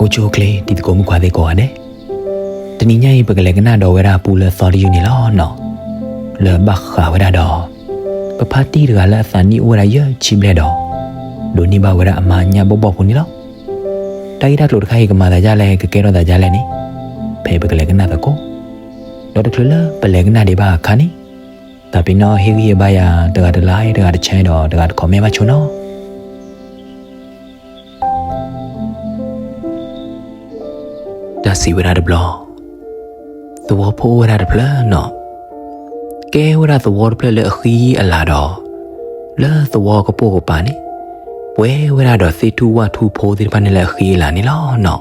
အိၣ်ဆူၣ်အိၣ်ချ့ တံၤသကိးမုၣ်ခွါသ့ၣ်ကိးဂၤဒဲး, တနံၤညါအံၤ ပကလဲၤကနၣ်ဒီးဝဲဒၣ်ပူလၢသီတယုၢ်န့ၣ်လီၤနီၤ. လၢဘၣ်ဃးဝဲဒၣ်ဒီး ပဖါတံၢ်တဂၤလၢအသးနံၣ်အိၣ်ဝဲဒၣ်ယဲၢ်ဆံဘျဲၣ်ဒီး ဒိးန့ၢ်ဘၣ်ဝဲဒၣ်အမါညၣ်ဘီၣ်ဘီၣ်ဖိန့ၣ်လီၤ. တၢ်ဂ့ၢ်တၢ်ကျိၤတခါအံၤ ကမၤသးဒ်လဲၣ် ကကဲထီၣ်သးဒ်လဲၣ်န့ၣ် ဖဲပကလဲၤကနၣ်သကိး, ဒီးတချုးလၢပလဲၤကနၣ်ဒံးဘၣ်အခါန့ၣ်, တၢ်ပ့ၤနီၣ်ဟ့ၣ်ဂံၢ်ဟ့ၣ်ဘါယၤ တဂၤတlike တဂၤတshare ဒီးတဂၤတcommentဘၣ်ဆိနီၤ. တၢ်စံးဝဲဒၣ်တဘျီ, သဝီဖိအိၣ်ဝဲဒၣ်တဖျၢၣ်နီၤ. ကဲဝဲဒၣ်သဝီတဖျၢၣ်လၢအဃံအလၤဒီး လၢသဝီကပိာ်ကပၤန့ၣ် ပှဲၤဝဲဒၣ်ဒီးသ့ၣ်ထူၣ်ဝၣ်ထူၣ်ဖိသ့ၣ်တဖၣ်န့ၣ်လၢအဃံအလၤန့ၣ်လီၤနီၤ.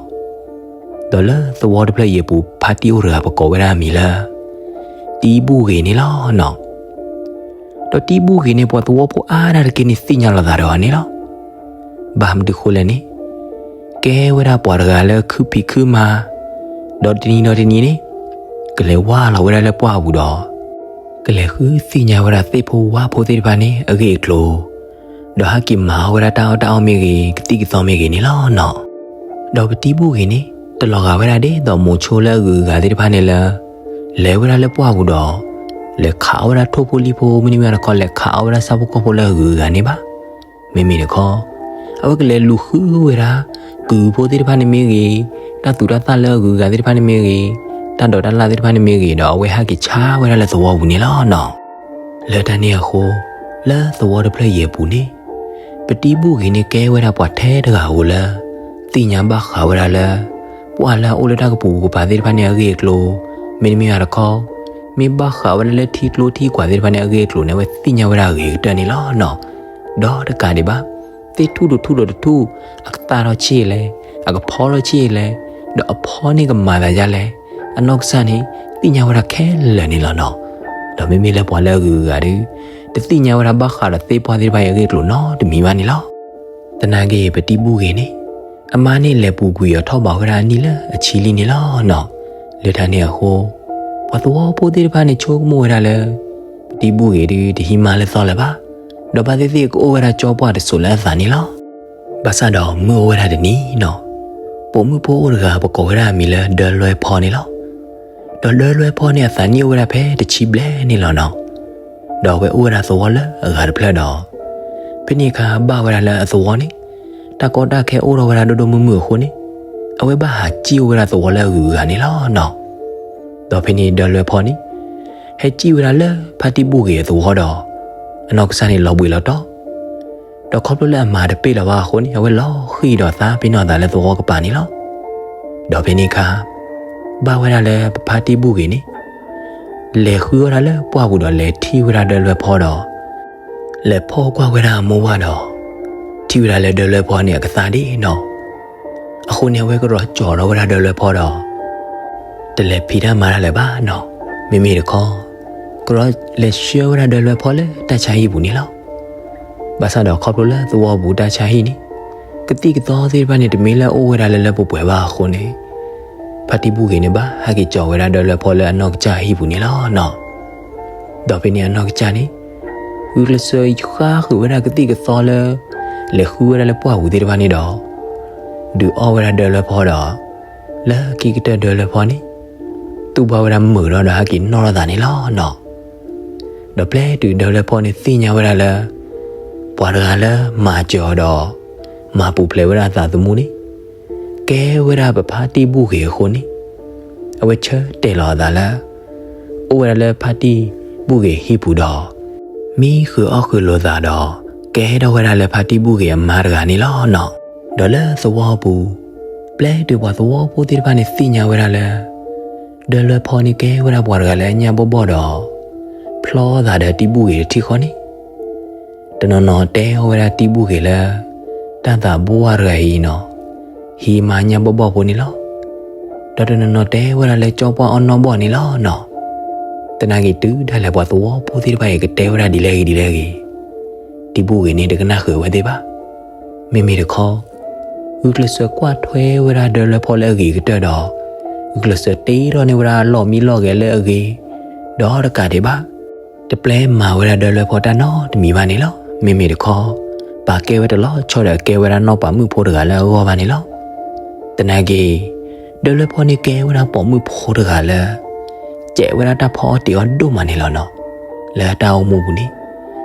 ဒီးလၢသဝီတဖျၢၣ်အံၤအပူၤ ဖါတံၢ်အိၣ်တဂၤ ပကိးဝဲဒၣ်အမံၤလၢ တံဘူၣ်ဂ့ၤန့ၣ်လီၤနီၤ. ဒီးတံဘူၣ်ဂ့ၤန့ၣ် ပှၤသဝီဖိအါဒၣ်တက့ၢ်န့ၣ် သ့ၣ်ညါလီၤသးဒီးအီၤန့ၣ်လီၤ. ဘၣ်မနုၤဃိလဲၣ်န့ၣ်, ကဲဝဲဒၣ်ပှၤတဂၤလၢခုဖံးခုမၤ, ဒီးတနံၤဒီးတနံၤန့ၣ် ကလဲၤဝၢ်လီၤဝဲဒၣ်လၢပှၢ်ပူၤဒီး ကလဲၤဃုသ့ၣ်ညါဝဲဒၣ်သ့ၣ်ဖိဝၣ်ဖိသ့ၣ်တဖၣ်န့ၣ် အဂ့ၢ်အကျိၤ, ဒီးဟဲက့ၤမၤအီၣ်ဝဲဒၣ်တၢ်အီၣ်တၢ်အီမ့ၢ်ဂ့ၤ ကသံၣ်ကသီမ့ၢ်ဂ့ၤန့ၣ်လီၤနီၤ. ဒီးပတံဘူၣ်ဂ့ၤန့ၣ် တလီၤဂာ်ဝဲဒၣ်ဒ်သိးမိၤဆိလၢအဂုၤအဂၤသ့ၣ်တဖၣ်န့ၣ်လၢ လဲၤဝဲဒၣ်လၢပှၢ်ပူၤဒီး လဲၤခးအီၣ်ဝဲဒၣ်ထိၣ်ဖိလံၣ်ဖိ မ့တမ့ၢ်တခီ လဲၤခးအီၣ်ဝဲဒၣ်ဆၣ်ဖိကီၢ်ဖိလၢအဂုၤအဂၤန့ၣ်ဘၣ်. မ့မ့ၢ်တခီ အဝဲကလဲၤလူၤဃုဝဲဒၣ် ကုၢ်ဖိသ့ၣ်တဖၣ်န့ၣ်မ့ၢ်ဂ့ၤ, တၢ်သူၣ်တၢ်သၣ်လၢအဂုၤအဂၤသ့ၣ်တဖၣ်န့ၣ်မ့ၢ်ဂ့ၤ, တၢ်ဒိးတၢ်လၣ်သ့ၣ်တဖၣ်န့ၣ်မ့ၢ်ဂ့ၤဒီး အဝဲဟဲက့ၤဆါဝဲဒၣ်လၢသဝီပူၤန့ၣ်လီၤနီၤ. လၢတၢ်န့ၣ်အဃိ, လၢသဝီတဖျၢၣ်အံၤအပူၤန့ၣ် ပတံဘူၣ်ဂ့ၤန့ၣ်ကဲဝဲဒၣ်ပှၤထဲတဂၤဧိၤလၢ သ့ၣ်ညါဘၣ်ဃးဝဲဒၣ်လၢ ပှၤလၢအအိၣ်လၢတၢ်ကပူၤကပၤသ့ၣ်တဖၣ်န့ၣ်အဂ့ၢ်အကျိၤ, မ့တမ့ၢ်ဘၣ်တခီ မ့ၢ်ဘၣ်ဃးဝဲဒၣ်လၢထံကျိထံကွၢ်သ့ၣ်တဖၣ်န့ၣ်အဂ့ၢ်အကျိၤန့ၣ် အဝဲသ့ၣ်ညါဝဲဒၣ်အဂ့ၤကတၢၢ်န့ၣ်လီၤနီၤ. ဒီးတကးဒံးဘၣ်, သ့ၣ်ထူၣ်တထူၣ်ဒီးတထူၣ် အကသၣ်ထီၣ်ဆံးလဲၣ်, အကဖီထီၣ်ဆံးလဲၣ်, ဒီးအဖီန့ၣ်ကမၤသးဒ်လဲၣ်, အနီၢ်ကစၢ်န့ၣ် သ့ၣ်ညါဝဲဒၣ်ခဲလၢာ်န့ၣ်လီၤနီၤ. ဒီးမ့မ့ၢ်လၢပှၤလၢအဂုၤအဂၤဒီး တသ့ၣ်ညါဝဲဒၣ်ဘၣ်ဃးဒီးသ့ၣ်ပှၢ်သ့ၣ်တဖၣ်အံၤအဂ့ၢ်အကျိၤနီတမံၤဘၣ်န့ၣ်လီၤ. သနာ်က့ ပတံဘူၣ်ဂ့ၤန့ၣ် အမါန့ၣ်လဲၤပူၤကွံာ်အီၤထီၣ်ဘးဝဲဒၣ်အနံၣ်လၢအဆံလံန့ၣ်လီၤနီၤ. လၢတၢ်န့ၣ်အဃိ, ပှၤသဝီဖိသ့ၣ်တဖၣ်န့ၣ်ဆိကမိၣ်ဝဲဒၣ်လၢ ပတံဘူၣ်ဂ့ၤဒီးတဟံးမါလၢသီလၢၤဘၣ်, ဒီးဘၣ်သ့ၣ်သ့ၣ်ကအိၣ်ဝဲဒၣ်ကၠီပှၢ်တစိၤလၢအသးန့ၣ်လီၤ. ဘၣ်ဆၣ်ဒီးမုၢ်အိၣ်ဝဲဒၣ်တနံၤနီၤ, ပိာ်မုၣ်ဖိအိၣ်တဂၤ ပကိးဝဲဒၣ်အမံၤလၢဒၢလွဲဖီန့ၣ်လီၤ. ဒီးဒၢလွဲဖီန့ၣ်အသးနံၣ်အိၣ်ဝဲဒၣ်ဖဲတဆံဘျဲၣ်န့ၣ်လီၤနီၤ. ဒီးအဝဲအိၣ်ဝဲဒၣ်သဝီလၢအဂၤတဖျၢၣ်ဒီး ဖဲန့ၣ်အခါဘၣ်ဝဲဒၣ်လၢအသဝီန့ၣ် တၢ်ကီတၢ်ခဲအိၣ်ထီၣ်ဝဲဒၣ်ဒိၣ်ဒိၣ်မုၢ်မုၢ်အဃိန့ၣ် အဝဲဘၣ်ဟးစံၣ်အိၣ်ဝဲဒၣ်သဝီလၢအဂုၤအဂၤန့ၣ်လီၤနီၤ. ဒီးဖဲန့ၣ်ဒၢလွဲဖီန့ၣ် ဟဲစံၣ်ဝဲဒၣ်လၢဖါတံၢ်ဘူၣ်ဂ့ၤအသဝီဒီး အနီၢ်ကစၢ်န့ၣ်လီၤဘှံးလီၤတီၤ ဒီးခီဖျိလၢအမၤတပ့ၢ်လၢၤဘၣ်အဃိန့ၣ် အဝဲလီၤဃံၤဒီးသါပ့ၤနီၣ်အသးလၢသဝီကပၤန့ၣ်လီၤ. ဒီးဖဲန့ၣ်အခါ ဘၣ်ဝဲဒၣ်လၢပဖါတံၢ်ဘူၣ်ဂ့ၤန့ၣ် လဲၤဃုဝဲဒၣ်လၢပှၢ်ပူၤဒီးလဲၤထံၣ်ဝဲဒၣ်ဒၢလွဲဖီဒီး လဲၤဖီၣ်ကွၢ်ဝဲဒၣ်အမိၢ်ဝၢ်ဒီး ထံၣ်ဝဲဒၣ်လၢဒၢလွဲဖီန့ၣ်အကသါဒ်နီၤ. အဃိန့ၣ် အဝဲကရီကၠီၤထီၣ်ဝဲဒၣ်ဒၢလွဲဖီဒီး တလဲၤဖံးတၢ်မၤတၢ်လၢၤဘၣ်နီၤ. မ့မ့ၢ်တခီ ကရီလဲၤဆှၢဝဲဒၣ်ဒၢလွဲဖီလၢတၢ်ဆါဟံၣ်ပူၤန့ၣ်လီၤ. ဘၣ်ဆၣ်ဒီးခီဖျိလၢသဝီပူၤတၢ်ဆါဟံၣ်န့ၣ် ကသံၣ်ကသီသ့ၣ်တဖၣ်န့ၣ် တမ့ၢ်လၢအအိၣ်ဝဲဒၣ်လၢလၢပှဲၤပှဲၤဘၣ်အဃိန့ၣ် ဖါတံၢ်ဘူၣ်ဂ့ၤန့ၣ် ဘၣ်ဟဲက့ၤကၠီၤဝဲဒၣ်ဒၢလွဲဖီလၢအနီၢ်ကစၢ်ဟံၣ်ပူၤန့ၣ်လီၤနီၤ. ဒီးဖဲန့ၣ်အနီၢ်ကစၢ်န့ၣ် ဂုာ်ကျဲးစၢးဃါဃုာ်ဝဲဒၣ်ကသံၣ်ကသီလၢ လဲၤဃုဝဲဒၣ်လၢပှၢ်ပူၤသ့ၣ်တဖၣ်န့ၣ်ဒီး ဒုးအီၣ်ဝဲဒၣ်ဒၢလွဲဖီဒီး လၢခံကတၢၢ်ဒၢလွဲဖီန့ၣ် တူၢ်ဘၣ်ဝဲဒၣ်မုာ်ဒီးဒီးဟဲက့ၤနီၣ်ထီၣ်သးန့ၣ်လီၤနီၤ. ဒီးပျဲတုၤဒၢလွဲဖီန့ၣ်သ့ၣ်ညါဝဲဒၣ်လၢ ပှၤတဂၤလၢမၤစၢၤအီၤဒီး မၤပူၤဖျဲးဝဲဒၣ်အသးသမူန့ၣ် ကဲဝဲဒၣ်ပဖါတံၢ်ဘူၣ်ဂ့ၤအဃိန့ၣ် အဝဲဆၢတဲာ်လီၤအသးလၢ အိၣ်ဝဲဒၣ်လၢဖါတံၢ်ဘူၣ်ဂ့ၤဟံၣ်ပူၤဒီး မံဃုာ်အီၣ်ဃုာ်လိာ်သးဒီး ကဲထီၣ်ဝဲဒၣ်လၢဖါတံၢ်ဘူၣ်ဂ့ၤအမါတဂၤန့ၣ်လီၤနီၤ. ဒီးလၢသဝီပူၤ ပျဲတုၤပှၤသဝီဖိသ့ၣ်တဖၣ်န့ၣ်သ့ၣ်ညါဝဲဒၣ်လၢ ဒၢလွဲဖီန့ၣ်ကဲဝဲဒၣ်ပှၤတဂၤလၢအညၣ်ဘီၣ်ဘီၣ်ဒီး ဖျီသးဒီးတံၢ်ဘူၣ်ဂ့ၤတထံၣ်ဃီန့ၣ် တနီၤနီၤတဲအီၣ်ဝဲဒၣ်တံၢ်ဘူၣ်ဂ့ၤလၢ တၢ်သးဘိဝဲတဂၤအံၤနီၤ, ဟံးမါညၣ်ဘီၣ်ဘီၣ်ဖိန့ၣ်လီၤ. ဒီးတနီၤနီၤတဲဝဲဒၣ်လၢကၠီပှၢ်အီၣ်နီၢ်ဘီၣ်န့ၣ်လီၤနီၤ. သနာ်က့တုၤဒၣ်လဲာ်ပှၤသဝီဖိသ့ၣ်တဖၣ်အံၤကတဲဝဲဒၣ်ဒ်လဲၣ်ဂ့ၤဒ်လဲၣ်ဂ့ၤ, တံၢ်ဘူၣ်ဂ့ၤန့ၣ်တကနၣ်ဃုာ်ဝဲသ့ၣ်ဘၣ်. မ့မ့ၢ်တခီ ဂုာ်ကျဲးစၢးကွၢ်ထွဲဝဲဒၣ်ဒၢလွဲဖီလၢအဂ့ၤကတၢၢ်ဒီး ဂုာ်ကျဲးစၢးတ့ထီၣ်န့ၢ်ဝဲဒၣ်လီၢ်မံလီၢ်ဂဲၤလၢအဂ့ၤ, ဒီးတကးဒံးဘၣ် တပျဲမၤဝဲဒၣ်ဒၢလွဲဖီတၢ်နီတမံၤဘၣ်န့ၣ်လီၤ. မ့မ့ၢ်တခီ ပာ်ကဲဝဲတလီၤဆီဒီးကဲဝဲဒၣ်နီၢ်ပၤမုၣ်ဖိတဂၤလၢအဂီၢ်ဘၣ်န့ၣ်လီၤ. သနာ်က့ ဒၢလွဲဖီန့ၣ်ကဲဝဲဒၣ်ပိာ်မုၣ်ဖိတဂၤလၢ စဲးဝဲဒၣ်တၢ်ဖီအီၣ်တ့ၤအီၣ်ဒိၣ်မးန့ၣ်လီၤနီၤ. လၢတၢ်အိၣ်မူပူၤန့ၣ်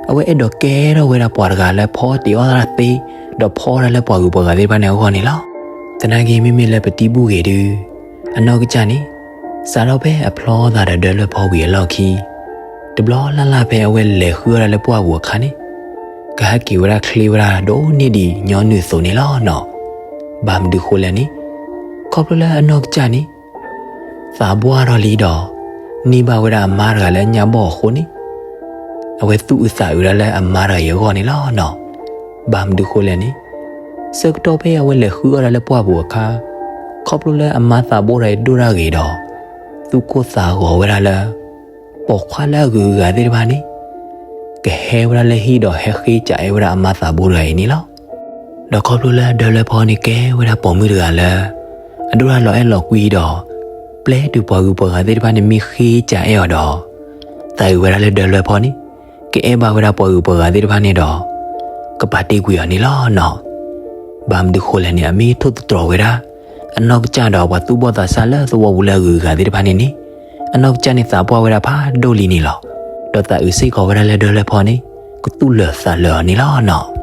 အဝဲအဲၣ်ဒိးကဲထီၣ်ဝဲဒၣ်ပှၤတဂၤလၢဖီအီၣ်တ့ၤအီၣ်တၢ်သ့ ဒီးဖီအီၣ်တၢ်လၢပှၤဂုၤပှၤဂၤသ့ၣ်တဖၣ်န့ၣ်အဂီၢ်န့ၣ်လီၤ. သနာ်က့ မ့မ့ၢ်လၢပတံၤဘူၣ်ဂ့ၤဒု အနီၢ်ကစၢ်န့ၣ် စးထီၣ်ဖဲအဖျီသးဒီးဒၢလွဲဖီဝံၤအလီၢ်ခံ တဘျီလၢ်လၢ်ဖဲအဝဲလဲၤဃုအီၣ်တၢ်လၢပှၢ်ပူၤအခါန့ၣ် ကဟဲက့ၤဝဲဒၣ်ချ့ဝဲဒၣ်ဒိၣ်န့ၢ်ဒံးညီနုၢ်အသိးန့ၣ်လီၤနီၤ. ဘၣ်မနုၤဃိလဲၣ်န့ၣ် ခီဖျိလၢအနီၢ်ကစၢ်န့ၣ် သးပှၢ်ထီၣ်လံဒီး န့ၢ်ဘၣ်ဝဲဒၣ်အမါတဂၤလၢညါဘီၣ်အဃိန့ၣ် အဝဲသူၣ်အုးသးအုးဒၣ်လၢအမါတဂၤအံၤအဂီၢ်န့ၣ်လီၤနီၤ. ဘၣ်မနုၤဃိလဲၣ်န့ၣ် ဆၢကတီၢ်ဖဲအဝဲလဲၤဃုအီၣ်တၢ်လၢပှၢ်ပူၤအခါ ခီဖျိလၢအမါသးဘိတဂၤအံၤဒိၣ်တၢ်ဂ့ၤဒီး သူၣ်ကိၢ်သးဂီၤဝဲဒၣ်လၢ ပိာ်ခွါလၢအဂုၤအဂၤသ့ၣ်တဖၣ်န့ၣ် ကဟဲဝဲဒၣ်လၢဟံၣ်ဒီးဟဲဃ့ကးအဲၣ်ဝဲဒၣ်အမါသးဘိတဂၤအံၤန့ၣ်လီၤ. ဒီးခီဖျိလၢဒၢလွဲဖီန့ၣ် ကဲဝဲဒၣ်ပိာ်မုၣ်တဂၤလၢ အဒိၣ်တၢ်လီၤအဲၣ်လီၤကွံဒီး ပျဲတုၤပှၤဂုၤပှၤဂၤသ့ၣ်တဖၣ်န့ၣ် မ့ၢ်ဃ့ကးအဲၣ်အီၤဒီး သးအုးဝဲဒၣ်လၢဒၢလွဲဖီန့ၣ် ကအဲၣ်ဘၣ်ဝဲဒၣ်ပှၤဂုၤပှၤဂၤသ့ၣ်တဖၣ်န့ၣ်ဒီး ကပာ်တ့ၢ်ကွံာ်အီၤန့ၣ်လီၤနီၤ. ဘၣ်မနုၤဃိလဲၣ်န့ၣ် အမ့ၢ်ထိၣ်သတြီၤဝဲဒၣ် အနီၢ်ကစၢ်ဒီးပှၤသူၣ်ဘီၣ်သးစၢ်လၢသဝီပူၤလၢအဂုၤအဂၤသ့ၣ်တဖၣ်န့ၣ်န့ၣ် အနီၢ်ကစၢ်န့ၣ်သးပှၢ်ဝဲဒၣ်ဖးဒိၣ်လံန့ၣ်လီၤ. ဒီးသးအုးစ့ၢ်ကီးဝဲဒၣ်လၢဒၢလွဲဖီန့ၣ် ကသူၣ်လၢာ်သးလၢာ်အီၤန့ၣ်လီၤနီၤ.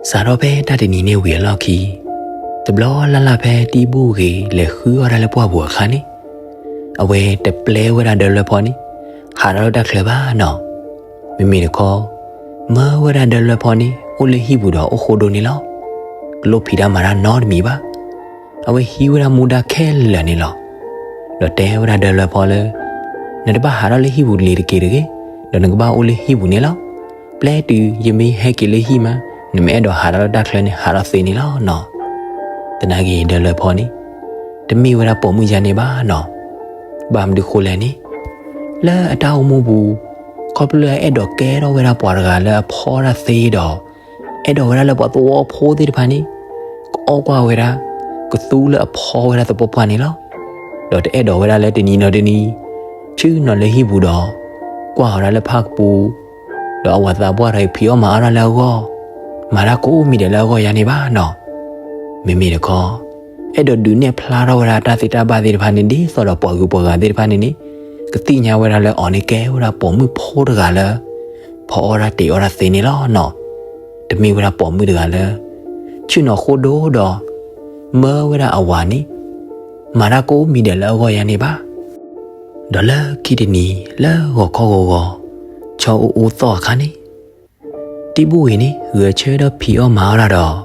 စးထီၣ်ဖဲတၢ်တနံၤန့ၣ်ဝံၤအလီၢ်ခံ တဘျီလၢ်လၢ်ဖဲတံၤဘူၣ်ဂ့ၤလဲၤဃုအီၣ်တၢ်လၢပှၢ်ပူၤအခါန့ၣ် အဝဲတပျဲဝဲဒၣ်ဒၢလွဲဖီန့ၣ် ဟးထီၣ်လၢတၢ်ချၢဘၣ်နီၤ. မ့မ့ၢ်တခီ မၢဝဲဒၣ်ဒၢလွဲဖီန့ၣ် အိၣ်လၢဟံၣ်ပူၤဒီးအိၣ်ဃိဒိၣ်န့ၣ်လီၤ. တလိၣ်ဖံးတၢ်မၤတၢ်နီတမံၤဘၣ်. အဝဲဟံးဝဲဒၣ်မူဒါခဲလၢာ်န့ၣ်လီၤ. ဒီးတဲဝဲဒၣ်ဒၢလွဲဖီလၢ နတဘၣ်ဟးထီၣ်လၢဟံၣ်ပူၤလံၤတက့ၢ်တဂ့ၤ, ဒီးနကဘၣ်အိၣ်လၢဟံၣ်ပူၤန့ၣ်လီၤ. ပျဲတုၤယမ့ၢ်ဟဲက့ၤလၢဟံၣ်မး နမ့ၢ်အဲၣ်ဒိးဟးထီၣ်လၢတၢ်ချၢန့ၣ် ဟးထီၣ်သ့န့ၣ်လီၤနီၤ. သနာ်က့ဒၢလွဲဖီန့ၣ် တမ့ၢ်ဝဲဒၣ်ပိာ်မုၣ်ယါန့ၣ်ဘၣ်နီၤ. ဘၣ်မနုၤဃိလဲၣ်န့ၣ် လၢအတၢ်အိၣ်မူပူၤ ခီဖျိလၢအအဲၣ်ဒိးကဲထီၣ်ဝဲဒၣ်ပှၤတဂၤလၢအဖီတၢ်သ့ဒီး အဲၣ်ဒိးဝဲဒၣ်လၢပှၤသဝီဖိသ့ၣ်တဖၣ်န့ၣ် ကအီၣ်ကွၢ်ဝဲဒၣ် ကသူလၢအဖီဝဲဒၣ်သပှၢ်ပှၢ်န့ၣ်လီၤ. ဒီးတအဲၣ်ဒိးဝဲဒၣ်လၢတနံၤဒီးတနံၤ ဆ့ၣ်နီၤလၢဟံၣ်ပူၤဒီး ကွၢ်အီၤဒၣ်လၢဖၣ်ကပူၤ ဒီးအဝၤသးပှၢ်တဂၤအံၤဖံးအီၣ်မၤအီၣ်တၢ်လၢအဂီၢ် မၤတၢ်ကိးမံၤဒဲးလၢအဂီၢ်ယါန့ၣ်ဘၣ်နီၤ. မ့မ့ၢ်တခီ အဲၣ်ဒိးဒုးနဲၣ်ဖျါထီၣ်ဝဲဒၣ်တၢ်သ့တၢ်ဘၣ်သ့ၣ်တဖၣ်န့ၣ် ဒ်သိးဒီးပှၤဂုၤပှၤဂၤသ့ၣ်တဖၣ်န့ၣ်န့ၣ် ကသ့ၣ်ညါဝဲဒၣ်လၢအီၤန့ၣ်ကဲဝဲဒၣ်ပိာ်မုၣ်ဖိတဂၤလၢ ဖီအီၣ်တၢ်တ့ၤအီၣ်တၢ်သ့န့ၣ်လီၤနီၤ. တမ့ၢ်ဝဲဒၣ်ပိာ်မုၣ်တဂၤလၢ ဆ့ၣ်နီၤဃိဒိၣ်ဒီး မၢဝဲဒၣ်အဝၤန့ၣ် မၤတၢ်ကိးမံၤဒဲးလၢအဂီၢ်ယါန့ၣ်ဘၣ်. ဒီးလၢခံတနံၤလၢဂီၤခီဂီၤဂီၤ ဆီအိၣ်အိၣ်သီၣ်အခါန့ၣ် တံၤဘူၣ်ဂ့ၤန့ၣ် ဂဲၤဆၢထၢၣ်ဖံးအီၣ်မၤအီၣ်တၢ်ဒီး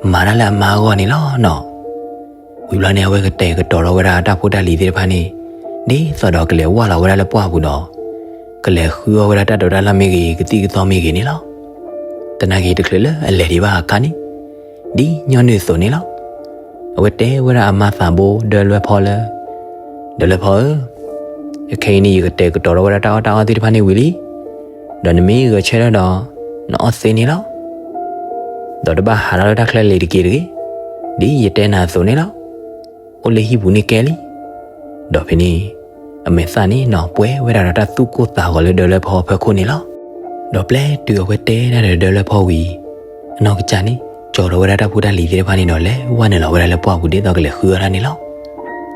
မၤတၢ်လၢအမါအဂီၢ်န့ၣ်လီၤနီၤ. ဝံၤဘျီန့ၣ် အဝဲကတဲာ်ကတီၤထီၣ်ဝဲဒၣ်တၢ်ဖိတၢ်လံၤသ့ၣ်တဖၣ်န့ၣ် ဒ်သိးဒီးကလဲၤဝၢ်လီၤဝဲဒၣ်လၢပှၢ်ပူၤဒီး ကလဲၤဃုအီၣ်ဝဲဒၣ်တၢ်ဒိးတၢ်လၢ်မ့ၢ်ဂ့ၤ ကသံၣ်ကသီမ့ၢ်ဂ့ၤန့ၣ်လီၤ. သနာ်က့တချုးလၢအလဲၤဒံးဘၣ်အခါန့ၣ် ဒ်ညီနုၢ်အသိးန့ၣ်လီၤ. အဝဲတဲဝဲဒၣ်အမါသးဘိဒၢလွဲဖီလၢ ဒၢလွဲဖီဧၢ, ခဲအံၤန့ၣ် ယကတဲာ်ကတီၤထီၣ်ဝဲဒၣ်တၢ်အီၣ်တၢ်အီသ့ၣ်တဖၣ်န့ၣ်ဝံၤလံ, ဒီးနမ့ၢ်ဂဲၤဆၢထၢၣ်ဒီး နအီၣ်သ့န့ၣ်လီၤ. ဒီးတဘၣ်ဟးထီၣ်လၢတၢ်ချၢလံၤတက့ၢ်တဂ့ၤ, ဒ်ယတဲနၤအသိးန့ၣ်လီၤ. အိၣ်လၢဟံၣ်ပူၤန့ၣ်ကဲလံ. ဒီးဖဲန့ၣ် အမဲာ်သၣ်န့ၣ်နီၤ ပှဲၤဝဲဒၣ်ဒီးတၢ်သူၣ်ကိၢ်သးဂီၤလၢဒၢလွဲဖီအဖီခိၣ်န့ၣ်လီၤ. ဒီးပျဲတုၤအဝဲတဲဒၣ်ဒီးဒၢလွဲဖီဝံၤ အနီၢ်ကစၢ်န့ၣ် ကၠီၤထီၣ်ဝဲဒၣ်တၢ်ဖိတၢ်လံၤသ့ၣ်တဖၣ်န့ၣ်ဒီး လဲၤဝဲနုာ်လီၤဝဲဒၣ်လၢပှၢ်ပူၤဒ်သိးကလဲၤဃုအီၣ်တၢ်န့ၣ်လီၤ.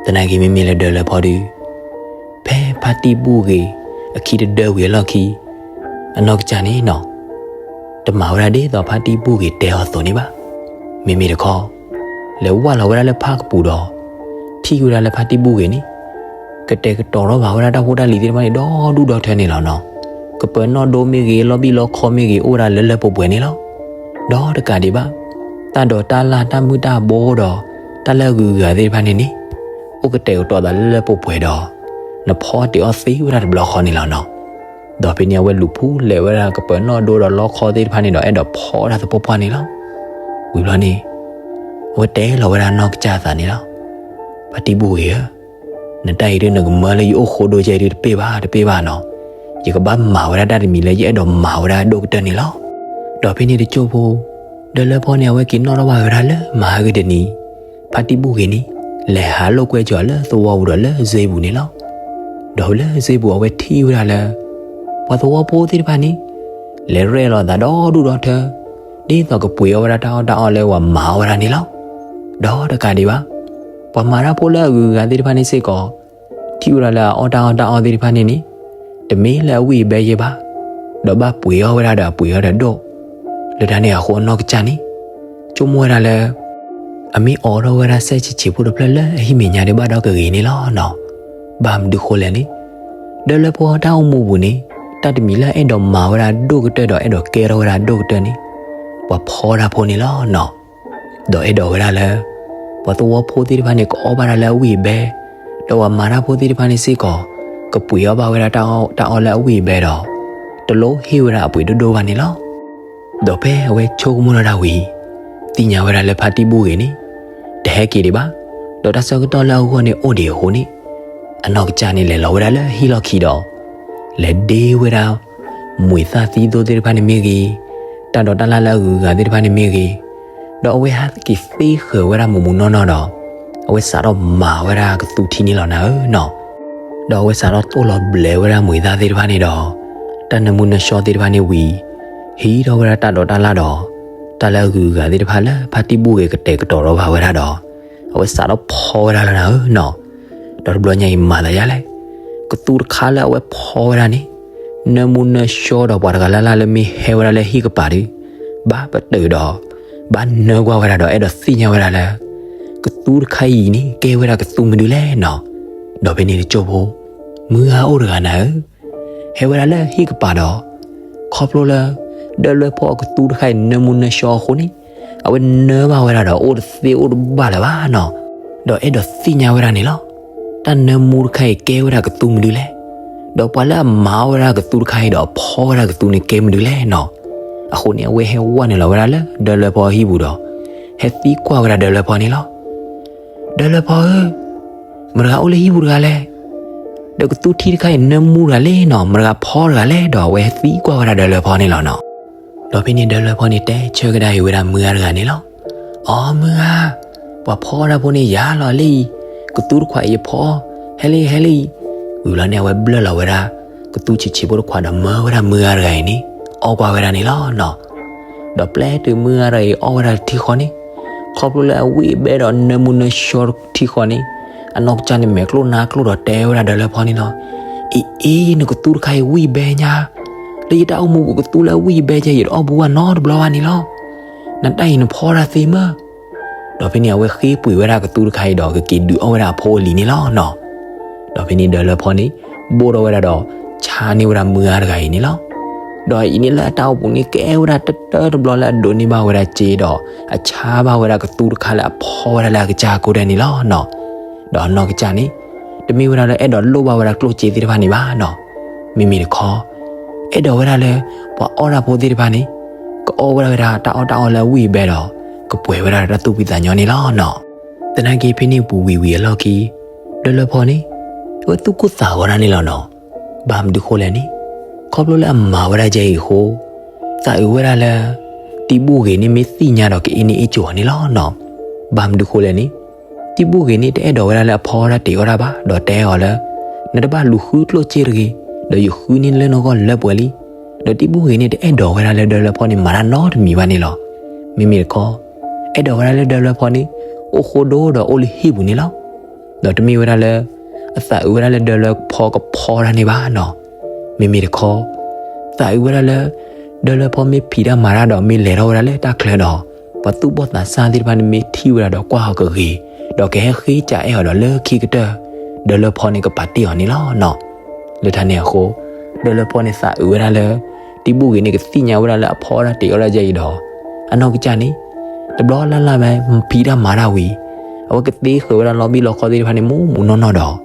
သနာ်က့မ့မ့ၢ်လၢဒၢလွဲဖီဒီး ဖဲဖါတံၢ်ဘူၣ်ဂ့ၤ အခံတဒၢဝံၤအလီၢ်ခံ အနီၢ်ကစၢ်န့ၣ်နီၤ တမၤဝဲဒၣ်ဒ်သိးဖါတံၢ်ဘူၣ်ဂ့ၤတဲအီၤအသိးန့ၣ်ဘၣ်. မ့မ့ၢ်တခီ လဲၤဝၢ်လီၤဝဲဒၣ်လၢဖၣ်ကပူၤဒီး ထံၣ်ဝဲဒၣ်လၢဖါတံၢ်ဘူၣ်ဂ့ၤန့ၣ် ကတဲာ်ကတီၤထီၣ်ဘၣ်ဝဲဒၣ်တၢ်ဖိတၢ်လံၤသ့ၣ်တဖၣ်န့ၣ် ဒီဒူၣ်ဒီထၢန့ၣ်လီၤနီၤ. ကပၢၤနီၣ်ဒိမ့ၢ်ဂ့ၤ လီၢ်ဘံၣ်လီခီမ့ၢ်ဂ့ၤ အိၣ်ဝဲဒၣ်လၢလၢပှဲၤပှဲၤန့ၣ်လီၤ. ဒီးတကးဒံးဘၣ် တၢ်ဒိးတၢ်လၢ်တၢ်မုၢ်တၢ်ဘိဒီး တၢ်လၢအဂုၤအဂၤသ့ၣ်တဖၣ်န့ၣ်န့ၣ် အိၣ်ကတဲာ်ကတီၤသးလၢလၢပှဲၤပှဲၤဒီး နဖီတ့ၤအီၣ်သ့ဝဲဒၣ်တဘျီဃီန့ၣ်လီၤနီၤ. ဒီးဖဲန့ၣ်အဝဲလူၤဖူလဲၤဝဲဒၣ်ကပၢၤနီၣ်ဒိဒီးလီခီသ့ၣ်တဖၣ်န့ၣ်ဒီး အဲၣ်ဒိးဖီဒၣ်သပှၢ်ပှၢ်န့ၣ်လီၤ. ဝံၤဘျီန့ၣ် အဝဲတဲလီၤဝဲဒၣ်နီၢ်ကစၢ်အသးန့ၣ်လီၤ. ဖါတံၢ်ဘူၣ်ဂ့ၤဧၢ, နတၢ်အံၤဒုးနကမၢလၢယအိၣ်ဃိဒိကဲဒုးတပ့ၢ်ဘၣ် တပ့ၢ်ဘၣ်နီၤ. ယကဘၣ်မၤဝဲဒၣ်တၢ်တမံၤလၢယအဲၣ်ဒိးမၤဝဲဒၣ်ဒိၣ်ကတၢၢ်န့ၣ်လီၤ. ဒီးဖဲန့ၣ်တစိၢ်ဖိ ဒၢလွဲဖီန့ၣ် အဝဲက့ၤနီၣ်ထီၣ်ဘၣ်ဝဲဒၣ်လၢမဟါကတနံၤ ဖါတံၢ်ဘူၣ်ဂ့ၤန့ၣ် လဲၤဟးလိာ်ကွဲကီၤလၢသဝီပူၤဒီးလၢစ့ပူၤန့ၣ်လီၤ. ဒီးလၢစ့ပူၤအဝဲထံၣ်ဝဲဒၣ်လၢ ပှၤသဝီဖိသ့ၣ်တဖၣ်န့ၣ် လဲၤရဲၣ်လီၤသးဒီဒူၣ်ဒီထၢ ဒ်သိးကပှ့ၤအီၣ်ဝဲဒၣ်တၢ်အီၣ်တၢ်အီလၢပှၤမၤအီၣ်ဝဲဒၣ်န့ၣ်လီၤ. ဒီးတကးဒံးဘၣ် ပှၤမၤတၢ်ဖိလၢအဂုၤအဂၤသ့ၣ်တဖၣ်န့ၣ်စ့ၢ်ကီး ထံၣ်ဝဲဒၣ်လၢအအီၣ်တၢ်အီၣ်တၢ်အီသ့ၣ်တဖၣ်န့ၣ်န့ၣ် တမ့ၢ်လၢအဝံၣ်အဘဲယဲဘၣ်, ဒီးဘၣ်ပှ့ၤအီၣ်ဝဲဒၣ်ဒီးအပှ့ၤအီၣ်ဒီးဒိၣ်, လၢတၢ်န့ၣ်အဃိအနီၢ်ကစၢ်န့ၣ် ဆိကမိၣ်ဝဲဒၣ်လၢ အမ့ၢ်အိးထီၣ်ဝဲဒၣ်စဲးဆံးဆံးဖိတဖျၢၣ်လၢအဟံၣ်မဲာ်ညါဒံးဘၣ်ဒီးကဂ့ၤန့ၣ်လီၤနီၤ. ဘၣ်မနုၤဃိလဲၣ်န့ၣ် ဒၢလၢဖီတၢ်အိၣ်မူပူၤန့ၣ် တၢ်တမံၤလၢအအဲၣ်ဒိးမၤဝဲဒၣ်ဒိၣ်ကတၢၢ်ဒီးအဲၣ်ဒိးကဲထီၣ်ဝဲဒၣ်ဒိၣ်ကတၢၢ်န့ၣ် ပှၤဖီတၢ်ဖိန့ၣ်လီၤနီၤ. ဒီးအဲၣ်ဒိးဝဲဒၣ်လၢ ပှၤသဝီဖိသ့ၣ်တဖၣ်န့ၣ် ကအီၣ်ဘၣ်တၢ်လၢအဝံၣ်အဘဲ, ဒီးပှၤမၤတၢ်ဖိသ့ၣ်တဖၣ်န့ၣ်စ့ၢ်ကီး ကပှ့ၤအီၣ်ဘၣ်ဝဲဒၣ်တၢ်အီၣ်တၢ်အီလၢအဝံၣ်အဘဲဒီး တလိၣ်ဟ့ၣ်ဝဲဒၣ်အပှ့ၤဒိၣ်ဒိၣ်ဘၣ်န့ၣ်လီၤ. ဒီးဖဲအဝဲဆိကမိၣ်လီၤဒၣ်ဝံၤ သ့ၣ်ညါဝဲဒၣ်လၢဖါတံၢ်ဘူၣ်ဂ့ၤန့ၣ် တဟဲက့ၤဒံးဘၣ်, ဒီးတၢ်ဆၢကတီၢ်လၢအဂီၢ်န့ၣ်အိၣ်ဒံးအဃိန့ၣ် အနီၢ်ကစၢ်န့ၣ်လဲၤလီၤဝဲဒၣ်လၢဟံၣ်လီၢ်ခံဒီး လဲၤဒ့ဝဲဒၣ် မှံသၣ်သံသိသ့ၣ်တဖၣ်န့ၣ်မ့ၢ်ဂ့ၤ, တၢ်ဒိးတၢ်လၣ်လၢအဂုၤအဂၤသ့ၣ်တဖၣ်န့ၣ်မ့ၢ်ဂ့ၤ, ဒီးအဝဲဟဲက့ၤသ့ဃၢၤဝဲဒၣ်မုၢ်မုၢ်နီၢ်နီၢ်ဒီး အဝဲစးထီၣ်မၤဝဲဒၣ်ကသူထံန့ၣ်လီၤနၤဧၢနီၤ. ဒီးအဝဲစးထီၣ်တိၢ်လီၤဘျဲးဝဲဒၣ်မှံသၣ်သ့ၣ်တဖၣ်န့ၣ်ဒီး တၢ်နၢမူနၢဆှီသ့ၣ်တဖၣ်န့ၣ်ဝံၤ ဟံးထီၣ်ဝဲဒၣ်တၢ်ဒိးတၢ်လၣ်ဒီး တၢ်လၢအဂုၤအဂၤသ့ၣ်တဖၣ်လၢဖါတံၢ်ဘူၣ်ဂ့ၤကတဲာ်ကတီၤထီၣ်ဘၣ်ဝဲဒၣ်ဒီး အဝဲစးထီၣ်ဖီဝဲဒၣ်လီၤနၤဧၢနီၤ. ဒီးတဘျီညါအံၤမၤသးဒ်လဲၣ်, ကသူတခါလၢအဝဲဖီဝဲဒၣ်န့ၣ် နၢမူနၢဆှီဒီးပှၤတဂၤလၢ်လၢ်လၢမ့ၢ်ဟဲဝဲဒၣ်လၢဟံၣ်ကပၤဒီး ဘၣ်ပတုာ်ဒီး ဘၣ်နၢကွၢ်ဝဲဒၣ်ဒီးအဲၣ်ဒိးသ့ၣ်ညါဝဲဒၣ်လၢ ကသူတခါအံၤန့ၣ် ကဲဝဲဒၣ်ကသူမနုၤလဲၣ်နီၤ. ဒီးဖဲန့ၣ်တစိၢ်ဖိ မုၢ်ဂၤအိၣ်တဂၤနၤဧၢ ဟဲဝဲဒၣ်လၢဟံၣ်ကပၤဒီး ခီဖျိလၢ ဒၢလွဲဖီအကသူတခါအံၤ နၢမူနၢဆှီအဃိန့ၣ် အဝဲနၢဘၣ်ဝဲဒၣ်ဒီးအိၣ်တသ့အိၣ်တဘၣ်လၢၤဘၣ်နီၤ. ဒီးအဲၣ်ဒိးသ့ၣ်ညါဝဲဒၣ်န့ၣ်လီၤ. တၢ်နၢမူတခါအံၤကဲဝဲဒၣ်ကသူမနုၤလဲၣ်. ဒီးပှၤလၢအမၤဝဲဒၣ်ကသူတခါအံၤဒီးအဖီဝဲဒၣ်ကသူန့ၣ်ကဲမနုၤလဲၣ်နီၤ. အဃိန့ၣ် အဝဲဟဲဝဲနုာ်လီၤဝဲဒၣ်လၢဒၢလွဲဖီအဟံၣ်ပူၤဒီး ဟဲသံကွၢ်ဝဲဒၣ်ဒၢလွဲဖီန့ၣ်လီၤ. ဒၢလွဲဖီဧၢ, မတၤတဂၤအိၣ်လၢဟံၣ်ပူၤတဂၤလဲၣ်. ဒီးကသူထံတခါအံၤနၢမူတဂၤလဲၣ်နီၤ, မတၤတဂၤဖီတဂၤလဲၣ်. ဒီးအဝဲဟဲသံကွၢ်ဝဲဒၣ်ဒၢလွဲဖီန့ၣ်လီၤနီၤ. ဒီးဖဲန့ၣ်ဒၢလွဲဖီန့ၣ်တဲဆၢကဒါအံၤဝဲဒၣ်မုၢ်ဂၤတဂၤန့ၣ်လီၤ. အီ မုၢ်ဂၤ, ပှၤဖီတၢ်ဖိန့ၣ်ယၤလီၤလံ, ကသူတခွးအံၤယဖီ, ဟဲလံ ဟဲလံ. ဝံၤလီၤန့ၣ် အဝဲဘျၢၣ်လီၤဝဲဒၣ် ကသူဆံးဆံးဖိတခွးဒီးမၢဝဲဒၣ်မုၢ်ဂၤတဂၤအံၤန့ၣ် အီၣ်ကွၢ်ဝဲဒၣ်န့ၣ်လီၤနီၤ. ဒီးပျဲတုၤမုၢ်ဂၤတဂၤအံၤအီၣ်ဝဲဒၣ်တထံၣ်ဃီန့ၣ်, ခီဖျိလၢအဝံၣ်အဘဲဒီးနၢမူနၢဆှီတထံၣ်ဃီန့ၣ်, အနီၢ်ကစၢ်န့ၣ်မဲာ်ကျိၣ်နါကျိၣ်ဒီးတဲဝဲဒၣ်ဒၢလွဲဖီန့ၣ်လီၤ. အ့ အ့ နကသူတခါအံၤဝံၣ်အဘဲညါ, လၢယတၢ်အိၣ်မူပူၤကသူလၢအဝံၣ်အဘဲကဲ ယတအီၣ်ဘူးဘၣ်နီတဘျီဘၣ်န့ၣ်လီၤ. နတၢ်အံၤနဖီဒၣ်သ့မၢ်. ဒီးဖဲန့ၣ် အဝဲဃ့ပှ့ၤဝဲဒၣ်ကသူတခါအံၤဒီး ကက့ၤဒုးအီၣ်ဝဲဒၣ်အဖိအလံၤန့ၣ်လီၤနီၤ. ဒီးဖဲန့ၣ်ဒၢလွဲဖီန့ၣ် ဘိၣ်ထီၣ်ဝဲဒၣ်ဒီး ဆါန့ၢ်ဝဲဒၣ်မုၢ်ဂၤတဂၤအံၤန့ၣ်လီၤ. ဒီးအံၤန့ၣ်လၢအတၢ်အိၣ်ပူၤန့ၣ် ကဲဝဲဒၣ်တၢတၢတဘျီလၢအဒိးန့ၢ်ဘၣ်ဝဲဒၣ်စ့ဒီး အဆါဘၣ်ဝဲဒၣ်ကသူတခါလၢအဖီဝဲဒၣ်လၢအကစၢ်ကိးဒဲးန့ၣ်လီၤနီၤ. ဒီးအနီၢ်ကစၢ်န့ၣ် တမ့ၢ်ဝဲဒၣ်လၢအဲၣ်ဒိးလိၣ်ဘၣ်ဝဲဒၣ်ကျိၣ်စ့သ့ၣ်တဖၣ်န့ၣ်ဘၣ်နီၤ. မ့မ့ၢ်တခီ အဲၣ်ဒိးဝဲဒၣ်လၢ ပှၤအီၣ်တၢ်ဖိသ့ၣ်တဖၣ်န့ၣ် ကအီၣ်ဝဲဒၣ်ဝဲဒၣ်တၢ်အီၣ်တၢ်အီလၢအဝံၣ်အဘဲဒီး ကပှဲၤဝဲဒၣ်ဒီးတၢ်သူၣ်ဖှံသးညီန့ၣ်လီၤနီၤ. သနာ်က့ဖဲန့ၣ်ပူၤဝံၤဝံၤအလီၢ်ခံ ဒၢလွဲဖီန့ၣ် အဝဲသူၣ်ကိၢ်သးဂီၤတၢ်န့ၣ်လီၤနီၤ. ဘၣ်မနုၤဃိလဲၣ်န့ၣ် ခီဖျိလၢအမၤဝဲဒၣ်ကဲအံၤအဃိ သးအုးဝဲဒၣ်လၢ တံဘူၣ်ဂ့ၤန့ၣ်မ့ၢ်သ့ၣ်ညါဒီးကအ့န့ၢ်အ့ၣ်ကၠိၤအီၤန့ၣ်လီၤနီၤ. ဘၣ်မနုၤဃိလဲၣ်န့ၣ် တံဘူၣ်ဂ့ၤန့ၣ်တအဲၣ်ဒိးဝဲဒၣ်လၢအဖီတၢ်တ့ၤအီၣ်တၢ်ဘၣ် ဒီးတဲအီၤလၢ နတဘၣ်လူၤဃုကျိၣ်စ့တဂ့ၤ, ဒီးယဃုန့ၢ်လၢနဂီၢ်လၢပှဲၤလံ. ဒီးတံဘူၣ်ဂ့ၤန့ၣ်တအဲၣ်ဒိးဝဲဒၣ်လၢဒၢလွဲဖီန့ၣ်မၤတၢ်နီတမံၤဘၣ်န့ၣ်လီၤ. မ့မ့ၢ်တခီ အဲၣ်ဒိးဝဲဒၣ်လၢဒၢလွဲဖီန့ၣ် အိၣ်ဃိဒိဒီးအိၣ်လၢဟံၣ်ပူၤန့ၣ်လီၤ. ဒီးတမ့ၢ်ဝဲဒၣ်လၢ အသးအုးဝဲဒၣ်လၢဒၢလွဲဖီကဖီတၢ်န့ၣ်ဘၣ်နီၤ. မ့မ့ၢ်တခီ သးအုးဝဲဒၣ်လၢ ဒၢလွဲဖီမ့ၢ်ဖံးတၢ်မၤတၢ်ဒီးမ့ၢ်လဲၤထီၣ်ဝဲဒၣ်လၢတၢ်ချၢဒီး ပှၤသူၣ်ဘီၣ်သးစၢ်သ့ၣ်တဖၣ်န့ၣ်မ့ၢ်ထံၣ်ဝဲဒၣ်ဒီးကွၢ်အီၤကဂ့ၤ, ဒီးကဟဲဃ့စးအဲၣ်အီၤဒီးလၢခံကတၢၢ် ဒၢလွဲဖီန့ၣ်ကပာ်တ့ၢ်အီၤန့ၣ်လီၤနီၤ. လၢတၢ်န့ၣ်အဃိ ဒၢလွဲဖီန့ၣ်သးအုးဝဲဒၣ်လၢ တံဘူၣ်ဂ့ၤန့ၣ်ကသ့ၣ်ညါဝဲဒၣ်လၢအဖီတၢ်တ့ၤအီၣ်တၢ်ယဲအံၤဒီး အနီၢ်ကစၢ်န့ၣ် တဘျီလၢ်လၢ်ဝဲ ဖံးတၢ်မၤတၢ်ဝံၤ အဝဲကသ့ဃၢၤဝဲဒၣ်လီဘံၣ်လီခီသ့ၣ်တဖၣ်န့ၣ် မူးမူးနီၢ်နီၢ်ဒီး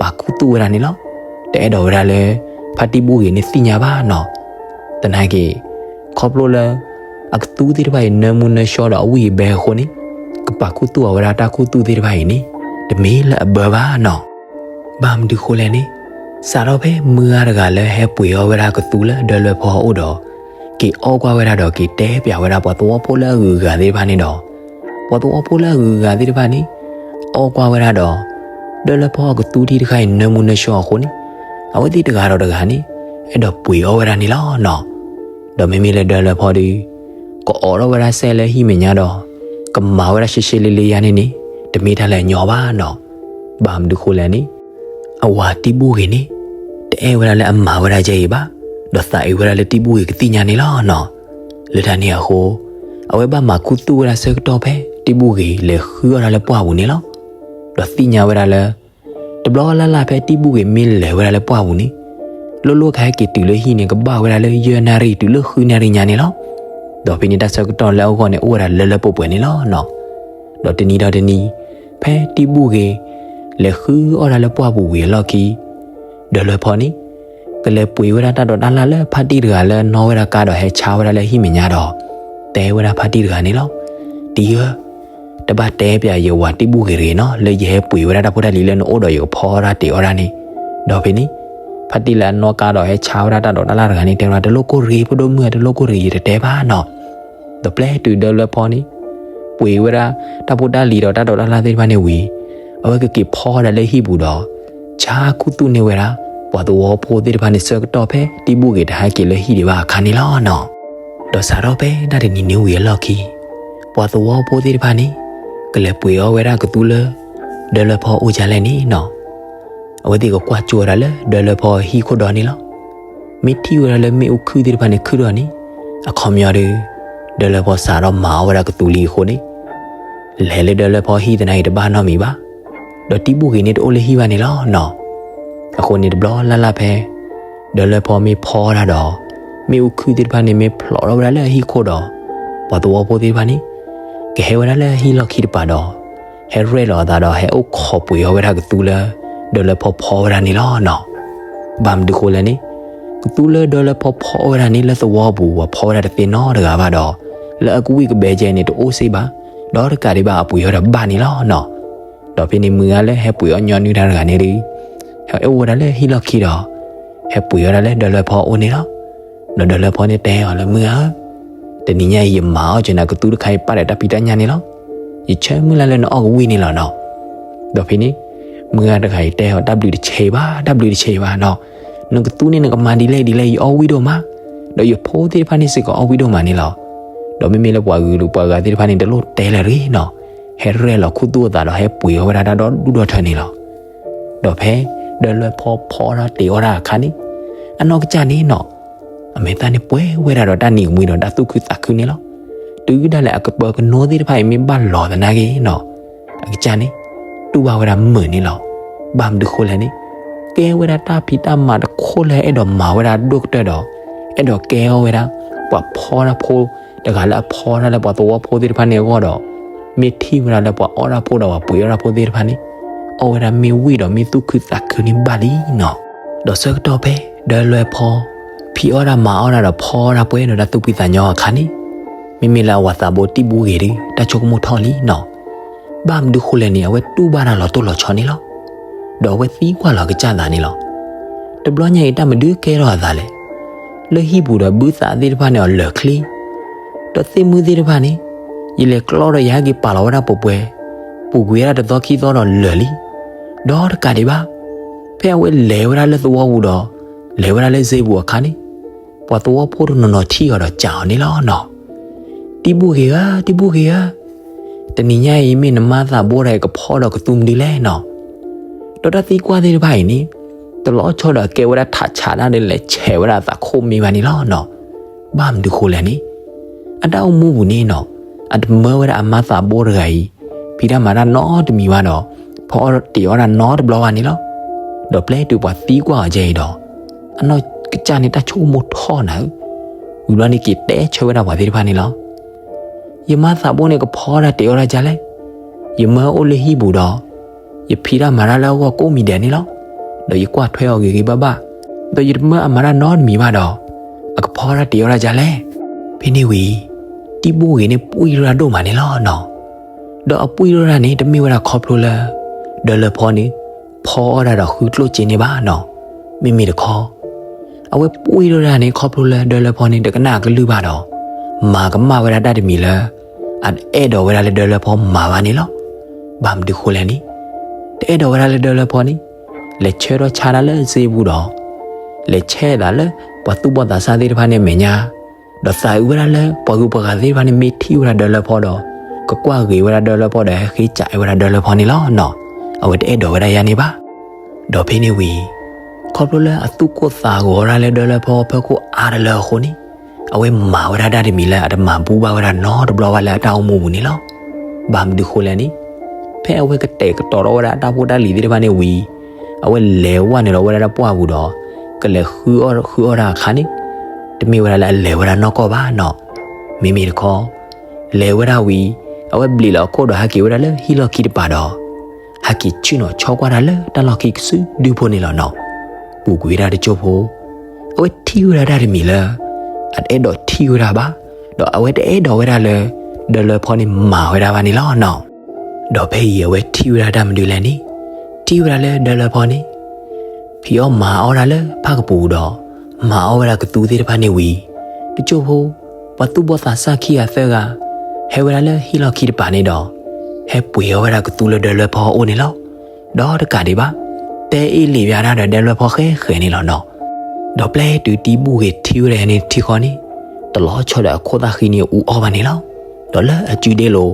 ပာ်ခူသူၣ်ဝဲဒၣ်န့ၣ်လီၤ. တအဲၣ်ဒိးဝဲဒၣ်လၢ ဖါတံဘူၣ်ဂ့ၤန့ၣ်သ့ၣ်ညါဘၣ်နီၤ. သနာ်က့ ခီဖျိလၢ အကသူသ့ၣ်တဖၣ်အံၤ နၢမူနၢဆှီဒီးအဝံၣ်အဘဲအဃိန့ၣ် ကပာ်ခူသူၣ်အီၤဝဲဒၣ်တၢ်ခူသူၣ်သ့ၣ်တဖၣ်အံၤန့ၣ် တမ့ၢ်လၢအဘၢဘၣ်နီၤ. ဘၣ်မနုၤဃိလဲၣ်န့ၣ် စးထီၣ်ဖဲမုၢ်ဂၤတဂၤလၢဟဲပှ့ၤအီၣ်ဝဲဒၣ်ကသူလၢဒၢလွဲဖီအအိၣ်ဒီး က့ၤအီၣ်ကွၢ်ဝဲဒၣ်ဒီးက့ၤတဲပျးဝဲဒၣ်ပှၤသဝီဖိလၢအဂုၤအဂၤသ့ၣ်တဖၣ်န့ၣ်ဒီး ပှၤသဝီဖိလၢအဂုၤအဂၤသ့ၣ်တဖၣ်န့ၣ် အီၣ်ကွၢ်ဝဲဒၣ်ဒီး ဒၢလွဲဖီအကသူထံတခါအံၤနၢမူနၢဆှီအဃိန့ၣ် အဝဲသ့ၣ်တဂၤဒီးတဂၤန့ၣ် အဲၣ်ဒိးပှ့ၤအီၣ်ဝဲဒၣ်န့ၣ်လီၤနီၤ. ဒီးမ့မ့ၢ်လၢဒၢလွဲဖီဒီး ကအိးထီၣ်ဝဲဒၣ်စဲးလၢဟံၣ်မဲာ်ညါဒီး ကမၤဝဲဒၣ်ရှဲရှဲလ့လ့ယါန့ၣ်န့ၣ် တ တမ့ၢ်တၢ်လၢအညီဘၣ်နီၤ. ဘၣ်မနုၤဃိလဲၣ်န့ၣ်, အဝၤတံဘူၣ်ဂ့ၤန့ၣ် တအဲၣ်ဝဲဒၣ်လၢအမၤဝဲဒၣ်ယဲအံၤဘၣ်, ဒီးသးအုးဝဲဒၣ်လၢတံဘူၣ်ဂ့ၤကသ့ၣ်ညါန့ၣ်လီၤနီၤ. လၢတၢ်န့ၣ်အဃိ, အဝဲဘၣ်မၤခူသူၣ်ဝဲဒၣ်ဆၢကတီၢ်ဖဲတံဘူၣ်ဂ့ၤလဲၤဃုအီၣ်တၢ်လၢပှၢ်ပူၤန့ၣ်လီၤ. ဒီးသ့ၣ်ညါဝဲဒၣ်လၢ တဘျီလၢ်လၢ်ဖဲတံဘူၣ်ဂ့ၤမ့ၢ်လဲၤဝဲဒၣ်လၢပှၢ်ပူၤန့ၣ်, လိၣ်လိၣ်ခါဟဲက့ၤတုၤလၢဟံၣ်န့ၣ် ကဘၣ်ဝဲဒၣ်လၢယဲၢ်နၣ်ရံၣ်တုၤလၢဃုနၣ်ရံၣ်ညါန့ၣ်လီၤ. ဒီးဖဲန့ၣ်တၢ်ဆၢကတီၢ်လၢအဂီၢ်န့ၣ် အိၣ်ဝဲဒၣ်လၢလၢပှဲၤပှဲၤန့ၣ်လီၤနီၤ. ဒီးတနံၤဒီးတနံၤ, ဖဲတံဘူၣ်ဂ့ၤ လဲၤဃုအီၣ်တၢ်လၢပှၢ်ပူၤဝံၤအလီၢ်ခံ, ဒၢလၢဖီန့ၣ် ကလဲၤပှ့ၤဝဲဒၣ်တၢ်ဒိးတၢ်လၣ်လၢဖါတံၢ်တဂၤလၢနီၣ်ဝဲဒၣ်ကါဒီးဟဲဆါဝဲဒၣ်လၢဟံၣ်မဲာ်ညါဒီး, တဲဝဲဒၣ်ဖါတံၢ်တဂၤန့ၣ်လီၤ. တံၢ်ဧၢ, တဘၣ်တဲပၠးယဝၤတံဘူၣ်ဂ့ၤတဂ့ၤနီၤ, လၢယဟဲပှ့ၤဝဲဒၣ်တၢ်ဖိတၢ်လံၤလၢနအိၣ်ဒီးယကဖီတၢ်တ့ၤအီၣ်တၢ်န့ၣ်. ဒီးဖဲန့ၣ်, ဖါတံၢ်လၢအနီၣ်ကါဒီးဟဲဆါဝဲဒၣ်တၢ်ဒိးတၢ်လၣ်တဂၤန့ၣ် တဲဝဲဒၣ် တလိၣ်ကိၢ်ရ့ၤ ဖိဒိၣ်မုၣ်ဧၢ, တလိၣ်ကိၢ်ရ့ၤ ယတတဲဘၣ်နီၤ. ဒီးပျဲတုၤဒၢလၢဖီန့ၣ် ပှ့ၤဝဲဒၣ်တၢ်ဖိတၢ်လံၤဒီးတၢ်ဒိးတၢ်လၣ်သ့ၣ်တဖၣ်န့ၣ်ဝံၤ, အဝဲကက့ၤဖီဒၣ်လၢဟံၣ်ပူၤဒီး ဆါခူသူၣ်န့ၢ်ဝဲဒၣ် ပှၤသဝီဖိသ့ၣ်တဖၣ်န့ၣ်ဆၢကတီၢ်ဖဲတံဘူၣ်ဂ့ၤတဟဲက့ၤလၢဟံၣ်ဒံးဘၣ်အခါန့ၣ်လီၤနီၤ. ဒီးစးထီၣ်ဖဲတၢ်တနံၤန့ၣ်ဝံၤအလီၢ်ခံ, ပှၤသဝီဖိသ့ၣ်တဖၣ်န့ၣ် ကလဲၤပှ့ၤအီၣ်ဝဲဒၣ်ကသူလၢ ဒၢလၢဖီအိၣ်ဒ်လဲၣ်န့ၣ်နီၤ. အဝဲသ့ၣ်ကကွၢ်ကၠိဝဲဒၣ်လၢဒၢလၢဖီဟံၣ်ခိၣ်ဒီန့ၣ်လီၤ. မ့ၢ်ထံၣ်ဝဲဒၣ်လၢမ့ၣ်အူခုၣ်သ့ၣ်တဖၣ်န့ၣ်ခုၣ်ဒီးန့ၣ်, အခီပညီဒီး ဒၢလၢဖီစးထီၣ်မၤအီၣ်ဝဲဒၣ်ကသူလံအဃိန့ၣ်, လဲၤလၢဒၢလၢဖီဟံၣ်သနာ်က့တဘၣ်နီတမံၤဘၣ်. ဒီးတံဘူၣ်ဂ့ၤန့ၣ်တအိၣ်လၢဟံၣ်ဘၣ်န့ၣ်လီၤနီၤ. အဃိန့ၣ်တဘျီလၢ်လၢ်ဖဲ ဒၢလၢဖီမ့ၢ်ဖီဒၣ်ဒီး မ့ၣ်အူခုၣ်သ့ၣ်တဖၣ်န့ၣ်မ့ၢ်ဖျိးထီၣ်ဝဲဒၣ်လၢအဟံၣ်ခိၣ်ဒီး, ပှၤသဝီဖိသ့ၣ်တဖၣ်န့ၣ် ကဟဲဝဲဒၣ်လၢဟံၣ်လီၢ်ခံတပၤဒီး ဟဲရဲၣ်လီၤအသးဒီးဟဲအိၣ်ခိးပှ့ၤအီၣ်ဝဲဒၣ်ကသူလၢ ဒၢလၢဖီဖီဝဲဒၣ်န့ၣ်လီၤနီၤ. ဘၣ်မနုၤဃိလဲၣ်န့ၣ်, ကသူလၢဒၢလၢဖီဖီဝဲဒၣ်န့ၣ် လၢသဝီပူၤပှၤဖီဝဲဒၣ်တသ့နီတဂၤဘၣ်ဒီး, လၢအကဝံၣ်ကဘဲကဲန့ၣ်တအိၣ်စ့ၢ်ဘၣ်, ဒီးတကးဒံးဘၣ်အပှ့ၤအီၣ်ဒီးဘၣ်န့ၣ်လီၤနီၤ. ဒီးဖဲန့ၣ်မုၢ်ဂၤလၢဟဲပှ့ၤအီၣ်ညီနုၢ်တၢ်တဂၤန့ၣ်ဒီး ဟဲအိၣ်ဝဲဒၣ်လၢဟံၣ်လီၢ်ခံဒီး ဟဲပှ့ၤအီၣ်ဒၣ်လၢဒၢလၢဖီအအိၣ်န့ၣ်လီၤ. ဒီးဒၢလၢဖီန့ၣ်တဲအီၤလၢမုၢ်ဂၤဧၢ, တနံၤညါအံၤယမၤအီၣ်က့ၤနၤကသူတခါအံၤပာ်ဒီးတၢ်ဖံးတၢ်ညၣ်န့ၣ်လီၤ. ယဆၢမုၢ်လၢ်လၢနအီၣ်ကဝံၣ်န့ၣ်လီၤနီၤ. ဒီးဖဲန့ၣ် မုၢ်ဂၤတဂၤအံၤတဲအီၤ တၢ်ဘျုးတဆဲးဘၣ်, တၢ်ဘျုးတဆဲးဘၣ်နီၤ. နကသူန့ၣ်နကမၤဒ်လဲၣ်ဒ်လဲၣ် ယအီၣ်ဝံၣ်ဒိၣ်မး, ဒီးယဖိသ့ၣ်တဖၣ်န့ၣ်စ့ၢ်ကီးအီၣ်ဝံၣ်ဒိၣ်မးန့ၣ်လီၤ. ဒီးမ့မ့ၢ်လၢပှၤဂုၤပှၤဂၤသ့ၣ်တဖၣ်န့ၣ် တလိၣ်တဲလၢၤတဂ့ၤနီၤ. ဟဲရဲၣ်လီၤခူသူၣ်အသးဒီးဟဲပှ့ၤအီၣ်ဝဲဒၣ်တၢ်ဒီဒူၣ်ဒီထၢန့ၣ်လီၤ. ဒီးဖဲ ဒၢလၢဖီဖီတၢ်တ့ၤအီၣ်တၢ်အခါန့ၣ်, အနီၢ်ကစၢ်န့ၣ်နီၤ, အမဲာ်သၣ်န့ၣ်ပှဲၤဝဲဒၣ်ဒီးတၢ်နံၤကမှံဒီးတၢ်သူၣ်ခုသးခုန့ၣ်လီၤ. တုၤဒၣ်လဲာ်အကပၢၤကနိသ့ၣ်တဖၣ်အံၤမ့ၢ်ဘၣ်လီၤသနာ်က့နီၤ, အကစၢ်န့ၣ် တူၢ်ဘၣ်ဝဲဒၣ်မုာ်န့ၣ်လီၤ. ဘၣ်မနုၤဃိလဲၣ်န့ၣ်, ကဲဝဲဒၣ်တၢ်ဖံးတၢ်မၤတခီလၢအဲၣ်ဒိးမၤဝဲဒၣ်ဒိၣ်ကတၢၢ်ဒီး, အဲၣ်ဒိးကဲအီၣ်ဝဲဒၣ် ပှၤဖီတၢ်ဖိ တဂၤလၢအဖီတၢ်လၢပှၤသဝီဖိသ့ၣ်တဖၣ်န့ၣ်အဂီၢ်ဒီး, မ့ၢ်ထံၣ်ဝဲဒၣ်လၢပှၤအီၣ်တၢ်ဖိဒီးပှၤပှ့ၤအီၣ်တၢ်ဖိသ့ၣ်တဖၣ်န့ၣ်, အီၣ်ဝဲဒၣ်မ့ၢ်ဝံၣ်ဒီးမ့ၢ်သူၣ်ခုသးခုန့ၣ်ဘၣ်လံနီၤ. ဒီးဆၢကတီၢ်ဖဲ ဒၢလၢဖီ ဖံးအီၣ်တၢ်မၤအီၣ်တၢ်ဒီးဖီအီၣ်တၢ်ပှဲၤဒီးတၢ်သူၣ်ဖှံသးညီအခါန့ၣ်, မ့မ့ၢ်လၢအဝၤသးဘိတံဘူၣ်ဂ့ၤဒီး တၢ်ဆိကမိၣ်ထီၣ်လံနီၤ. ဘၣ်မနုၤဃိလဲၣ်န့ၣ် အဝဲတူၢ်ဘၣ်တၢ်လီၤတိၢ်လီၤဆီန့ၣ်လီၤ. ဒီးအဝဲသံကွၢ်လီၤအကစၢ်သးန့ၣ်လီၤ. တဘျီညါအံၤတၢ်မနုၤကဲထီၣ်အသးလဲၣ်. လၢဟံၣ်ပူၤဒီးဘုသးသ့ၣ်တဖၣ်န့ၣ်အီၤလၢာ်ချ့, ဒီးသ့ၣ်မုၢ်သ့ၣ်တဖၣ်န့ၣ်, ယလဲၤကျီဒီးယဟဲက့ၤပာ်လီၤဝဲဒၣ်ပှဲၤပှဲၤ, ပူၤကွံာ်ဝဲဒၣ်တသီခံသီဒီးလၢာ်လံ. ဒီးတကးဒံးဘၣ်, ဖဲအဝဲလဲၤဝဲဒၣ်လၢသဝီပူၤဒီး လဲၤဝဲဒၣ်လၢစ့ပူၤအခါန့ၣ်, ပှၤသဝီဖိတနီၤနီၤထံၣ်အီၤဒီးစံးအီၤန့ၣ်လီၤနီၤ. တံဘူၣ်ဂ့ၤဧၢ, တံဘူၣ်ဂ့ၤဧၢ, တနံၤညါအံၤမ့ၢ်နမါသးဘိဒီးကဖီဒီးကသူမနုၤလဲၣ်နီၤ. ဒီးတၢ်သံကွၢ်သ့ၣ်တဖၣ်အံၤန့ၣ်, တလီၤဆီဒီးကဲဝဲဒၣ်ထးဆးတၢ်ဒီးလဲၤဆဲးဝဲဒၣ်အသးခိၣ်မ့ၢ်ဘၣ်န့ၣ်လီၤနီၤ. ဘၣ်မနုၤဃိလဲၣ်န့ၣ်, အတၢ်အိၣ်မူပူၤန့ၣ်နီၤ, အတမၢဝဲဒၣ်အမါသးဘိတဂၤအံၤ ဖံးတၢ်မၤတၢ်နီတမံၤဘၣ်ဒီး ဖီအီၣ်တ့ၤအီၣ်တၢ်နီတဘျီဘၣ်န့ၣ်လီၤ. ဒီးပျဲတုၤပှၤသံကွၢ်အီၤကဲအံၤဒီး, အနီၢ်ကစၢ်န့ၣ်တၢ်ဆိကမိၣ်ထီၣ်နၤဧၢ, ဝံၤဘျီန့ၣ်က့ၤတဲဆၢဝဲဒၣ်ပှၤသ့ၣ်တဖၣ်န့ၣ်လီၤ. ယမါသးဘိန့ၣ်ကဖီတၢ်တ့ၤအီၣ်တၢ်ဒ်လဲၣ်. ယမၢအိၣ်လၢဟံၣ်ပူၤဒီး, ယဖံးတၢ်မၤတၢ်လၢအဂီၢ်ကိးမံၤဒဲးန့ၣ်လီၤ. ဒီးယကွၢ်ထွဲအီၤဂ့ၤဂ့ၤဘၣ်ဘၣ်, ဒီးယတမၢအမၤတၢ်နီတမံၤဘၣ်ဒီး, အကဖီတၢ်တ့ၤအီၣ်တၢ်ဒ်လဲၣ်. ဖဲန့ၣ်ဝံၤ, တံဘူၣ်ဂ့ၤန့ၣ်ပှံၢ်ထီၣ်တၢ်ဒိၣ်မးန့ၣ်လီၤနီၤ. ဒီးအပှံၢ်ထီၣ်တၢ်န့ၣ် တမ့ၢ်ဝဲဒၣ်ခီဖျိလၢ ဒၢလၢဖီန့ၣ် ဖီအီၣ်တၢ်ဒီးဃုကျိၣ်စ့န့ၣ်ဘၣ်နီၤ. မ့မ့ၢ်တခီ, အဝဲပှံၢ်ထီၣ်တၢ်န့ၣ် ခီဖျိလၢဒၢလၢဖီန့ၣ် တကနၣ်အကလုၢ်ဘၣ်ဒီး မၤကမၣ်ဝဲဒၣ်တၢ်တမံၤလၢ အတအဲၣ်ဒိးဝဲဒၣ်လၢဒၢလၢဖီမၤဘၣ်န့ၣ်လီၤ. ဘၣ်မနုၤဃိလဲၣ်န့ၣ်, တအဲၣ်ဒိးဝဲဒၣ်လၢဒၢလၢဖီန့ၣ် လဲၤဆၢထီၣ်ဆါတၢ်လၢစ့ပူၤဒီး လဲၤဆဲးသးလၢပှၤသူၣ်ဘီၣ်သးစၢ်သ့ၣ်တဖၣ်န့ၣ်အမဲာ်ညါ, ဒီးသးအုးဝဲဒၣ်လၢပှၤဂုၤပှၤဂၤသ့ၣ်တဖၣ်န့ၣ် မ့ၢ်ထံၣ်ဝဲဒၣ်ဒၢလၢဖီဒီး ကကွၢ်ဂ့ၤဝဲဒၣ်ဒၢလၢဖီဒီး ဟဲဃ့စးဝဲဒၣ်ဒၢလၢဖီန့ၣ်လီၤနီၤ. အဝဲတအဲၣ်ဒိးဝဲဒၣ်ယၤန့ၣ်ဘၣ်. ဒီးဖဲန့ၣ်ဝံၤ ခီဖျိလၢအသူၣ်ကိၢ်သးဂီၤဒၣ်လၢဒၢလၢဖီအဖီခိၣ်အါတလၢအဃိန့ၣ်, အဝဲမၤဝဲဒၣ်တၢ်တမံၤလၢအတမၤဘူၣ်ဘၣ်ဝဲဒၣ်နီတဘျီဘၣ်လၢအတၢ်အိၣ်မူပူၤန့ၣ်လီၤ. ဘၣ်မနုၤဃိလဲၣ်န့ၣ်, ဖဲအဝဲကတဲာ်ကတီၤထီၣ်ဝဲဒၣ်အတၢ်ဖိတၢ်လံၤသ့ၣ်တဖၣ်န့ၣ်ဝံၤ, အဝဲလဲၤဝဲနုာ်လီၤဝဲဒၣ်တၢ်ပှၢ်ပူၤဒီး ကလဲၤဃုအီၣ်ဃုအီတၢ်အခါန့ၣ်, တမ့ၢ်ဝဲဒၣ်လၢအလဲၤဝဲဒၣ်နီၢ်ကီၢ်ဘၣ်နီၤ. မ့မ့ၢ်တခီ လဲၤဝဲဒၣ်ဝံၤ, အဝဲဘျံးလီၤအခိၣ်ဒီးဟဲက့ၤဝဲဒၣ်လၢဟံၣ်လီၢ်ခံတပၤဒီး ဟဲက့ၤဆ့ၣ်နီၤဆီကွၢ်တၢ်လၢတၢ်လီၢ်ခံကစုဒုဖိန့ၣ်လီၤနီၤ. ပူၤကွံာ်ဝဲဒၣ်တကၠိၢ်ဖိ, အဝဲထံၣ်ဝဲဒၣ်တၢ်တမံၤလၢ အတအဲၣ်ဒိးထံၣ်ဝဲဒၣ်ဘၣ်, ဒီးအဝဲတအဲၣ်ဒိးဝဲဒၣ်လၢ ဒၢလၢဖီန့ၣ်မၤဝဲဒၣ်ဘၣ်န့ၣ်လီၤနီၤ. ဒီးဖဲအံၤအဝဲထံၣ်ဝဲဒၣ်တၢ်မနုၤလဲၣ်န့ၣ်, ထံၣ်ဝဲဒၣ်လၢဒၢလၢဖီန့ၣ် ဖံးအီၣ်မၤအီၣ်ဒၣ်လၢဖၣ်ကပူၤဒီး မၤအီၣ်ဝဲဒၣ်ကသူသ့ၣ်တဖၣ်န့ၣ်ဝံၤ, တကၠိၢ်ဖိ, ပှၤသူၣ်ဘီၣ်သးစၢ်ခံဂၤသၢဂၤ ဟဲဝဲဒၣ်လၢဟံၣ်လီၢ်ခံတပၤန့ၣ်ဒီး ဟဲပှ့ၤအီၣ်ဝဲဒၣ်ကသူလၢဒၢလၢဖီအအိၣ်န့ၣ်လီၤ. ဒီးတကးဒံးဘၣ်, တဲအ့ၣ်လံာ်ဘၣ်ဒၣ်ဒီးဒၢလၢဖီဃဲဃဲန့ၣ်လီၤနီၤ. ဒီးပျဲတုၤတံဘူၣ်ဂ့ၤထံၣ်ဝဲဒၣ်န့ၣ်ထံဃီန့ၣ်, တလီၤဆီဒီးအခိၣ်သၣ်ဃံန့ၣ်အူအီၣ်ဘၣ်န့ၣ်လီၤ. ဒီးလၢအစုဒ့လိၤ,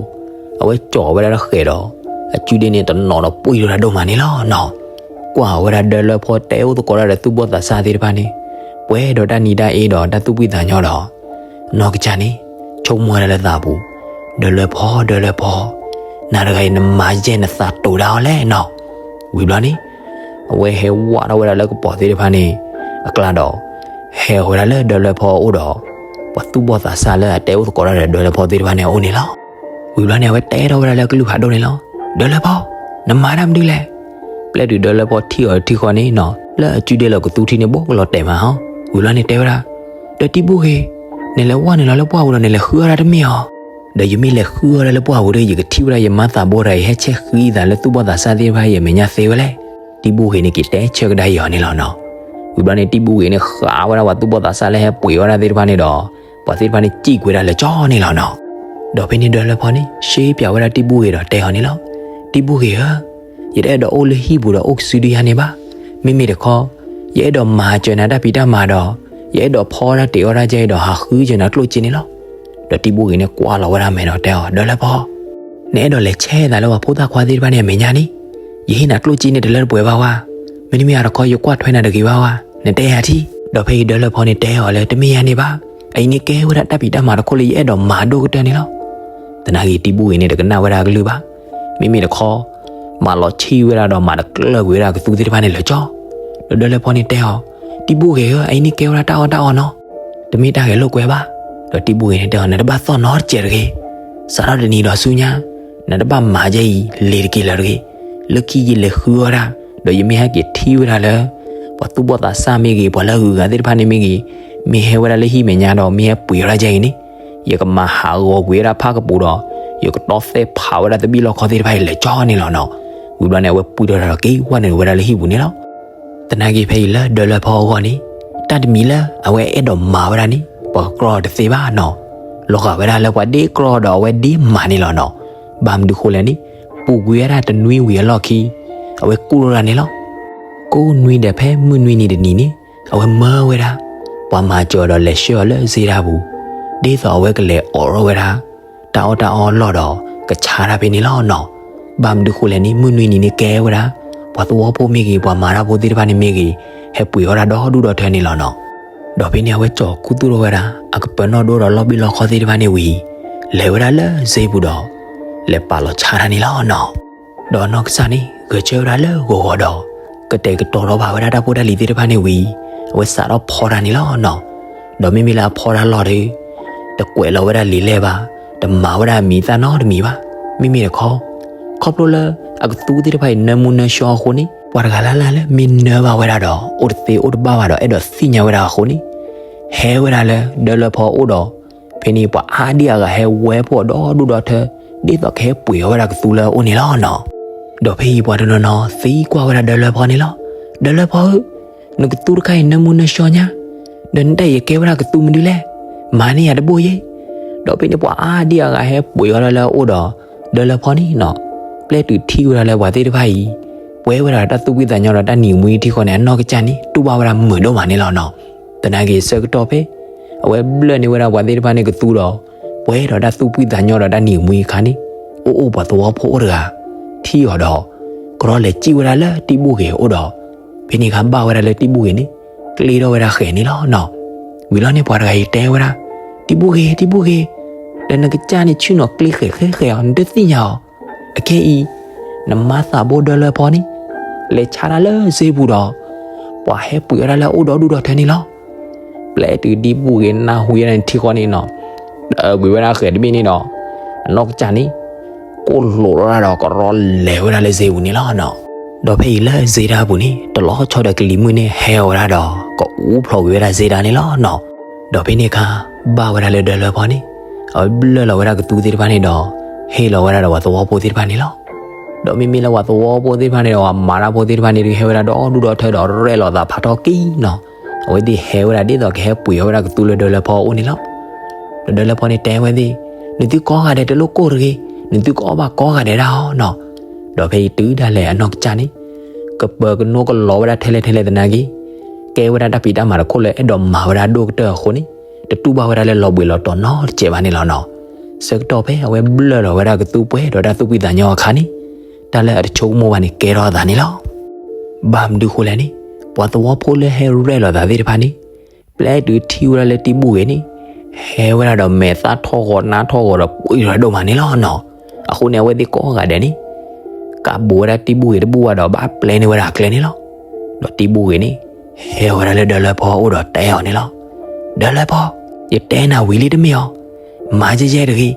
အဝဲကၠီၤဝဲဒၣ်တဃဲၤဒီး, အစုဒ့န့ၣ်တနီၤဒီးပှံၢ်ထီၣ်တၢ်ဒိၣ်မးန့ၣ်လီၤ. ကွၢ်ဝဲဒၣ်ဒၢလၢဖီတဲအိၣ်သကိးတၢ်ဒီးသူၣ်ဘီၣ်သးစၢ်သ့ၣ်တဖၣ်န့ၣ်, ပှဲၤဒီးတၢ်နံၤတၢ်အ့ဒီးတၢ်သူၣ်ဖှံသးညီဒီး အနီၢ်ကစၢ်န့ၣ် ဆိကမိၣ်ဝဲဒၣ်လၢသးပူၤ, ဒၢလၢဖီ ဒၢလၢဖီ, နၤတဂၤအံၤနမၤယဲၢ်နသးတိၤဒၣ်အီၤလဲၣ်နီၤ. ဝံၤဘျီန့ၣ်, အဝဲဟဲဝးထီၣ်ဝဲဒၣ်လၢကပီၤသ့ၣ်တဖၣ်န့ၣ် အကျါဒီး, ဟဲဝဲဒၣ်လၢဒၢလၢဖီအအိၣ်ဒီး, ပှၤသူၣ်ဘီၣ်သးစၢ်လၢအတဲအိၣ်သကိးတၢ်ဒီးဒၢလၢဖီသ့ၣ်တဖၣ်န့ၣ်အအိၣ်န့ၣ်လီၤ. ဝံၤဘျီန့ၣ် အဝဲတဲထီၣ်ဝဲဒၣ်လၢကလုၢ်ဖးဒိၣ်န့ၣ်လီၤ. ဒၢလၢဖီ, နမၤတၢ်မနုၤလဲၣ်. ပျဲတုၤဒၢလၢဖီထံၣ်အီၤထံဃီန့ၣ်နီၤ, လၢအစုဒ့လီၤကသူထံန့ၣ် ဘိးကလီၤတဲာ်မးဟီ. ဝံၤဘျီန့ၣ်တဲဝဲဒၣ်, ဒီးတံဘူၣ်ဂ့ၤ, နလဲၤဝးနုာ်လီၤလၢပှၢ်ပူၤဒီးနလဲၤဃုအီၣ်တၢ်တမ့ၢ်အီၤ. ဒီးယမ့ၢ်လဲၤဃုအီၣ်ဒၣ်လၢပှၢ်ပူၤဒီး ယကထံၣ်ဝဲဒၣ်ယမါသးဘိတဂၤအံၤ ဟဲဆဲးဃံသးလၢသူၣ်ဘီၣ်သးစၢ်သ့ၣ်တဖၣ်အံၤအမဲာ်ညါသ့ဝဲလဲၣ်. တံဘူၣ်ဂ့ၤန့ၣ်က့ၤတဲဆၢကဒါအီၤန့ၣ်လီၤနီၤ. ဝံၤဘျီန့ၣ် တံဘူၣ်ဂ့ၤန့ၣ် ဃးဝဲဒၣ်ပှၤသူၣ်ဘီၣ်သးစၢ်လၢဟဲပှ့ၤအီၣ်တၢ်သ့ၣ်တဖၣ်န့ၣ်ဒီး, ပှၤသ့ၣ်တဖၣ်န့ၣ်စံၣ်ကွံာ်ဝဲဒၣ်လၢကၠီန့ၣ်လီၤနီၤ. ဒီးဖဲန့ၣ်ဒၢလၢဖီန့ၣ် ရှဲပၠးဝဲဒၣ်တံဘူၣ်ဂ့ၤဒီးတဲအီၤန့ၣ်လီၤ. တံဘူၣ်ဂ့ၤဧၢ, ယတအဲၣ်ဒိးအိၣ်လၢဟံၣ်ပူၤဒီးအိၣ်ကစုဒုယၤန့ၣ်ဘၣ်. မ့မ့ၢ်တခီ, ယအဲၣ်ဒိးမၤစၢၤနၤတၢ်ဖံးတၢ်မၤဒီး, ယအဲၣ်ဒိးဖီတၢ်တ့ၤအီၣ်တၢ်ကဲအံၤဒီးဟးဃုက့ၤနၤကျိၣ်စ့န့ၣ်လီၤ. ဒီးတံဘူၣ်ဂ့ၤန့ၣ်ကွၢ်လီၤဝဲဒၣ်မဲာ်ဒီးတဲအီၤ, ဒၢလၢဖီ, နအဲၣ်ဒိးလဲၤဆဲးသးလၢပှၤဖိသၣ်ခွါသ့ၣ်တဖၣ်န့ၣ်အမဲာ်ညါန့ၣ်, ယဟ့ၣ်နၤကျိၣ်စ့န့ၣ်တလၢတပှဲၤဘၣ်ဝဲ. မ့တမ့ၢ်အတခီ ယကွၢ်ထွဲနၤတဂ့ၤဘၣ်ဝဲ, နတဲယၤထံၣ်. ဒီးဖဲအံၤဒၢလၢဖီန့ၣ်တဲအီၤလၢ တမ့ၢ်ယၤန့ၣ်ဘၣ်. အအံၤန့ၣ်ကဲဝဲဒၣ်တၢ်ဖံးတၢ်မၤတခီလၢယအဲၣ်ဒိးမၤဒိၣ်ကတၢၢ်န့ၣ်လီၤ. သနာ်က့တံဘူၣ်ဂ့ၤန့ၣ် တကနၣ်ဝဲဒၣ်အကလုၢ်ဘၣ်. မ့မ့ၢ်တခီ, မၤလီၤဆံၣ်ဝဲဒၣ်ဒီးမၤတကျၢၢ်ကွံာ်ဝဲဒၣ်ကသူသ့ၣ်တဖၣ်န့ၣ်လၢာ်ကၠီ. ဒီးဒၢလၢဖီန့ၣ်တဲအီၤ, တံဘူၣ်ဂ့ၤဧၢ, အအံၤန့ၣ်ကဲဝဲဒၣ်တၢ်အီၣ်တၢ်အီနီၤ. တမ့ၢ်တၢ်ဂဲၤလိာ်ကွဲဘၣ်. ဒီးတံဘူၣ်ဂ့ၤန့ၣ်တဲအီၤ, နတဘၣ်သီၣ်နီတစဲးတဂ့ၤ. စးထီၣ်တနံၤဒီးဆူညါ, နတဘၣ်မၤဒ်အံၤလ့ၤတက့ၤလၢၤတဂ့ၤ. လၢခံယလဲၤဃုအီၣ်ဒၣ်, ဒီးယမ့ၢ်ဟဲက့ၤထံၣ်ဝဲဒၣ်လၢ ပှၤသူၣ်ဘီၣ်သးစၢ်မ့ၢ်ဂ့ၤ, ပှၤလၢအဂုၤအဂၤသ့ၣ်တဖၣ်န့ၣ်မ့ၢ်ဂ့ၤ, မ့ၢ်ဟဲဝဲဒၣ်လၢဟံၣ်မဲာ်ညါဒီး မ့ၢ်ဟဲပှ့ၤအီၣ်ဒၣ်ဒ်အံၤန့ၣ်, ယကမၤဟးဂီၤကွံာ်ဝဲဒၣ်ဖၣ်ကပူၤဒီး ယကတီသဲဖးဝဲဒၣ်သဘံၣ်လီၢ်ခီသ့ၣ်တဖၣ်အံၤလၢာ်ကၠီန့ၣ်လီၤနီၤ. ဝံၤဘျီန့ၣ် အဝဲပှံၢ်ထီၣ်တၢ်ဒီးက့ၤဝဲနုာ်ဝဲဒၣ်လၢဟံၣ်ပူၤန့ၣ်လီၤ. သနာ်က့ဖဲအံၤလၢဒၢလၢဖီအဂီၢ်န့ၣ်, တၢ်တမံၤလၢအဝဲအဲၣ်ဒိးမၤဝဲဒၣ်န့ၣ်, ပှၤကကြီတသ့ဘၣ်နီၤ. လီၤဂာ်ဝဲဒၣ်လၢပှၤဒ့ကြီဒီးအဝဲဒ့မၤန့ၣ်လီၤနီၤ. ဘၣ်မနုၤဃိလဲၣ်န့ၣ်, ပူၤကွံာ်ဝဲဒၣ်တနွံဝံၤအလီၢ်ခံ, အဝဲကူၣ်ထီၣ်တၢ်န့ၣ်လီၤ. ကိးနွံဒဲးဖဲမုၢ်နွံနံၤတနံၤန့ၣ်, အဝဲမၢဝဲဒၣ် ပှၤမၤစၢၤဒီးလဲၤဆှၢအီၤလၢစ့တၢ်ပူၤ, ဒ်သိးအဝဲကလဲၤအိးထီၣ်ဝဲဒၣ် တၢ်အီၣ်တၢ်အီလီၢ်ဒီး ကဆါတၢ်ဖဲန့ၣ်လီၤနီၤ. ဘၣ်မနုၤဃိလဲၣ်န့ၣ်, မုၢ်နွံနံၤန့ၣ်ကဲဝဲဒၣ် ပှၤသဝီဖိမ့ၢ်ဂ့ၤ, ပှၤမၤတၢ်ဖိသ့ၣ်တဖၣ်န့ၣ်မ့ၢ်ဂ့ၤ, ဟဲပှ့ၤအီၣ်ဒၣ်ဒီဒူၣ်ဒီထၢန့ၣ်လီၤနီၤ. ဒီးဖဲန့ၣ် အဝဲကၠီၤခူသူၣ်ထီၣ်ဝဲဒၣ် အကပၢၤနီၣ်ဒိဒီးလီၢ်ဘံၣ်လီၢ်ခီသ့ၣ်တဖၣ်န့ၣ်ဝံၤ, လဲၤဝဲဒၣ်လၢစ့ပူၤဒီး လဲၤပာ်လီၤဆါတၢ်န့ၣ်လီၤနီၤ. ဒီးအနီၢ်ကစၢ်န့ၣ် ဂဲၤဆၢဝဲဒၣ်လၢဂီၤဂီၤဒီး ကတဲာ်ကတီၤထီၣ်ဘၣ်ဝဲဒၣ်တၢ်ဖိတၢ်လံၤသ့ၣ်တဖၣ်န့ၣ်ဝံၤ, အဝဲစးထီၣ်ဖီတၢ်န့ၣ်လီၤနီၤ. ဒီးမ့မ့ၢ်လၢအဖီတၢ်လီၢ်ဒီး တကွဲးလီၤဝဲဒၣ်လံာ်လဲၢ်ဘၣ်, တမၤဝဲဒၣ်အမံၤအသၣ်နီတမံၤဘၣ်. မ့မ့ၢ်တခီ, ခီဖျိလၢ အကသူသ့ၣ်တဖၣ်အံၤနၢမူနၢဆှီအဃိန့ၣ်, ပှၤတဂၤလၢ်လၢ်လၢမ့ၢ်နၢဘၣ်ဝဲဒၣ်ဒီး အိၣ်တသ့အိၣ်တဘၣ်ဘၣ်ဒီး အဲၣ်ဒိးသ့ၣ်ညါဝဲဒၣ်အဃိန့ၣ်, ဟဲဝဲဒၣ်လၢဒၢလၢဖီအအိၣ်ဒီး ဖဲန့ၣ်ပှၤအါဒံအါဂၤဟဲဝဲဖှိၣ်ဒီဒူၣ်ဒီထၢ, ဒ်သိးကဟဲပှ့ၤအီၣ်ဝဲဒၣ်ကသူလၢအအိၣ်န့ၣ်လီၤနီၤ. ဒီးဖဲအံၤပှၤတနီၤနီၤသံကွၢ်ဝဲဒၣ်ဒၢလၢဖီန့ၣ်လီၤ. ဒၢလၢဖီဧၢ, နကသူတခါအံၤနၢမူနၢဆှီညါ, ဒီးနတၢ်အံၤကဲဝဲဒၣ်ကသူမနုၤလဲၣ်, မၤန့ၢ်ယၤတဘိယ့ၣ်. ဒီးဖဲန့ၣ်ပှၤအါဒံအါဂၤဟဲပှ့ၤအီၣ်ဒၣ်လၢအအိၣ်ဒီး ဒၢလၢဖီန့ၣ်နီၤ, ပျဲတုၤထံၣ်ဝဲဒၣ်လၢပှၤသ့ၣ်တဖၣ်အံၤ ပှဲၤဝဲဒၣ်တၢ်သူၣ်ဖှံသးညီဒီးတၢ်နံၤမှံထံဃီန့ၣ် အနီၢ်ကစၢ်န့ၣ် တူၢ်ဘၣ်ဝဲဒၣ်မုာ်ဒိၣ်မးန့ၣ်လီၤနီၤ. သနာ်က့ဆၢကတီၢ်ဖဲ အဝဲဘျၢၣ်န့ၢ်ဝဲဒၣ်ပှၤသ့ၣ်တဖၣ်န့ၣ်ကသူဒီး ပှဲၤဒီးတၢ်သူၣ်ဖှံသးညီဒီးတၢ်နံၤမွံအခါန့ၣ်, အိၣ်အိၣ်ပှၤသဝီဖိအိၣ်တဂၤ ထံၣ်အီၤဒီး ကရီလဲၤစံၣ်ဝဲဒၣ်လၢတံဘူၣ်ဂ့ၤအအိၣ်ဒီး ဖဲန့ၣ်အခါဘၣ်ဝဲဒၣ်လၢတံဘူၣ်ဂ့ၤန့ၣ် ကျ့ထီၣ်ဝဲဒၣ်ဃဲၤန့ၣ်လီၤနီၤ. ဝံၤလီၤန့ၣ် ပှၤတဂၤအံၤတဲဝဲဒၣ်, တံဘူၣ်ဂ့ၤ တံဘူၣ်ဂ့ၤ, ဒီးနကစၢ်န့ၣ်ဆ့ၣ်နီၤကျ့ဃဲၤဃဲၤဃဲၤအီၤ နတသ့ၣ်ညါအီၤ, အခဲအံၤ နမါသးဘိဒၢလၢဖီန့ၣ် လဲၤဆါတၢ်လၢစ့ပူၤဒီး ပှၤဟဲပှ့ၤဝဲဒၣ်လၢအအိၣ်ဒီဒူၣ်ဒီထၢန့ၣ်လီၤ. ပျဲတုၤတံဘူၣ်ဂ့ၤနၢ်ဟူဝဲဒၣ်န့ၣ်ထံဃီန့ၣ်နီၤ, တၢ်ကွံာ်ဝဲဒၣ်ဃဲၤတဘ့ၣ်န့ၣ်ဒီး အနီၢ်ကစၢ်န့ၣ် ကိၣ်လိာ်ထီၣ်ဒၣ်ဒီးကရီလဲၤဝဲဒၣ်လၢစ့ပူၤန့ၣ်လီၤနီၤ. ဒီးဖဲအံၤလၢစ့တၢ်ပူၤန့ၣ် တလီၤဆီဒီးကလံၤမုၢ်န့ၣ်ဟဲအီၤဝဲဒၣ်ဒီး ကအူဖျိးကွံာ်ဝဲဒၣ်စ့တၢ်န့ၣ်လီၤနီၤ. ဒီးဖဲန့ၣ်အခါ ဘၣ်ဝဲဒၣ်လၢဒၢလၢဖီန့ၣ် အဝဲဘျၢၣ်လီၤဝဲဒၣ်ကသူသ့ၣ်တဖၣ်န့ၣ်ဒီး ဟ့ၣ်လီၤဝဲဒၣ်ဒီးပှၤသဝီဖိသ့ၣ်တဖၣ်န့ၣ်လီၤ. ဒီးမ့မ့ၢ်လၢပှၤသဝီဖိသ့ၣ်တဖၣ်န့ၣ်ဒီး ပှၤမၤတၢ်ဖိသ့ၣ်တဖၣ်န့ၣ်ဒီး ဟဲဝဲဒၣ်ဒီဒူၣ်ဒီထၢဒီးရဲၣ်လီၤသးဖးထီၣ်က့ၤနီၤ. အဝဲသ့ၣ်ဟဲဝဲဒၣ်ဒ်သိးကဟဲပှ့ၤအီၣ်ဝဲဒၣ်ကသူလၢဒၢလၢဖီအအိၣ်န့ၣ်လီၤ. ဒီးဒၢလၢဖီန့ၣ်တဲဝဲသ့ၣ်, နသုကိးဂၤဒဲးတလိၣ်ကိၢ်တဂ့ၤ, နသုကအီၣ်ဘၣ်ကိးဂၤဒဲးဒၣ်အီၤနီၤ. ဒီးဖဲအံၤတုၤဒၣ်လဲာ်အနီၢ်ကစၢ်န့ၣ် ကပၢၤကနိကလီဝဲဒၣ်ထဲလဲၣ်ထဲလဲၣ်သနာ်က့ ကဲဝဲဒၣ်တၢ်ဖံးတၢ်မၤတခိၣ်လၢအဲၣ်ဒိးမၤဝဲဒၣ်ဒိၣ်ကတၢၢ်အဃိန့ၣ် တတူၢ်ဘၣ်ဝဲဒၣ်လၢလီၤဘှံးလီၤတီၤနီတစဲးဘၣ်န့ၣ်လီၤနီၤ. ဆၢကတီၢ်ဖဲအဝဲဘျၢၣ်လီၤဝဲဒၣ်ကသူပှဲၤဒီးတၢ်သူၣ်ဖှံသးညီအခါန့ၣ် တၢ်လၢအတဆိကမိၣ်ဘၣ်န့ၣ်ကဲထီၣ်အသးန့ၣ်လီၤ. ဘၣ်မနုၤဃိလဲၣ်န့ၣ် ပှၤသဝီဖိလၢဟဲရဲၣ်လီၤသးသ့ၣ်တဖၣ်န့ၣ် ပျဲတုၤထံၣ်ဝဲဒၣ်လၢတံဘူၣ်ဂ့ၤန့ၣ် ဟဲဝဲဒၣ်ဒီးမဲာ်သၣ်ထီၣ်ဂီၤနါထီၣ်ဂီၤဒီးပှံၤထီၣ်ဒိၣ်မးန့ၣ်လီၤနီၤ. အဃိန့ၣ် အဝဲသ့ၣ်ကိးဂၤဒဲးန့ၣ် ကးဘူးဝဲဒၣ်တံဘူၣ်ဂ့ၤတဘူၣ်ဘၣ်ဒီးဘၣ်ပျဲန့ၢ်ဝဲဒၣ်အကျဲန့ၣ်လီၤ. ဒီးတံဘူၣ်ဂ့ၤန့ၣ် ဟဲဝဲဒၣ်လၢဒၢလၢဖီအအိၣ်ဒီးတဲအီၤန့ၣ်လီၤ. ဒၢလၢဖီ, ယတဲနၤဝံၤလံတမ့ၢ်အီၤ, မၤယဲၢ်ယဲၢ်တဂ့ၤ,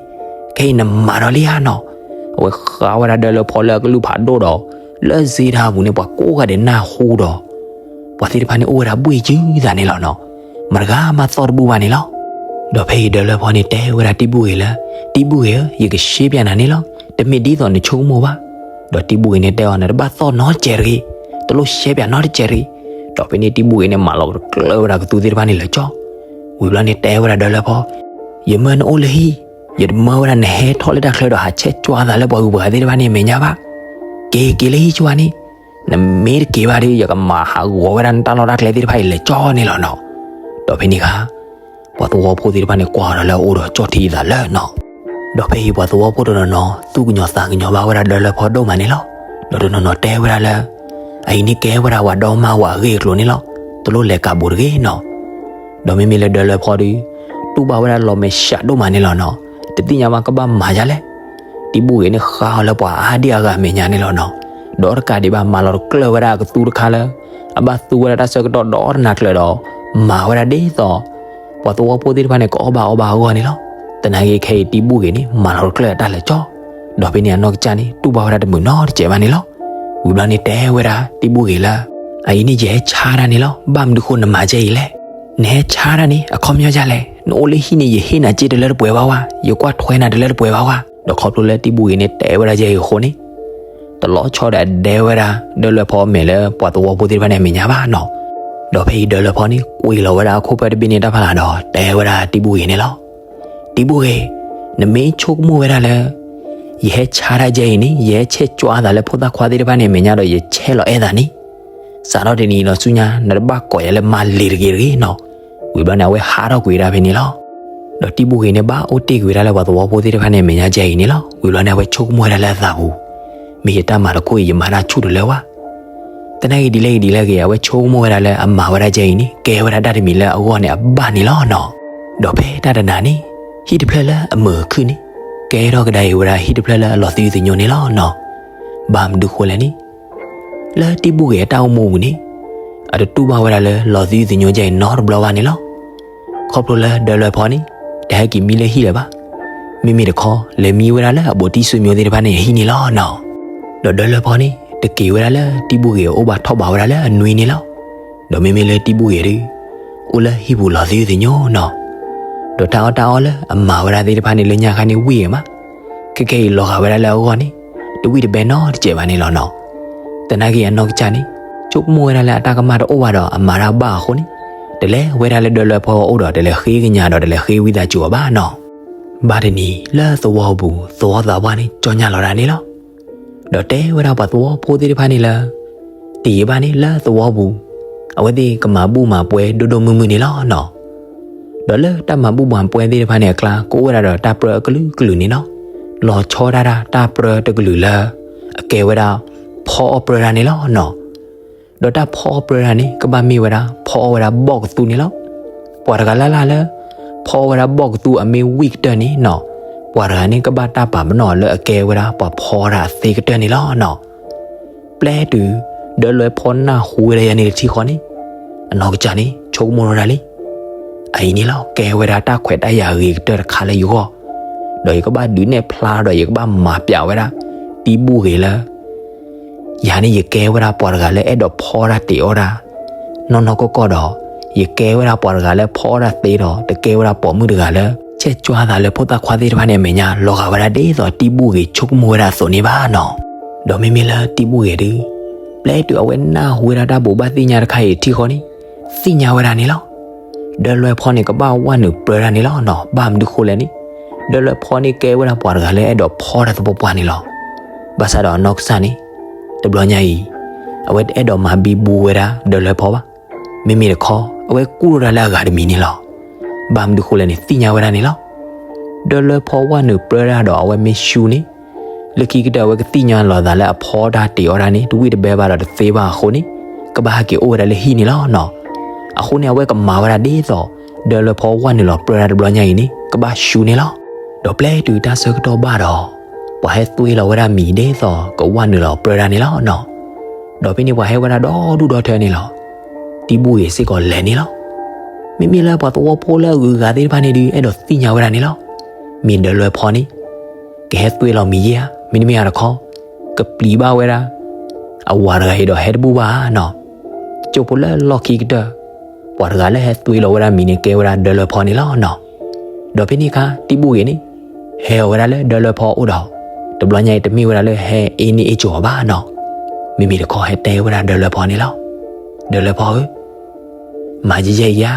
ခဲအံၤနမၤဒီးလံဧါနီၤ. အဝဲဃါဝဲဒၣ်ဒၢလၢဖီလၢအကလုၢ်ဖးဒိၣ်ဒီး လၢစ့တၢ်ပူၤန့ၣ် ပှၤကိးဂၤဒဲးနၢ်ဟူဒီး ပှၤသ့ၣ်တဖၣ်န့ၣ်အိၣ်ဝဲဒၣ်ဘှ့ၣ်ယုၤသးန့ၣ်လီၤနီၤ. မတဂၤမးသီၣ်တဘူၣ်ဘၣ်န့ၣ်လီၤ. ဒီးဖဲအံၤဒၢလၢဖီန့ၣ်တဲဝဲဒၣ်တံဘူၣ်ဂ့ၤလၢ, တံဘူၣ်ဂ့ၤဧၢ, ယကရှဲပၠးနၤန့ၣ်လီၤ. တမ့ၢ်ဒ်သိးနဆိကမိၣ်ဘၣ်. ဒီးတံဘူၣ်ဂ့ၤန့ၣ်တဲအီၤ နတဘၣ်သီၣ်နီတစဲးတဂ့ၤ, တလိၣ်ရှဲပၠးနီတစဲးတဂ့ၤ. ဒီးဖဲန့ၣ်တံဘူၣ်ဂ့ၤန့ၣ်မၤလီၤတကျၢၢ်ဝဲဒၣ်ကသူသ့ၣ်တဖၣ်န့ၣ်လၢာ်ကၠီ. ဝံၤဘျီန့ၣ်တဲဝဲဒၣ်ဒၢလၢဖီ, ယမၢနအိၣ်လၢဟံၣ်, ယတမၢဝဲဒၣ်နဟဲထီၣ်လၢတၢ်ချၢဒီးဟးဆဲးကွၢ်သးလၢပှၤဂုၤပှၤဂၤသ့ၣ်တဖၣ်န့ၣ်အမဲာ်ညါဘၣ်. က့ၤက့ၤလၢဟံၣ်ဆိဧါန့ၣ်, နမ့ၢ်တက့ၤဘၣ်ဒီး ယကမၤဟးဂီၤဝဲဒၣ်နတၢ်လီၢ်တၢ်ကျဲသ့ၣ်တဖၣ်အံၤလၢာ်ကၠီန့ၣ်လီၤနီၤ. ဒီးဖဲန့ၣ်အခါ ပှၤသဝီဖိသ့ၣ်တဖၣ်န့ၣ်ကွၢ်ဒီးလၢအအိၣ်ဒီးကၠီၣ်ထံအသးလၢာ်နီၤ. ဒီးဖဲအံၤပှၤသဝီဖိတနီၤနီၤ သူၣ်ကညီၤသးကညီၤဘၣ်ဝဲဒၣ်ဒၢလၢဖီဒိၣ်မးန့ၣ်လီၤ. ဒီးတနီၤနီၤတဲဝဲဒၣ်လၢ အအံၤန့ၣ်ကဲဝဲဒၣ်ပှၤဒီမါဝၤအဂ့ၢ်အကျိၤန့ၣ်လီၤ. တလိၣ်လဲၤကးဘူးတဂ့ၤနီၤ. ဒီးမ့မ့ၢ်လၢဒၢလၢဖီဒီး တူၢ်ဘၣ်ဝဲဒၣ်လီၤမဲာ်ဆှးဒိၣ်မးန့ၣ်လီၤနီၤ. တသ့ၣ်ညါဘၣ်ကဘၣ်မၤဒ်လဲၣ်. တံဘူၣ်ဂ့ၤန့ၣ်ဃါအီၤလၢပှၤအါဒံၣ်အါဂၤအမဲာ်ညါန့ၣ်လီၤနီၤ. ဒီးတကးဒံးဘၣ်မၤလီၤတကျၢၢ်ဝဲဒၣ်အကသူတခါလၢ အဘၣ်သူဝဲဒၣ်တၢ်ဆၢကတီၢ်ဒီတနၤကျၢၤဒီး မၤဝဲဒၣ်ဒ်သိး ပှၤသဝီဖိသ့ၣ်တဖၣ်န့ၣ် ကအီၣ်ဘၣ်အီဘၣ်အဂီၢ်န့ၣ်လီၤ. သနာ်က့ခဲအံၤတံဘူၣ်ဂ့ၤန့ၣ် မၤလီၤတကျၢၢ်အတၢ်လၢာ်ကၠီ. ဒီးဖဲန့ၣ်အနီၢ်ကစၢ်န့ၣ် တူၢ်ဘၣ်ဝဲဒၣ်တမုာ်နီတစဲးဘၣ်န့ၣ်လီၤ. ဝံၤဘျီန့ၣ်တဲဝဲဒၣ်တံဘူၣ်ဂ့ၤလၢ အအံၤန့ၣ်ယဟဲဆါတၢ်န့ၣ်လီၤ. ဘၣ်မနုၤဃိနမၤကဲအံၤလဲၣ်. နဟဲဆါတၢ်န့ၣ် အခီပညီဒ်လဲၣ်. နအိၣ်လၢဟံၣ်န့ၣ် ယဟ့ၣ်နၤစ့တလၢတပှဲၤဘၣ်ဝဲ, ယကွၢ်ထွဲနၤတလၢတပှဲၤဘၣ်ဝဲ. ဒီးခီဖျိလၢတံဘူၣ်ဂ့ၤန့ၣ်တဲဝဲဒၣ်ကဲအံၤအဃိန့ၣ် တလီၤဆီဒီးအဒဲဝဲဒၣ် ဒၢလၢဖီအမဲာ်လၢပှၤသဝီဖိသ့ၣ်တဖၣ်န့ၣ်အမဲာ်ညါဘၣ်နီၤ. ဒီးဖဲအံၤဒၢလၢဖီန့ၣ် ကွံာ်လီၤဝဲဒၣ်အခိၣ်ဖၢၣ်တဘ့ၣ်န့ၣ်တၢ်ဖးလၢ်ဒီး တဲဝဲဒၣ်တံဘူၣ်ဂ့ၤန့ၣ်လီၤ. တံဘူၣ်ဂ့ၤ, နမ့ၢ်ဆိကမိၣ်ဝဲဒၣ်လၢ ယဟဲဆါတၢ်ကဲအံၤန့ၣ် ယဟဲဆဲးကွၢ်သးလၢဖိသၣ်ခွါသ့ၣ်တဖၣ်န့ၣ်အမဲာ်ညါဒီးယဆဲးလီၤအဲၣ်သးန့ၣ် စးထီၣ်တနံၤအံၤဒီးဆူညါ နတဘၣ်ကိးယၤလၢမါလ့ၤတဂ့ၤတဂ့ၤနီၤ. ဝံၤဘျီန့ၣ် အဝဲဟးထီၣ်ကွံာ်ဝဲဒၣ်ဖဲန့ၣ်လီၤ. ဒီးတံဘူၣ်ဂ့ၤန့ၣ် ဘၣ်အိၣ်တ့ၢ်ကွံာ်ဝဲဒၣ်လၢပှၤသဝီဖိသ့ၣ်တဖၣ်န့ၣ်အမဲာ်ညါကဲအံၤန့ၣ်လီၤ. ဝံၤဘျီန့ၣ် အဝဲဆိကမိၣ်ဝဲဒၣ်လၢအသးပူၤ, မ့ၢ်ယတၢ်မၤတခိၣ်အံၤ ယမၤတၢ်ဆူၣ်တလၢဝဲ. သနာ်က့ဒ်လဲၣ်ဂ့ၤဒ်လဲၣ်ဂ့ၤ အဝဲဆိကမိၣ်ဝဲဒၣ်လၢအမၤဝဲဒၣ်ကဲအံၤန့ၣ် ကဲဝဲဒၣ်တၢ်တမံၤလၢအဂီၢ်န့ၣ်အဘၣ်န့ၣ်လီၤနီၤ. ဒီးဖဲတၢ်တနၤန့ၣ် ဟံၣ်တဖျၢၣ်လၢအမုာ်ခုၣ်န့ၣ် ကဲထီၣ်ကဒါအံၤဝဲဒၣ်ဟံၣ်တဖျၢၣ်လၢအလီၤသယုၢ်သညိန့ၣ်လီၤနီၤ. ဘၣ်မနုၤဃိလဲၣ်န့ၣ် လၢတံဘူၣ်ဂ့ၤအတၢ်အိၣ်မူအပူၤန့ၣ် အတတူၢ်ဘၣ်ဝဲဒၣ်လၢလီၤသယုၢ်သညိကဲအံၤနီတဘျီဘၣ်န့ၣ်လီၤ. ခီဖျိလၢဒၢလၢဖီန့ၣ် တဟဲက့ၤမံလၢဟံၣ်လၢၤဘၣ်. မ့မ့ၢ်တခီ လဲၤမံဝဲဒၣ်လၢအဘူးတံၢ်ဆွေမျိုးသ့ၣ်တဖၣ်န့ၣ်အဟံၣ်န့ၣ်လီၤနီၤ. ဒီးဒၢလၢဖီန့ၣ် တက့ၤဝဲဒၣ်လၢတံဘူၣ်ဂ့ၤအအိၣ်ဘၣ်ထီၣ်ဘးဝဲဒၣ်လၢအနွံန့ၣ်လီၤ. ဒီးမ့မ့ၢ်လၢတံဘူၣ်ဂ့ၤဒီး အိၣ်လၢဟံၣ်ပူၤလီၤသယုၢ်သညိနီၤ. ဒီးတၢ်အီၣ်တၢ်အီလၢအမၤဝဲဒၣ်သ့ၣ်တဖၣ်န့ၣ်လၢညါခါန့ၣ်ဝံၣ်အမး ခဲကဲအံၤလီၤဂာ်ဝဲဒၣ်လၢအဂီၢ်န့ၣ် တဝံၣ်တဘဲနီတစဲးဘၣ်န့ၣ်လီၤနီၤ. သနာ်က့အနီၢ်ကစၢ်န့ၣ် ဆိကမိၣ်ဝဲဒၣ်လၢအတၢ်ကမၣ်တအိၣ်ဘၣ်ဒီး အမၤတၢ်ဘၣ်အဃိန့ၣ် တလဲၤဝဲဒၣ်လၢဒၢလၢဖီအအိၣ်ဒီး တလဲၤဃ့ကညးဒီး တလဲၤဃ့ဝံသးစူၤအီၤဘၣ်နီၤ. ဘၣ်တနံၤလၢသဝီပူၤ သဝီသးပှၢ်န့ၣ် ကၠီညါလီၤဒၣ်န့ၣ်လီၤ. ဒီးတဲဝဲဒၣ်ပှၤသဝီဖိသ့ၣ်တဖၣ်န့ၣ်လၢ တယံာ်ဘၣ်န့ၣ်လၢသဝီပူၤ အဝဲသ့ၣ်ကမၤဘူၣ်မၤပှဲၤဒိၣ်ဒိၣ်မုၢ်မုၢ်န့ၣ်လီၤနီၤ. ဒီးလၢတၢ်မၤဘူၣ်မၤပှဲၤသ့ၣ်တဖၣ်န့ၣ်အကျါ ကအိၣ်ဝဲဒၣ်ဒီးတၢ်ပြၢအကလုာ်ကလုာ်န့ၣ်လီၤ. လီၤဆီဒၣ်တၢ် တၢ်ပြၢတကလုာ်လၢ အကဲဝဲဒၣ် ဖီအီၣ်ပြၢတၢ်န့ၣ်လီၤနီၤ. ဒီးတၢ်ဖီအီၣ်ပြၢတၢ်န့ၣ် ကဘၣ်မ့ၢ်ဝဲဒၣ် ဖီအီၣ်ဝဲဒၣ်ဘီၣ်ကသူန့ၣ်လီၤ. ပှၤတဂၤလၢ်လၢ်လၢ ဖီအီၣ်ဝဲဒၣ်ဘီၣ်ကသူအမ့ၢ်ဝံၣ်ကတၢၢ်န့ၣ်နီၤ, ပှၤတဂၤန့ၣ် ကဘၣ်တၢ်ပာ်ပနီၣ်လၢအကဲဝဲဒၣ်ပှၤဖီတၢ်အသ့ကတၢၢ်န့ၣ်လီၤနီၤ. ပျဲတုၤ ဒၢလွဲဖီနၢ်ဟူဝဲဒၣ်ယၤန့ၣ်တထံၣ်ဃီန့ၣ်, အနီၢ်ကစၢ်န့ၣ် ဆိကမိၣ်ထီၣ်ဒၣ်လံ. အအံၤန့ၣ်လီၤ ကဲဝဲဒၣ်တၢ်ခွဲးတၢ်ယာ်ဂ့ၤကတၢၢ်တခါလၢယဂီၢ်, ဒီးယကဘၣ်ဒုးနဲၣ်ဖျါဒီးယကဘၣ်မၤပျးဝဲဒၣ် တံဘူၣ်ဂ့ၤလၢ ယၤန့ၣ်ယကဲဝဲဒၣ်ပှၤတဂၤလၢအဲၣ်ဒိးဖီတၢ်တ့အီၣ်တၢ် နီၢ်နီၢ်ကီၢ်ကီၢ်ဒီး ယကဲဝဲဒၣ်ပှၤတဂၤလၢဖီအီၣ်တၢ်သ့ဒီး တကဲဝဲဒၣ်ပိာ်မုၣ်တဂၤလၢ ဆဲးကွၢ်သးလၢဖိသၣ်ခွါသ့ၣ်တဖၣ်န့ၣ်အမဲာ်ညါ လီၤဂာ်ဝဲဒၣ်ဒ်သိးတံဘူၣ်ဂ့ၤဆိကမိၣ်ဝဲဒၣ်အသိးန့ၣ်ဘၣ်နီၤ. ဒီးမ့မ့ၢ်လၢတံဘူၣ်ဂ့ၤဒု ပျဲတုၤအဝဲနၢ်ဟူဝဲဒၣ်တၢ်ဘိးဘၣ်သ့ၣ်ညါတခါအံၤတထံၣ်ဃီန့ၣ်, သ့ၣ်ညါဝဲဒၣ်န့ၣ်လီၤ. ဒၢလွဲဖီန့ၣ် ကဘၣ်ဝဲနုာ်ပြၢတၢ်န့ၣ်လီၤနီၤ. ဘၣ်မနုၤဃိလဲၣ်န့ၣ်, ဒၢလွဲဖီန့ၣ်ကဲဝဲဒၣ်ပှၤတဂၤလၢအဲၣ်ဒိးဖီတၢ်သပှၢ်ပှၢ်န့ၣ်လီၤ. ဘၣ်ဆၣ်ဒီးအနီၢ်ကစၢ်န့ၣ် တဘျီညါအံၤ အဝဲတအဲၣ်ဒိးမၤဘံဘူဝဲဒၣ်ဒၢလွဲဖီဘၣ်. မ့မ့ၢ်တခီ အဝဲကူၣ်ထီၣ်တၢ်လၢအဂၤတမံၤန့ၣ်လီၤ. ဘၣ်မနုၤဃိလဲၣ်န့ၣ် သ့ၣ်ညါဝဲဒၣ်န့ၣ်လီၤ. ဒၢလွဲဖီဝဲနုာ်ပြၢတၢ်ဒီးအဝဲမ့ၢ်ရှူန့ၣ်, လၢခံကတၢၢ်အဝဲကသ့ၣ်ညါလီၤသးလၢအဖီတၢ်တ့အီၣ်တၢ်န့ၣ် တဝံၣ်တဘဲဘၣ်ဒီးတသ့ဘၣ်အဃိန့ၣ်, ကဘၣ်ဟဲက့ၤအိၣ်ဝဲဒၣ်လၢဟံၣ်န့ၣ်လီၤနီၤ. အဃိန့ၣ် အဝဲကမၤဝဲဒၣ်ဒ်သိး ဒၢလွဲဖီဝဲနုာ်လီၤပြၢတၢ်တဘျီညါအံၤန့ၣ် ကဘၣ်ရှူန့ၣ်လီၤ. ဒီးပျဲတုၤတၢ်ဆၢကတီၢ်ဘၣ်ဒီး ပှၤဟဲသွ့လီၤဝဲဒၣ်မံၤဒ်သိးကဝဲနုာ်လီၤပြၢတၢ်န့ၣ်လီၤနီၤ. ဒီးဖဲန့ၣ်ပှၤဟဲဝဲဒၣ်ဒီဒူၣ်ဒီထၢန့ၣ်လီၤ. တံဘူၣ်ဂ့ၤစ့ၢ်ကီးလဲၤန့ၣ်လီၤ. မ့မ့ၢ်လၢပှၤသဝီဖိလၢအဂုၤအဂၤသ့ၣ်တဖၣ်န့ၣ်ဒုး အဲၣ်ဒိးသ့ၣ်ညါဝဲဒၣ်န့ၣ်လီၤ. မ့ၢ်ဒၢလွဲဖီန့ၣ် ကဟဲသွ့လီၤမံၤယဲဧါ, မ့တမ့ၢ်ဧါတခီ ကပျံၤဘၣ်ဝဲဒၣ် အဝၤတဂၤအံၤဒီးဟဲတဘူၣ်ဘၣ်ဧါနီၤ. ကၠိဖိလၢလီၢ်ခံကတၢၢ် ပှၤတဂၤလၢဟဲသွ့လီၤဝဲဒၣ်မံၤန့ၣ် ကဲဝဲဒၣ်ဒၢလွဲဖီန့ၣ်လီၤနီၤ. ဒီးဖဲန့ၣ်အခါ တံဘူၣ်ဂ့ၤန့ၣ် ဟဲအီၤဝဲဒၣ်လၢဒၢလွဲဖီအအိၣ်ဒီး တဘျီညါအံၤတမ့ၢ်ဝဲဒၣ်လၢဟဲအ့န့ၢ်အ့ၣ်ကၠီၤအီၤဘၣ်နီၤ. မ့မ့ၢ်တခီဟဲတဲဝဲဒၣ်ဒၢလွဲဖီန့ၣ်လီၤ. ဒၢလွဲဖီဧၢ မၤယဲယဲအံၤဧါ.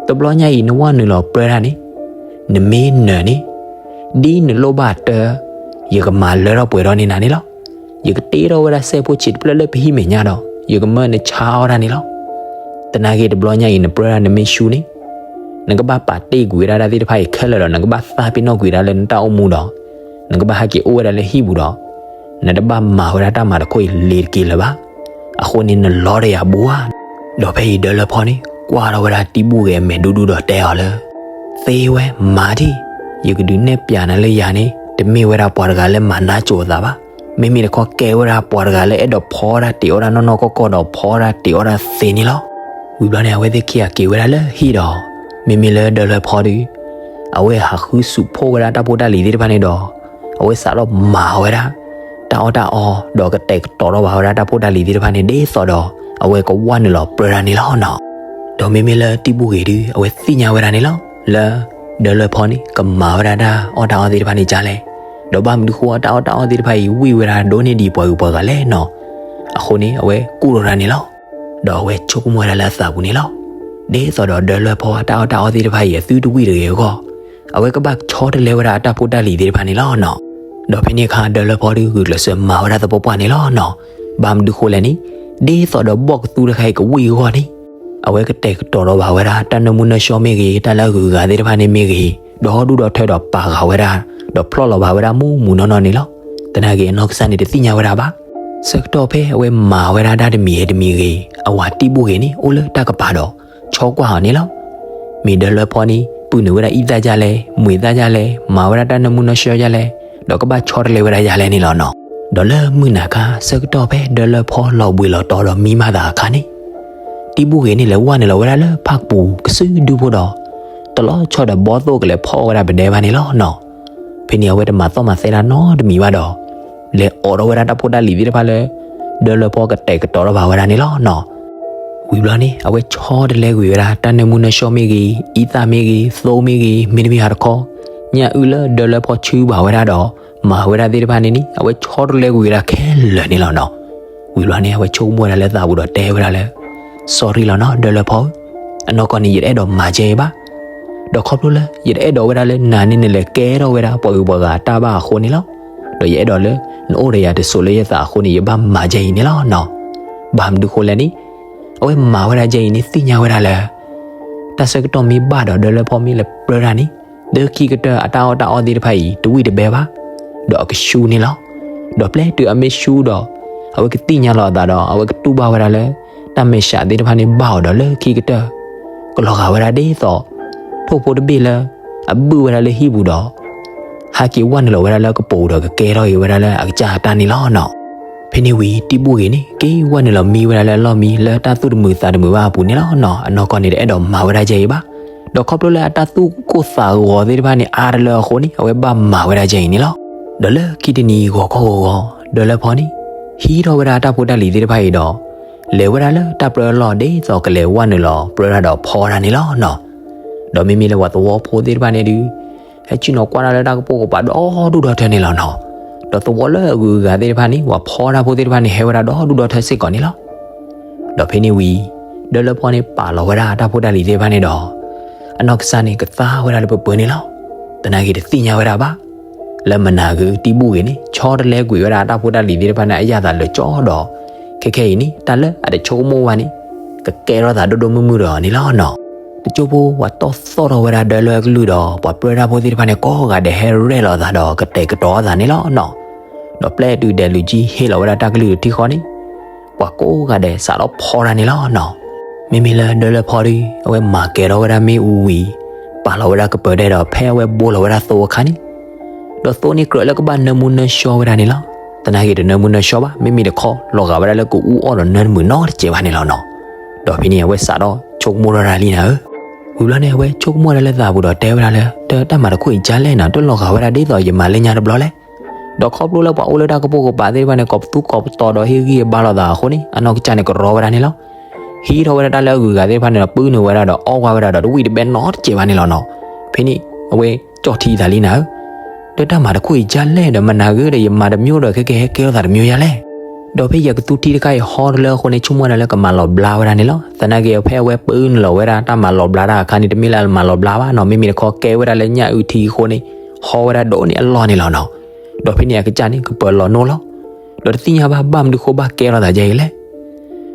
တဘျီညါအံၤနဝဲနုာ်လီၤပြၢတၢ်န့ၣ် နမ့ၢ်နၢၤန့ၣ် ဒ်နလိၣ်ဘၣ်တၢ် ယကမၤလၢထီၣ်ပှဲၤထီၣ်န့ၢ်နၤန့ၣ်လီၤ. ယကတ့ထီၣ်ဝဲဒၣ်စဲးဖိဆံးတဖျၢၣ်လၢပဟံၣ်မဲာ်ညါဒီး ယကမၢနဆါအီၣ်တၢ်န့ၣ်လီၤ. သနာ်က့တဘျီညါအံၤနပြၢတၢ်နမ့ၢ်ရှူန့ၣ် နကဘၣ်ပာ်တ့ၢ်ကွံာ်ဝဲဒၣ်တၢ်သ့ၣ်တဖၣ်အံၤခဲလၢာ်ဒီး နကဘၣ်သးပ့ၤနီၣ်ကွံာ်ဒၣ်လၢနတၢ်အိၣ်မူဒီး နကဘၣ်ဟဲက့ၤအိၣ်ဝဲဒၣ်လၢဟံၣ်ပူၤဒီး နတဘၣ်မၤဝဲဒၣ်တၢ်မၤတခီအံၤလ့ၤတက့ၤလၢၤဘၣ်. အဃိန့ၣ်နလီတယၤဘၣ်ဧါ. ဒီးဖဲအံၤဒၢလွဲဖီန့ၣ် ကွၢ်ထီၣ်ဝဲဒၣ်တံဘူၣ်ဂ့ၤအမဲာ်ဒူဒူဒီးတဲအီၤလၢ သ့ဝဲမၤထံၣ်, ယကဒုးနဲၣ်ပျးနၤလၢယၤန့ၣ် တမ့ၢ်ဝဲဒၣ်ပှၤတဂၤလၢမၤနးစိၤအသးဘၣ်. မ့မ့ၢ်တခီကဲဝဲဒၣ်ပှၤတဂၤလၢအဲၣ်ဒိးဖီတၢ်တ့အီၣ်တၢ်နီၢ်နီၢ်ကီၢ်ကီၢ်ဒီးဖီတၢ်တ့အီၣ်တၢ်သ့န့ၣ်လီၤ. ဝံၤဘျီန့ၣ် အဝဲသ့ၣ်ခံဂၤက့ၤဝဲဒၣ်လၢဟံၣ်ဒီး မ့မ့ၢ်လၢဒၢလွဲဖီဒီး အဝဲဟးဃုဆူးဖှိၣ်ဝဲဒၣ်တၢ်ဖိတၢ်လံၤသ့ၣ်တဖၣ်န့ၣ်ဒီး အဝဲစးထီၣ်မၤဝဲဒၣ် တၢ်အီၣ်တၢ်အီ ဒီးကတဲာ်ကတီၤထီၣ်ဘၣ်ဝဲဒၣ်တၢ်ဖိတၢ်လံၤသ့ၣ်တဖၣ်န့ၣ် ဒ်သိးဒီး အဝဲကဝဲနုာ်လီၤပြၢတၢ်န့ၣ်လီၤနီၤ. ဒီးမ့မ့ၢ်လၢတံဘူၣ်ဂ့ၤဒီး အဝဲသ့ၣ်ညါဝဲဒၣ်န့ၣ်လီၤ. လၢ ဒၢလွဲဖီန့ၣ် ကမၤဝဲဒၣ်တၢ်အီၣ်တၢ်အီသ့ၣ်တဖၣ်န့ၣ်ကလဲၣ်. ဒီးဘၣ်မနုၤဃိတၢ်အီၣ်တၢ်အီသ့ၣ်တဖၣ်အံၤ ဝံၣ်ဝဲဒၣ်ဒိၣ်န့ၢ်ဒံးပှၤဂုၤပှၤဂၤလဲၣ်နီၤ. အဃိန့ၣ် အဝဲကူၣ်ထီၣ်တၢ်န့ၣ်လီၤ. ဒီးအဝဲဆိကမိၣ်ဝဲဒၣ်လၢအသးပူၤန့ၣ်လီၤ. ဒ်သိးဒီးဒၢလွဲဖီတၢ်အီၣ်တၢ်အီသ့ၣ်တဖၣ်အံၤ အသုတဝံၣ်တဂ့ၤအဂီၢ် အဝဲကဘၣ်ဆီတလဲဝဲဒၣ်အတၢ်ဖိတၢ်လံၤသ့ၣ်တဖၣ်န့ၣ်လီၤနီၤ. ဒီးဖဲန့ၣ်အခါ ဒၢလွဲဖီဒီးဂုာ်ကျဲးစၢးမၤဝဲဒၣ်သပှၢ်ပှၢ်န့ၣ်လီၤနီၤ. ဘၣ်မနုၤဃိလဲၣ်န့ၣ် ဒ်သိးဒီးဘီၣ်ကသူတခါအံၤကဝံၣ်အဂီၢ်န့ၣ် အဝဲကတဲာ်ကတီၤထီၣ်ဘၣ်ဝဲဒၣ် တၢ်နၢမူနၢဆှီမ့ၢ်ဂ့ၤ တၢ်လၢအဂုၤအဂၤသ့ၣ်တဖၣ်န့ၣ်မ့ၢ်ဂ့ၤ ဒီဒူၣ်ဒီထၢဒီးပာ်ဃာ်ဝဲဒၣ် ဒီးဖျီၣ်လီၤဘၣ်ဝဲဒၣ်မူးမူးနီၢ်နီၢ်န့ၣ်လီၤ. သနာ်က့အနီၢ်ကစၢ်န့ၣ်တသ့ၣ်ညါဝဲဒၣ်ဘၣ်. ဆၢကတီၢ်ဖဲအဝဲမၤဝဲဒၣ်တၢ်တမံၤဂ့ၤတမံၤဂ့ၤ အဝၤတံဘူၣ်ဂ့ၤန့ၣ် အိၣ်လၢတၢ်ကပၤဒီး ဆီကွၢ်အီၤန့ၣ်လီၤ. မ့ၢ်ဒၢလွဲဖီန့ၣ် ပုၢ်နုာ်ဝဲဒၣ်အံသၣ်ဒ်လဲၣ်, မှံသၣ်ဒ်လဲၣ်, မၤဝဲဒၣ်တၢ်နၢမူနၢဆှီဒ်လဲၣ်, ဒီးကဘၣ်ဆီတလဲဝဲဒၣ်ဒ်လဲၣ်န့ၣ်လီၤနီၤ. ဒီးလၢမုၢ်နၤခါ ဆၢကတီၢ်ဖဲဒၢလွဲဖီလီၤဘှံးလီၤတီၤဒီးမံမၤသးအခါန့ၣ် တံဘူၣ်ဂ့ၤန့ၣ် လဲၤဝဲနုာ်လီၤဝဲဒၣ်လၢဖၣ်ပူၤကစုဒုဖိဒီး တလီၤဆီဒီးဘီသိၣ်ကလဲၤဖီၣ်ဝဲဒၣ်ပဒဲဘၣ်န့ၣ်လီၤနီၤ. ဖဲန့ၣ်အဝဲတမၤသီၣ်မၤသဲတၢ်နီတမံၤဘၣ်ဒီး လဲၤအိးထီၣ်ဝဲဒၣ်တၢ်ဖိတၢ်လံၤသ့ၣ်တဖၣ်လၢ ဒၢလွဲဖီကတဲာ်ကတီၤထီၣ်ဘၣ်ဝဲဒၣ်န့ၣ်လီၤနီၤ. ဝံၤဘျီန့ၣ် အဝဲဆီတလဲကွံာ်ဝဲဒၣ် တၢ်နၢမူနၢဆှီမ့ၢ်ဂ့ၤ, အံသၣ်မ့ၢ်ဂ့ၤ, သိမ့ၢ်ဂ့ၤ, မ့တမ့ၢ်ဟးတခီ ညၣ်အုၣ်လၢဒၢလွဲဖီဆူဘၣ်ဝဲဒၣ်ဒီး မၤဝဲဒၣ်သ့ၣ်တဖၣ်န့ၣ်န့ၣ် အဝဲဆီတလဲကွံာ်ဝဲဒၣ်ခဲလၢာ်န့ၣ်လီၤနီၤ. ဝံၤဘျီန့ၣ် အဝဲဆိကမိၣ်ဝဲဒၣ်လၢသးပူၤဒီးတဲဝဲဒၣ်လၢ sorry လီၤနီၤ ဒၢလွဲဖီဧၢ, အနီၢ်ကီၢ်န့ၣ် ယတအဲၣ်ဒိးမၤကဲအံၤဘၣ်. ဒီးခီဖျိလၢ ယတအဲၣ်ဒိးဝဲဒၣ်လၢနၤန့ၣ် နလဲၤကဲထီၣ်ဝဲဒၣ်ပှၤဂုၤပှၤဂၤတၢ်ဘၣ်အဃိန့ၣ်လီၤ. ဒီးယအဲၣ်ဒိးလၢ နအိၣ်ဒီးယၤတစိၤလၢယသးအဃိန့ၣ် ယဘၣ်မၤကဲအံၤန့ၣ်လီၤနီၤ. ဘၣ်မနုၤဃိလဲၣ်န့ၣ် အဝဲမၤဝဲဒၣ်ကဲအံၤန့ၣ် သ့ၣ်ညါဝဲဒၣ်လၢ တၢ်ဆၢကတီၢ်မ့ၢ်ဘၣ်ဒီး ဒၢလၢဖီမ့ၢ်လဲၤပြၢတၢ်န့ၣ်, လၢခံကတၢၢ်အတၢ်အီၣ်တၢ်အီသ့ၣ်တဖၣ်အံၤ တဝံၣ်တဘဲဘၣ်, ဒီးအကဆူန့ၣ်လီၤ. ဒီးပျဲတုၤအမ့ၢ်ဆူဒီး အဝဲကသ့ၣ်ညါလီၤအသးဒီး အဝဲကတူၢ်ဘၣ်ဝဲဒၣ်လၢ တၢ်မဲာ်ဆှးသ့ၣ်တဖၣ်န့ၣ်ဘၣ်အီၤဒီး လၢခံကတၢၢ် ကလီၤဂာ်ဝဲဒၣ်ဒ်သိး ထိၣ်ဖိတဘ့ၣ်လၢ အဘုၣ်ဝဲဒၣ်လၢဟံၣ်ပူၤဒီး ဟဲက့ၤဝဲနုာ်လီၤဝဲဒၣ်လၢကပိာ်ပူၤဒီး ကကဲထီၣ်က့ၤဝဲဒၣ်လၢအကစၢ်အတၢ်န့ၣ်လီၤနီၤ. ဖဲန့ၣ်ဝံၤ တံဘူၣ်ဂ့ၤန့ၣ် က့ၤဝဲနုာ်လီၤမံဝဲဒၣ်လၢအလီၢ်မံလၢတၢ်သူၣ်တမုာ်သးတမုာ်ဘၣ်အပူၤန့ၣ်လီၤနီၤ. အနီၢ်ကီၢ်န့ၣ် တအဲၣ်ဒိးမၤဝဲဒၣ်ဒ်အံၤဘၣ်. ဒီးခီဖျိလၢအတၢ်သူၣ်ကိၢ်သးဂီၤသ့ၣ်တဖၣ်န့ၣ် အါတလၢအဃိန့ၣ် အဝဲဘၣ်မၤဝဲဒၣ်ဒ်အံၤန့ၣ်လီၤ. ဒီးလၢခံတနံၤဂီၤခီဂီၤဂီၤ ဒၢလၢဖီန့ၣ် ဟံးထီၣ်ဝဲဒၣ်တၢ်ဖိတၢ်လံၤသ့ၣ်တဖၣ်အံၤဒီး လဲၤဝဲဒၣ်လၢတၢ်ပြၢအလီၢ် ဒ်သိးကလဲၤဝဲနုာ်လီၤပြၢတၢ်ဒီးဖီတၢ်န့ၣ်လီၤနီၤ. ဒီးမ့မ့ၢ်လၢပှၤသဝီဖိသ့ၣ်တဖၣ်န့ၣ်ဒုး ဟဲဆ့ၣ်နီၤကွၢ်တၢ်လၢတၢ်ကပိာ်ကပၤဒီဒူၣ်ဒီထၢန့ၣ်လီၤနီၤ. ဒီးသဝီလၢအဂုၤအဂၤသ့ၣ်တဖၣ်န့ၣ် ပှၤဖီတၢ်ဖိသ့ၣ်တဖၣ်န့ၣ် ဟဲဝဲဒၣ်ဒီဒူၣ်ဒီထၢစ့ၢ်ကီးန့ၣ်လီၤ. ဒီးဖဲန့ၣ်ဝံၤ ဒၢလၢဖီန့ၣ်ပာ်လီၤဝဲဒၣ်တၢ်ဖိတၢ်လံၤသ့ၣ်တဖၣ်န့ၣ်ဒီး အနီၢ်ကစၢ်န့ၣ် ကသါဝဲဒၣ်လၢပပၢၤန့ၣ်လီၤ. သနာ်က့တသ့ၣ်ညါဝဲဒၣ်ဘၣ် လၢမနၤဂ့ၤ တံဘူၣ်ဂ့ၤန့ၣ် ဆီတလဲကွံာ်ဝဲဒၣ်တၢ်ဖိတၢ်လံၤသ့ၣ်တဖၣ်န့ၣ် အယၣ်သးလၢာ်ကၠီဒီး ခဲခဲအံၤန့ၣ် တၢ်လၢအတဆိကမိၣ်ဘၣ်န့ၣ် ကကဲထီၣ်သးဒိၣ်ဒိၣ်မုၢ်မုၢ်ဒီးအီၤန့ၣ်လီၤနီၤ. တကၠိဖိပှၤတီၣ်သီၣ်ထီၣ်ဝဲဒၣ်ဒၢလၢအကလုၢ်ဒီး ပှၤပြၢတၢ်ဖိသ့ၣ်တဖၣ်န့ၣ် ကိးဂၤဒဲးဟဲရဲၣ်လီၤသးဒီးကတဲာ်ကတီၤအသးန့ၣ်လီၤနီၤ. ဒီးပျဲတုၤဒဲးလူၤကၠံဟ့ၣ်လီၤဝဲဒၣ်တၢ်ကလုၢ်တထံဃီန့ၣ် ပှၤကိးဂၤဒဲးစးထီၣ်ဖီတၢ်န့ၣ်လီၤနီၤ. မ့မ့ၢ်လၢဒၢလၢဖီဒီး အဝဲမၤကဲၤထီၣ်ဝဲဒၣ်မ့ၣ်အူဝံၤ ပာ်လီၤဝဲဒၣ်ကပၢၤဒဲးဒီး ဖဲအဝဲဘိလီၤဝဲဒၣ်သိအခါန့ၣ် ဒီးသိန့ၣ်ကြၢးလၢကဘၣ်နၢမူနၢဆှီဝဲဒၣ်န့ၣ်လီၤ. သနာ်က့တနၢမူနၢဆှီဘၣ် မ့မ့ၢ်တခီ လီၤဂာ်ဝဲဒၣ်လၢကအူအီၣ်ဒီးနၢတမုာ်နီတစဲးဘၣ်န့ၣ်လီၤနီၤ. ဒီးဖဲန့ၣ်အဝဲစးထီၣ်ဆိကမိၣ်ထီၣ်တၢ်လံနၤဧၢ. ဝံၤဘျီန့ၣ် အဝဲဆိကမိၣ်ဝဲဒၣ်လၢသးပူၤဒီးတဲဝဲဒၣ်လၢ တၢ်တၢ်မၤတခိၣ်အံၤကလဲၣ်နီၤ တလီၤဂာ်ဝဲဒၣ်ဒ်သိးယမၤလၢညါတဘျီလဲၣ်. ဒီးခီဖျိလၢပှၤအိၣ်လၢတၢ်ကပိာ်ကပၤသ့ၣ်တဖၣ်န့ၣ် ကိးပသူကိးပတီၤဒီးဟ့ၣ်ဂံၢ်ဟ့ၣ်ဘါလိာ်သးအဃိန့ၣ် အနီၢ်ကစၢ်န့ၣ်ကရီဝဲဒၣ်န့ၣ်လီၤ. ဟံးထီၣ်ဝဲဒၣ်တၢ်လၢအဂုၤအဂၤသ့ၣ်တဖၣ်န့ၣ်ဒီး ပုၢ်နုာ်ဝဲဒၣ်ဒီးအီၣ်ကွၢ်ဝဲဒၣ်ဒီးတဝံၣ်တဘဲနီတစဲးဘၣ်န့ၣ်လီၤနီၤ. ဖဲန့ၣ် အဝဲကၠီၣ်ထံသးလံနၤဧၢ. ဒီးတၢ်မၤတခိၣ်အံၤကလဲၣ်ဒီး မနၤဂ့ၤဒီးယမၤတမျိုးဒီးခဲကဲဟဲကဲထီၣ်သးတမျိုးယၤလဲၣ်. ဒီးဖဲယကသူထံတခါအံၤဟီတလၢအဃိန့ၣ် ဆိကမိၣ်ဝဲဒၣ်လၢကမၤလီၤဘျါဝဲဒၣ်န့ၣ်လီၤ. သနာ်က့ဖဲအဝဲပုၢ်နုာ်လီၤဝဲဒၣ်တၢ်မၤလီၤဘျါတၢ်အခါန့ၣ် တမ့ၢ်လၢအမၤလီၤဘျါဘၣ်နီၤ မ့မ့ၢ်တခီကဲဝဲဒၣ်လၢညၣ်အုၣ်ထံအဃိန့ၣ် ဟီဝဲဒၣ်ဒိၣ်န့ၢ်အလီၢ်န့ၣ်လီၤနီၤ. ဒီးဖဲန့ၣ်အကစၢ်န့ၣ် ကပၢၤလီၤနိလီၤ. ဒီးတသ့ၣ်ညါဘၣ် ဘၣ်မနုၤဃိဘၣ်ကဲထီၣ်သးဒ်အံၤလဲၣ်.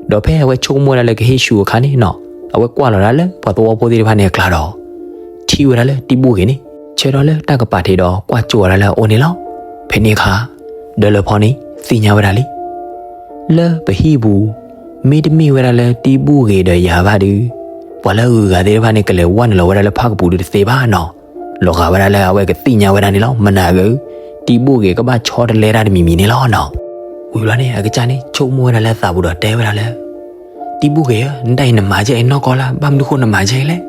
ဒီးဖဲအဝဲဆိကမိၣ်ဝဲဒၣ်လၢကဟ့ၣ်ဆူၣ်အခါန့ၣ်နီၤ အဝဲကွၢ်လီၤဒၣ်လၢပှၤသဝီဖိသ့ၣ်တဖၣ်န့ၣ်အကျါဒီး ထံၣ်ဝဲဒၣ်လၢတံဘူၣ်ဂ့ၤန့ၣ် ဆၢထီၣ်လၢတၢ်ကပၤထံးဒီးကွၢ်ကၠိဝဲဒၣ်လၢအအိၣ်န့ၣ်လီၤ. ဖဲန့ၣ်အခါ ဒၢလၢဖီန့ၣ် သ့ၣ်ညါဝဲဒၣ်လံ လၢပဟံၣ်ပူၤ မ့တမ့ၢ်ဝဲဒၣ်လၢတံဘူၣ်ဂ့ၤဒီးယၤဘၣ်ဒီး ပှၤလၢအဂုၤအဂၤသ့ၣ်တဖၣ်န့ၣ် ကလဲၤဝဲနုာ်လီၤဝဲဒၣ်လၢဖၣ်ကပူၤဒုးတသ့ဘၣ်နီၤ. လီၤဂာ်ဝဲဒၣ်လၢအဝဲကသ့ၣ်ညါဝဲဒၣ်န့ၣ်လီၤ. မနၤဂ့ၤ တံဘူၣ်ဂ့ၤကဘၣ်ဆီတလဲတၢ်တမံၤမံၤန့ၣ်လီၤနီၤ. ဝံၤဘျီန့ၣ် အကစၢ်န့ၣ် ဆိကမိၣ်ဝဲဒၣ်လၢသးပူၤဒီးတဲဝဲဒၣ်လၢ တံဘူၣ်ဂ့ၤဧၢ, နတၢ်အံၤနမၤဒ်အံၤနီၢ်ကီၢ်လၢ ဘၣ်မနုၤဃိနမၤဒ်အံၤလဲၣ်.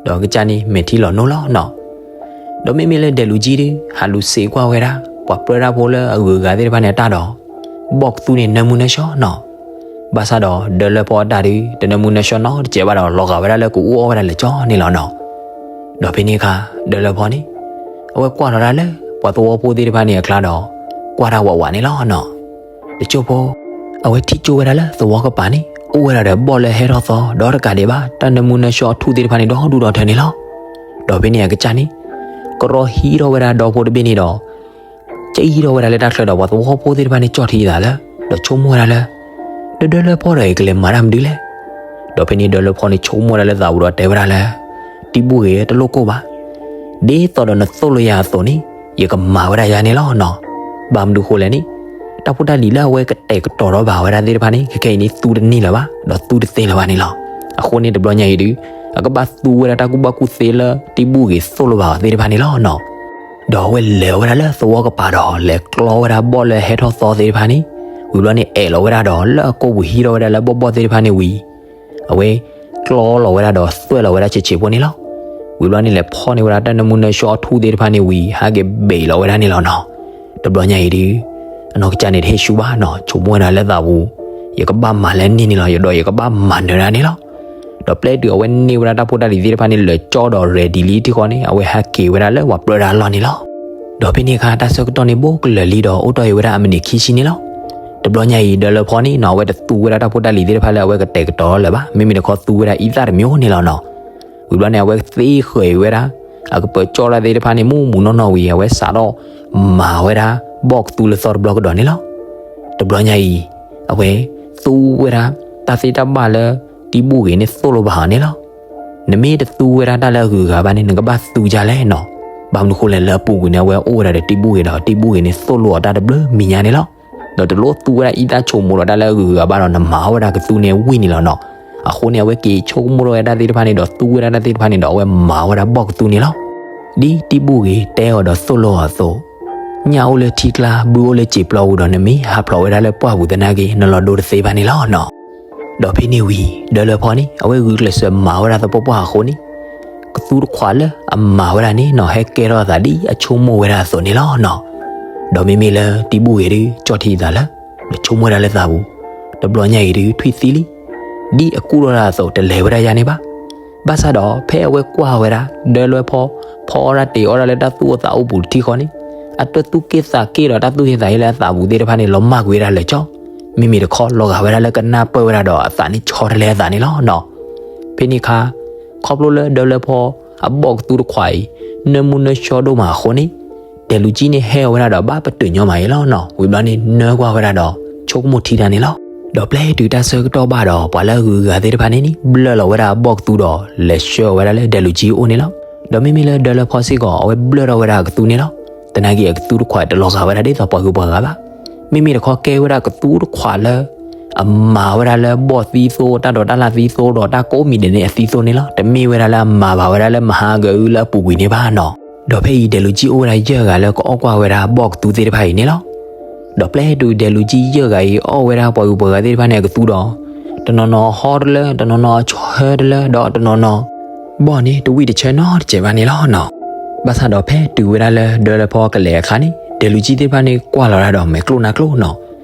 ဒီးအကစၢ်န့ၣ် မဲာ်ထံလီၤနိလီၤနီၤ. ဒီးမ့မ့ၢ်လၢဒဲးလူၤကၠံဒီး ဟးလူၤစံးကွၢ်ဝဲဒၣ် ပှၤပြၢတၢ်ဖိလၢအဂုၤအဂၤသ့ၣ်တဖၣ်န့ၣ်အတၢ်ဒီး ဘီၣ်ကသူန့ၣ်နၢမူနၢဆှီနီၤ. ဘၣ်ဆၣ်ဒီးဒၢလၢဖီအတၢ်ဒီး တနၢမူနၢဆှီနီတစဲးဘၣ်ဒီး လီၤဂာ်ဝဲဒၣ်လၢကအူအီၣ်ဝဲဒၣ်လၢာ်ကၠီန့ၣ်လီၤနီၤ. ဒီးဖဲန့ၣ်အခါ ဒၢလၢဖီန့ၣ် အဝဲကွၢ်လီၤဒၣ်လၢ ပှၤသဝီဖိသ့ၣ်တဖၣ်န့ၣ်အကျါဒီး ကွၢ်တၢ်ဝးဝးန့ၣ်လီၤနီၤ. တကၠိဖိ အဝဲထံၣ်ကၠိဝဲဒၣ်လၢသဝီကပၤန့ၣ် အိၣ်ဝဲဒၣ်ဒီးဘီၣ်လၢဟဲထီၣ်သီဒီးတကးဒံးဘၣ် တၢ်နၢမူနၢဆှီအထူၣ်သ့ၣ်တဖၣ်န့ၣ် ဒီဒူၣ်ဒီထၢန့ၣ်လီၤ. ဒီးဖဲန့ၣ်အကစၢ်န့ၣ် ကရီဟံးထီၣ်ဝဲဒၣ်ဒီဖိတဘ့ၣ်န့ၣ်ဒီး ကံထီၣ်ဝဲဒၣ်လၢတၢ်ချၢဒီး ပှၤသဝီဖိသ့ၣ်တဖၣ်န့ၣ် ကၠီၣ်ထံအသးလၢ ဒီးဆိကမိၣ်ဝဲဒၣ်လၢ ဒၢဒၢလၢဖီဒီး ယကလဲၤမၤတၢ်မနုၤလဲၣ်. ဒီးဖဲန့ၣ်ဒၢလၢဖီန့ၣ် ဆိကမိၣ်ဝဲဒၣ်လၢသးပူၤဒီးတဲဝဲဒၣ်လၢ တံဘူၣ်ဂ့ၤ တလိၣ်ကိၢ်ဘၣ်. ဒ်သိးဒီးနသိၣ်လိယၤအသိးန့ၣ် ယကမၤဝဲဒၣ်ယၤန့ၣ်လီၤနီၤ. ဘၣ်မနုၤဃိလဲၣ်န့ၣ် တၢ်ဖိတၢ်လံၤလၢအဝဲကတဲာ်ကတီၤထီၣ်ဘၣ်ဝဲဒၣ်သ့ၣ်တဖၣ်န့ၣ် ခဲခဲအံၤန့ၣ် သူတန့ၢ်လၢၤဘၣ် ဒီးသူတသ့လၢၤဘၣ်န့ၣ်လီၤ. အဃိန့ၣ်တဘျီညါအံၤဒုး အကဘၣ်သူဝဲဒၣ်တၢ်ကူၣ်ဘၣ်ကူၣ်သ့လၢတံဘူၣ်ဂ့ၤသိၣ်လိဘၣ်အီၤသ့ၣ်တဖၣ်န့ၣ်လီၤနီၤ. ဒီးအဝဲလဲၤဝဲဒၣ်လၢသဝီကပၤဒီး လဲၤကျီဝဲဒၣ်ဘီၣ်လၢဟဲထီၣ်သီသ့ၣ်တဖၣ်န့ၣ် ဝံၤဘျီန့ၣ် အဲၣ်လီၤဝဲဒၣ်ဒီးလၢအကိာ်ပူၤဟံးထီၣ်ဝဲဒၣ်လၢဘီၣ်ဘီၣ်သ့ၣ်တဖၣ်န့ၣ်ဝံၤ အဝဲကျီလီၤဝဲဒၣ်ဒီးသွဲၣ်လီၤဝဲဒၣ်ဆံးဆံးဖိန့ၣ်လီၤ. ဝံၤဘျီန့ၣ် လဲၤဖီၣ်န့ၢ်ဝဲဒၣ်တၢ်နၢမူနၢဆှီအထူၣ်သ့ၣ်တဖၣ်န့ၣ်ဝံၤ ဟဲက့ၤဘ့ၣ်လီၤဝဲဒၣ်န့ၣ်လီၤနီၤ. တဘျီညါအံၤဒုး အနီၢ်ကစၢ်န့ၣ်တဟ့ၣ်ဆူၣ်ဘၣ်နီၤ ဆိကမိၣ်ဝဲဒၣ်လၢသးပူၤ ယကဘၣ်မၤလၢန့ၣ်န့ၣ်လီၤ ယဒီးယကဘၣ်မၤနၢၤဒၣ်န့ၣ်လီၤ. ဒီးပျဲတုၤအဝဲန့ၢ်ဝဲဒၣ်တၢ်ဖိတၢ်လံၤသ့ၣ်တဖၣ်န့ၣ် လၢာ်ကၠီဒီး ready လံတခီန့ၣ် အဝဲဟဲက့ၤဝဲဒၣ်လၢပှၤပြၢတၢ်အလီၢ်န့ၣ်လီၤ. ဒီးဖဲန့ၣ်အခါ တၢ်ဆၢကတီၢ်န့ၣ် ဘိၣ်ကလၢာ်လံဒီး အိၣ်တ့ၢ်အီၤဝဲဒၣ်အမံးနံးခံဆံန့ၣ်လီၤ. တဘျီညါအံၤ ဒၢလၢဖီန့ၣ်နီၤ အဝဲတသူဝဲဒၣ်တၢ်ဖိတၢ်လံၤသ့ၣ်တဖၣ်လၢအဝဲကတဲာ်ကတီၤလၢၤဘၣ် မ့မ့ၢ်တခီသူဝဲဒၣ်အံသၣ်တမံၤန့ၣ်လီၤနီၤ. ဝံၤဘျီန့ၣ် အဝဲသ့ဃၢၤအံၤဝဲဒၣ် အကပၢၤကၠီတၢ်သ့ၣ်တဖၣ်န့ၣ် မူးမူးနီၢ်နီၢ်ဝံၤ အဝဲစးထီၣ်မၤဝဲဒၣ် ဘီၣ်ကသူလၢသီတဘျီကဒီးန့ၣ်လီၤ. တဘျီညါအံၤ အဝဲသူဝဲဒၣ် တၢ်သ့တၢ်ဘၣ်လၢ တံဘူၣ်ဂ့ၤန့ၣ်သိၣ်လိဘၣ်အီၤန့ၣ်လီၤ. နမ့ၢ်တသူဝဲဒၣ်တၢ်လၢအဂုၤအဂၤဘၣ်န့ၣ် နကဘၣ်သူဒ်လဲၣ်နီၤ. ဘၣ်မနုၤဃိလဲၣ် လၢအပူၤကွံာ်န့ၣ် အဝဲအိၣ်ဝဲဒၣ်ဒီးတံဘူၣ်ဂ့ၤဒီး တံဘူၣ်ဂ့ၤန့ၣ် သိၣ်လိအီၤတၢ်တဘျုးမံၤညါန့ၣ်လီၤ. ဒီးတလိၣ်သူဝဲဒၣ်အံသၣ်ဆိမိးဒီးတၢ်လၢအဂုၤအဂၤဘၣ်ဒီး နမၤအီၣ်ဝဲဒၣ်ကသူန့ၣ်ဝံၤန့ၣ်လီၤနီၤ. အဃိန့ၣ် အဝဲက့ၤဆိကမိၣ်ထီၣ်ဝဲဒၣ်တၢ်သ့ၣ်တဖၣ်န့ၣ်ဒီး သူဝဲဒၣ်တၢ်သ့ၣ်တဖၣ်န့ၣ်ဒီး အဝဲမၤဝဲဒၣ်ဘီၣ်ကသူန့ၣ်လီၤ. ဒ်တံဘူၣ်ဂ့ၤတဲအီၤဒီးသိၣ်လိအီၤအသိး, ညၣ်အိၣ်လၢထံကျါ ဘုအိၣ်လၢစံာ်ပျီပူၤဒီး နမ့ၢ်ဟးဖျိးဝဲဒၣ်လၢပှၢ်ပူၤသနာ်က့ နလီၤဒိတသ့ဘၣ်န့ၣ်လီၤနီၤ. ဒီးဖဲန့ၣ်ဝံၤ ဒၢလၢဖီန့ၣ် အဝဲဂုာ်ကျဲးစၢးမၤဝဲဒၣ်သပှၢ်ပှၢ်အဃိန့ၣ် ကသူတခွးလၢအမၤဝဲဒၣ်န့ၣ်နီၤ ဟဲကဲထီၣ်အသးဒ်အဆိကမိၣ်ဝဲဒၣ်အသိးန့ၣ်လီၤနီၤ. ဒီးမ့မ့ၢ်လၢတံဘူၣ်ဂ့ၤဒုး ကၠီၣ်ထံအသးလၢ ဒီးဆိကမိၣ်ဝဲဒၣ်လၢသးပူၤ, တဘျီညါအံၤဒုး ထွံၣ်သံလံ, ဒ်အကူၣ်ထီၣ်တၢ်အသိး တလဲၤဝဲဒၣ်ယါန့ၣ်ဘၣ်. ဘၣ်ဆၣ်ဒီး ဖဲအဝဲကွၢ်ဝဲဒၣ် ဒၢလၢဖီ ဖီအီၣ်ဒၣ်တ့ၤအီၣ်ဒၣ်လၢတၢ်သူၣ်အိၣ်သးအိၣ်ပူၤတထံၣ်ဃီန့ၣ် အတၢ်သူၣ်က့ၣ်သးက့ၣ်ဒီးတၢ်သူၣ်ဟ့သးဟ့လၢအသးပူၤသ့ၣ်တဖၣ်န့ၣ် လီၤမၢ်ကွံာ်ဝဲဒၣ်လၢာ်ကၠီ, မ့မ့ၢ်တခီ လီၤဂာ်ဝဲဒၣ်လၢကနၢ်ပၢၢ်ဝဲဒၣ်ဒီးအသးန့ၣ်ဆီတလဲအသးန့ၣ်လီၤနီၤ. ဖဲန့ၣ်အခါ ခီဖျိလၢဒၢလၢဖီအဘီၣ်ကသူတခွးအံၤ နၢမူနၢဆှီဒိၣ်မးအဃိန့ၣ် ဒဲးလူၤကၠံန့ၣ်ဟဲအီၤဝဲဒၣ်ဒီးဘၣ်ပတုာ်ညီမးအံၤလီၤနီၤ. ဝံၤဘျီန့ၣ် နၢကွၢ်ဝဲဒၣ်ဒီး ဆိကမိၣ်ထံတၢ်န့ၣ်လီၤ. ဒီးပျဲတုၤတၢ်ဆၢကတီၢ်ဘၣ်ဒီး ပှၤလၢအဂုၤအဂၤသ့ၣ်တဖၣ်န့ၣ်န့ၣ် ဘျၢၣ်လီၤဝဲဒၣ်အဘီၣ်ကသူဒီး လဲၤဆှၢအီၤဝဲဒၣ်လၢဒဲးလူၤကၠံအအိၣ်န့ၣ်လီၤ. ဒီးမ့မ့ၢ်လၢဒၢလၢဖီစ့ၢ်ကီး အဝဲဘျၢၣ်ထီၣ်ဝဲဒၣ်အကသူန့ၣ်လီၤ. သနာ်က့ အကသူတခွးတလီၤဂာ်ဝဲဒၣ်ဒ်သိးပှၤဂုၤပှၤဂၤဘၣ်. မ့မ့ၢ်တခီကဲဝဲဒၣ်ကသူတခွးလၢ အမၤဝဲဒၣ်လၢဘီၣ်သံသိ တၢ်ဒိးတၢ်လၣ်သံသိဒီး တၢ်ကိးမံၤဒဲးန့ၣ်အသံသိန့ၣ်လီၤ. တမ့ၢ်ဝဲဒၣ်လၢအမၤဘၣ်ဝဲဒၣ်လၢမဟါဂၤအုလၢအပူၤကွံာ်န့ၣ်ဘၣ်နီၤ. ဒီးဖဲအံၤဒဲးလူၤကၠံအိၣ်ဝဲဒၣ်ယဲၢ်ဂၤလၢကအီၣ်ကွၢ်ဝဲဒၣ်ဘီၣ်ကသူသ့ၣ်တဖၣ်အံၤန့ၣ်လီၤ. ဒီးပျဲတုၤဒဲးလူၤကၠံယဲၢ်ဂၤအံၤအီၣ်ဝဲဒၣ်ပှၤဂုၤပှၤဂၤသ့ၣ်တဖၣ်န့ၣ်အကသူဒီး တနီၤနီၤဟီတလၢ တနီၤနီၤဆၢတလၢ ဒီးတနီၤနီၤ ဘီၣ်န့ၣ်တဝံၣ်တဆၢနီတစဲးဘၣ်န့ၣ်လီၤနီၤ. ဘၣ်ဆၣ်ဒီးဖဲတုၤဝဲဒၣ်လၢဒၢလၢဖီကလဲၤအခါန့ၣ် ဒဲးလူၤကၠံသ့ၣ်တဖၣ်န့ၣ်ကွၢ်လီၤဒၣ်ဒီးမဲာ်ကျိၣ်နါကျိၣ်နီၤ.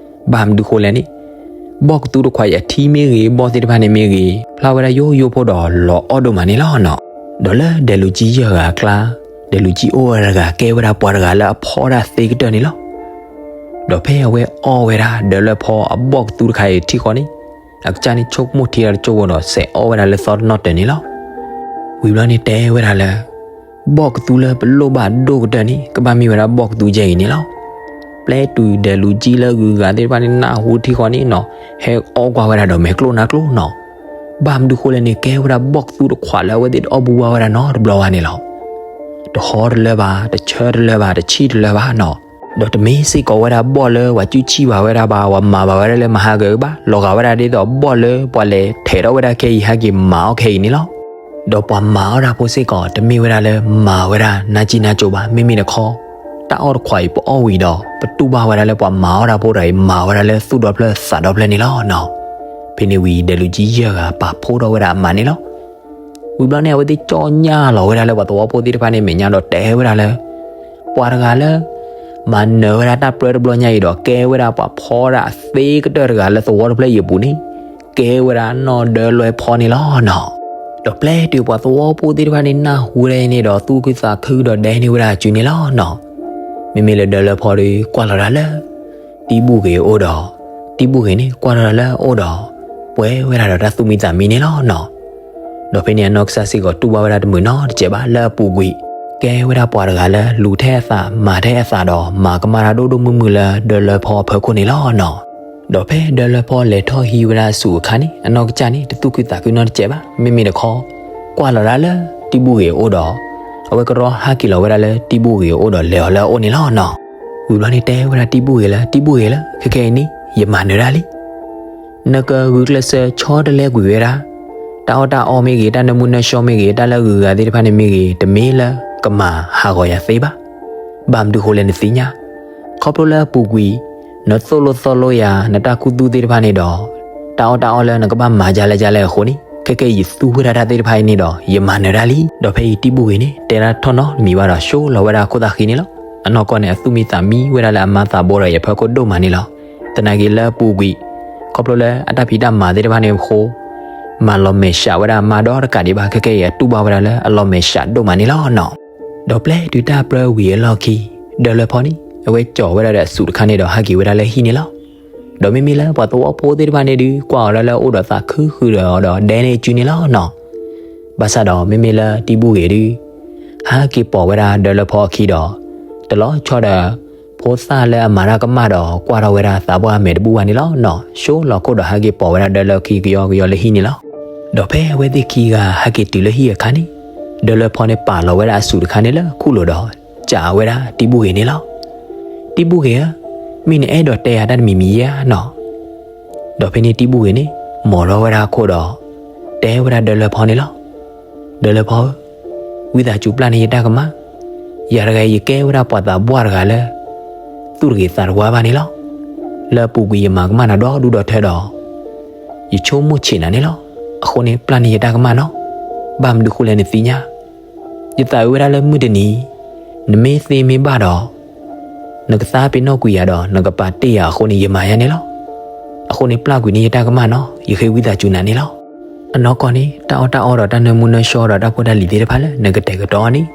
ဘၣ်မနုၤဃိလဲၣ်န့ၣ် ဘီၣ်ကသူတခွးအံၤအထံမ့ၢ်ဂ့ၤ ဘီၣ်သ့ၣ်တဖၣ်န့ၣ်မ့ၢ်ဂ့ၤ ဖျါဝဲဒၣ်ယိယိဖိဒီးလီၤအီၣ်ဒိၣ်မးန့ၣ်လီၤနီၤ. ဒီးလၢဒဲးလူၤကၠံယဲၢ်ဂၤအကျါ ဒဲးလူၤကၠံအိၣ်ဝဲဒၣ်တဂၤ ကဲဝဲဒၣ်ပှၤတဂၤလၢအဖီဒၣ်သ့ကတၢၢ်န့ၣ်လီၤ. ဒီးဖဲအဝဲအီၣ်ဝဲဒၣ်ဒၢလၢဖီအဘီၣ်ကသူတခါအံၤထံၣ်ဃီန့ၣ် အကစၢ်န့ၣ်ဆိကမိၣ်ထံဒီးတကၠိဖိဒီး စဲးအီၣ်ဝဲဒၣ်လၢသီတနီၣ်တၢၤန့ၣ်လီၤ. ဝံၤဘျီန့ၣ်တဲဝဲဒၣ်လၢ ဘီၣ်ကသူလၢပလိၣ်ဘၣ်ဒိၣ်ကတၢၢ်န့ၣ် ကဘၣ်မ့ၢ်ဝဲဒၣ်ဘီၣ်ကသူယဲၢ်အံၤန့ၣ်လီၤ. ပျဲတုၤဒဲးလူၤကၠံလၢဂုၤဂၤသ့ၣ်တဖၣ်န့ၣ် နၢ်ဟူထံၣ်ဃီန့ၣ်နီၤ ဟဲအီၣ်ကွၢ်ဝဲဒၣ်ဒီးမဲာ်ကျိၣ်နါကျိၣ်နီၤ. ဘၣ်မနုၤဃိလဲၣ်န့ၣ် ကဲဝဲဒၣ်ဘီၣ်ကသူတခွးလၢအဝဲသ့ၣ်တအီၣ်ဘူဝါဝဲဒၣ်နီတဘျီဘၣ်န့ၣ်လီၤ. တဟီတလၢဘၣ် တဆၢတလၢဘၣ် တဆံၣ်တလၢဘၣ်နီၤ. ဒီးတမ့ၢ်စ့ၢ်ကီးဝဲဒၣ်ဘီၣ်လၢပှၤကူၣ်ဆံၣ်ဘၣ်ဝဲဒၣ်ဘၣ် ပှၤမၤဘၣ်ဝဲဒၣ်လၢမဟါဂၤအုဘၣ် လီၤဂာ်ဝဲဒၣ်ဒ်သိးဘီၣ်လၢပှၤလဲၤထဲးထီၣ်ဝဲဒၣ်ခဲအံၤ ဟဲက့ၤမၤအီၣ်ခဲအံၤန့ၣ်လီၤ. ဒီးပှၤမၤအီၣ်တၢ်ဖိစ့ၢ်ကီး တမ့ၢ်ဝဲဒၣ်လၢမၤဝဲဒၣ်နါကံနါကိဘၣ် မ့မ့ၢ်တခီ တၢ်အီၣ်တခွးအံၤပအီၣ်ဝံၤဒီး ပတူၢ်ဘၣ်ဝဲဒၣ်လၢပှၤမၤအီၣ်တၢ်ဖိတဂၤအံၤ မၤဝဲဒၣ်လၢသူၣ်ဒီဖျၢၣ်သးဒီဖျၢၣ်န့ၣ်လီၤနီၤ. ဖဲန့ၣ်ဝံၤ ဒဲးလူၤကၠံယဲၢ်ဂၤပာ်ဖှိၣ်ထီၣ်ဝဲဒၣ်အမါန့ၣ်လီၤ. ဝံၤဘျီန့ၣ် အဝဲသ့ၣ်ကၠီၣ်ညၣ်လီၤဝဲဒၣ်လၢပှၤသဝီဖိသ့ၣ်တဖၣ်န့ၣ်မဲာ်ညါဒီးတဲဝဲဒၣ်လၢ ပှၤတဂၤလၢ မၤနၢၤဝဲဒၣ်တၢ်ပြၢတဘျီညါအံၤဒီး ကဲဝဲဒၣ်ပှၤဖီဒၣ်သ့ကတၢၢ်တဂၤလၢသဝီတဖျၢၣ်အံၤအပူၤန့ၣ် ကဲဝဲဒၣ်နီၢ်ဒၢလွဲဖီန့ၣ်လီၤနီၤ. ဒီးပျဲတုၤပှၤသဝီဖိသ့ၣ်တဖၣ်န့ၣ်နၢ်ဟူဝဲဒၣ်အံၤန့ၣ်ဒီး သူၣ်ခုသးခုဒီးဒဲန့ၢ်ဝဲဒၣ်အစုန့ၣ်လီၤနီၤ. မ့မ့ၢ်လၢဒၢလွဲဖီဒီးကွၢ်လီၤဒၣ်လၢ တံဘူၣ်ဂ့ၤအအိၣ်ဒီး တံဘူၣ်ဂ့ၤန့ၣ် ကွၢ်ထီၣ်လၢအအိၣ်ဒီး ပှဲၤဝဲဒၣ်ဒီးတၢ်သူၣ်မံသးမံန့ၣ်လီၤနီၤ. ဒီးဖဲန့ၣ်အနီၢ်ကစၢ်စ့ၢ်ကီးတူၢ်ဘၣ်ဝဲဒၣ်တမုာ်နီတစဲးဘၣ်လၢအပူၤကွံာ် ကဲဝဲဒၣ်ပှၤတဂၤလၢလူၤထဲအသးမၤထဲအသးဒီးမၤကမၣ်တၢ်ဒိၣ်ဒိၣ်မုၢ်မုၢ်လၢဒၢလၢဖီအဖီခိၣ်န့ၣ်လီၤနီၤ. ဒီးဖဲဒၢလၢဖီလဲၤထီၣ်ဟံးဝဲဒၣ်ဆူၣ်အခါန့ၣ် အနီၢ်ကစၢ်န့ၣ် တသူၣ်ခုသးခုနီတစဲးဘၣ် မ့မ့ၢ်တခီ ကွၢ်လီၤဒၣ်လၢတံဘူၣ်ဂ့ၤအအိၣ်ဒီး အဝဲကရီဟးက့ၤလီၤဝဲဒၣ်လၢတံဘူၣ်ဂ့ၤအအိၣ်ဒီးလဲၤအီၤလၢအအိၣ်န့ၣ်လီၤနီၤ. ဝံၤဘျီန့ၣ်တဲဝဲဒၣ်တံဘူၣ်ဂ့ၤလၢ တံဘူၣ်ဂ့ၤလၢ ခဲခဲအံၤန့ၣ် ယမၤနၢၤဒၣ်လံ. နကဂုာ်ကျဲးစၢးဆီတလဲကွံာ်ဝဲဒၣ် တၢ်အီၣ်တၢ်အီမ့ၢ်ဂ့ၤ တၢ်နၢမူနၢဆှီမ့ၢ်ဂ့ၤ တၢ်လၢအဂုၤအဂၤသ့ၣ်တဖၣ်န့ၣ်မ့ၢ်ဂ့ၤ တမ့ၢ်လၢကမၤဟးဂီၤယၤသ့ဘၣ်. ဘၣ်မနုၤဃိလဲၣ်နသ့ၣ်ညါ ခီဖျိလၢအပူၤကွံာ် နသိၣ်လိသီလိယၤ နတၢ်ခူသူၣ်သ့ၣ်တဖၣ်န့ၣ်ဒီး တၢ်အီၣ်တၢ်အီလၢနကဘၣ်မၤဒ်လဲၣ်ဒ်လဲၣ်အဃိန့ၣ် ခဲခဲအံၤယသူဝဲဒၣ်တၢ်သ့ၣ်တဖၣ်အံၤန့ၣ်ဒီး ယမၤနၢၤဒၣ်လံ. ဒီးဖဲအံၤတံဘူၣ်ဂ့ၤန့ၣ် တဲဒၣ်ထီၣ်နီတမံၤဘၣ်ဒီး ဆိလီၤဝဲဒၣ်ခိၣ်သၣ်ဃံန့ၣ်လီၤ. အနီၢ်ကီၢ်န့ၣ် အသူၣ်မံသးမံဝဲဒၣ်လၢအမါသးဘိဒီးအံၤအဖီခိၣ်ဒိၣ်မးန့ၣ်လီၤ. သနာ်က့လၢအပူၤကွံာ် ခီဖျိလၢအတၢ်ဖံးတၢ်မၤသ့ၣ်တဖၣ်န့ၣ်အဃိ မၤလီၤမဲာ်ဆှးဝဲဒၣ်အမါဒီတကးဒံးဘၣ် ခဲခဲအံၤအတူၢ်ဘၣ်ဝဲဒၣ်လၢအလီၤမဲာ်ဆှးဒိၣ်မးန့ၣ်လီၤနီၤ. ဒီးပျဲတုၤတၢ်ပြၢဝံၤအလီၢ်ခံ ဒၢလၢဖီန့ၣ် အဝဲကၠီၤဝဲဒၣ်ဒီးအဆူၣ်တခါန့ၣ်ဒီးဟးက့ၤဝဲဒၣ်လၢဟံၣ်န့ၣ်လီၤ. ဒီးမ့မ့ၢ်လၢပှၤသဝီဖိသ့ၣ်တဖၣ်န့ၣ်ဒုး ကွၢ်အီၤလၢလၢအအိၣ်ဒီးသးခုဃုာ်ဒီးအီၤဒီးဒဲန့ၢ်အစုန့ၣ်လီၤနီၤ. ဘၣ်ဆၣ်ဒီးမ့မ့ၢ်လၢတံဘူၣ်ဂ့ၤဒုး ဟးက့ၤပိာ်ဝဲဒၣ်ဒၢလၢဖီအခံဒီး တလီၤဆီဒီး ဖိသၣ်လၢအမၤတၢ်ကမၣ်ဒီးကွၢ်ထီၣ်ဝဲဒၣ်သးပှၢ်အမဲာ်တဘူၣ်ဘၣ်န့ၣ်လီၤနီၤ. ဆိလီၤခိၣ်ဒီးဟးက့ၤပိာ်ဝဲဒၣ်ဒၢလၢခံကယီကယီလၢဟံၣ်န့ၣ်လီၤ. ဒီးဖဲအဝဲသ့ၣ်ခံဂၤဟဲက့ၤတုၤလၢဟံၣ်အခါန့ၣ်, ဒၢလၢဖီန့ၣ်ပာ်လီၤဝဲဒၣ်အစူးတခါန့ၣ်လၢခူၣ်လိၤဒီး စံးဝဲဒၣ်တံဘုၣ်ဂ့ၤန့ၣ်လီၤ. တံဘုၣ်ဂ့ၤဧၢ, မ့ၢ်နအဲၣ်ဒိးတဲယၤတၢ်တမံၤမံၤဧါနီၤ. ဒီးဖဲန့ၣ်တံဘုၣ်ဂ့ၤန့ၣ် မိာ်ထီၣ်ဝဲဒၣ်အခိၣ်ဒီး တဲဝဲဒၣ်ဒၢလၢဖီန့ၣ်လီၤ. ဒၢလၢဖီဧၢ, ဝံသးစူၤပျၢ်န့ၢ်ယတၢ်ကမၣ်, ယၤတဂၤယကဲဝဲဒၣ်ပှၤသးပှၢ်တဂၤလၢ သူၣ်တဂ့ၤသးတဝါဘၣ်န့ၣ်လီၤ. လၢအပူၤကွံာ်ယမၤကမၣ်နၤဒီဒူၣ်ဒီထၢဒီး ယဆိကမိၣ်ဆံးနၤန့ၣ်လီၤ. အဃိန့ၣ်ပျၢ်န့ၢ်ယတၢ်ကမၣ်နီၤ. ဘၣ်မနုၤဃိလဲၣ်နသ့ၣ်ညါ, ယသးအုးဝဲဒၣ်လၢမုၢ်တနံၤ နမ့ၢ်သ့မ့ၢ်ဘၣ်ဒီး နကသါပ့ၤနီၣ်ကွံာ်ယၤဒီး နကပာ်တ့ၢ်ယၤအဃိန့ၣ် ယမၤယါန့ၣ်လီၤ. အဃိန့ၣ်ပျၢ်ကွံာ်န့ၢ်ယတၢ်ကမၣ်နီၤ, ယဃ့ဝံသးစူၤနၤန့ၣ်လီၤ. အနီၢ်ကီၢ်န့ၣ် တၢ်အီၣ်တၢ်အီဒီးတၢ်နၢမူနၢဆှီဒီးတၢ်ဖိတၢ်လံၤသ့ၣ်တဖၣ်လၢနကတဲာ်ကတီၤန့ၣ်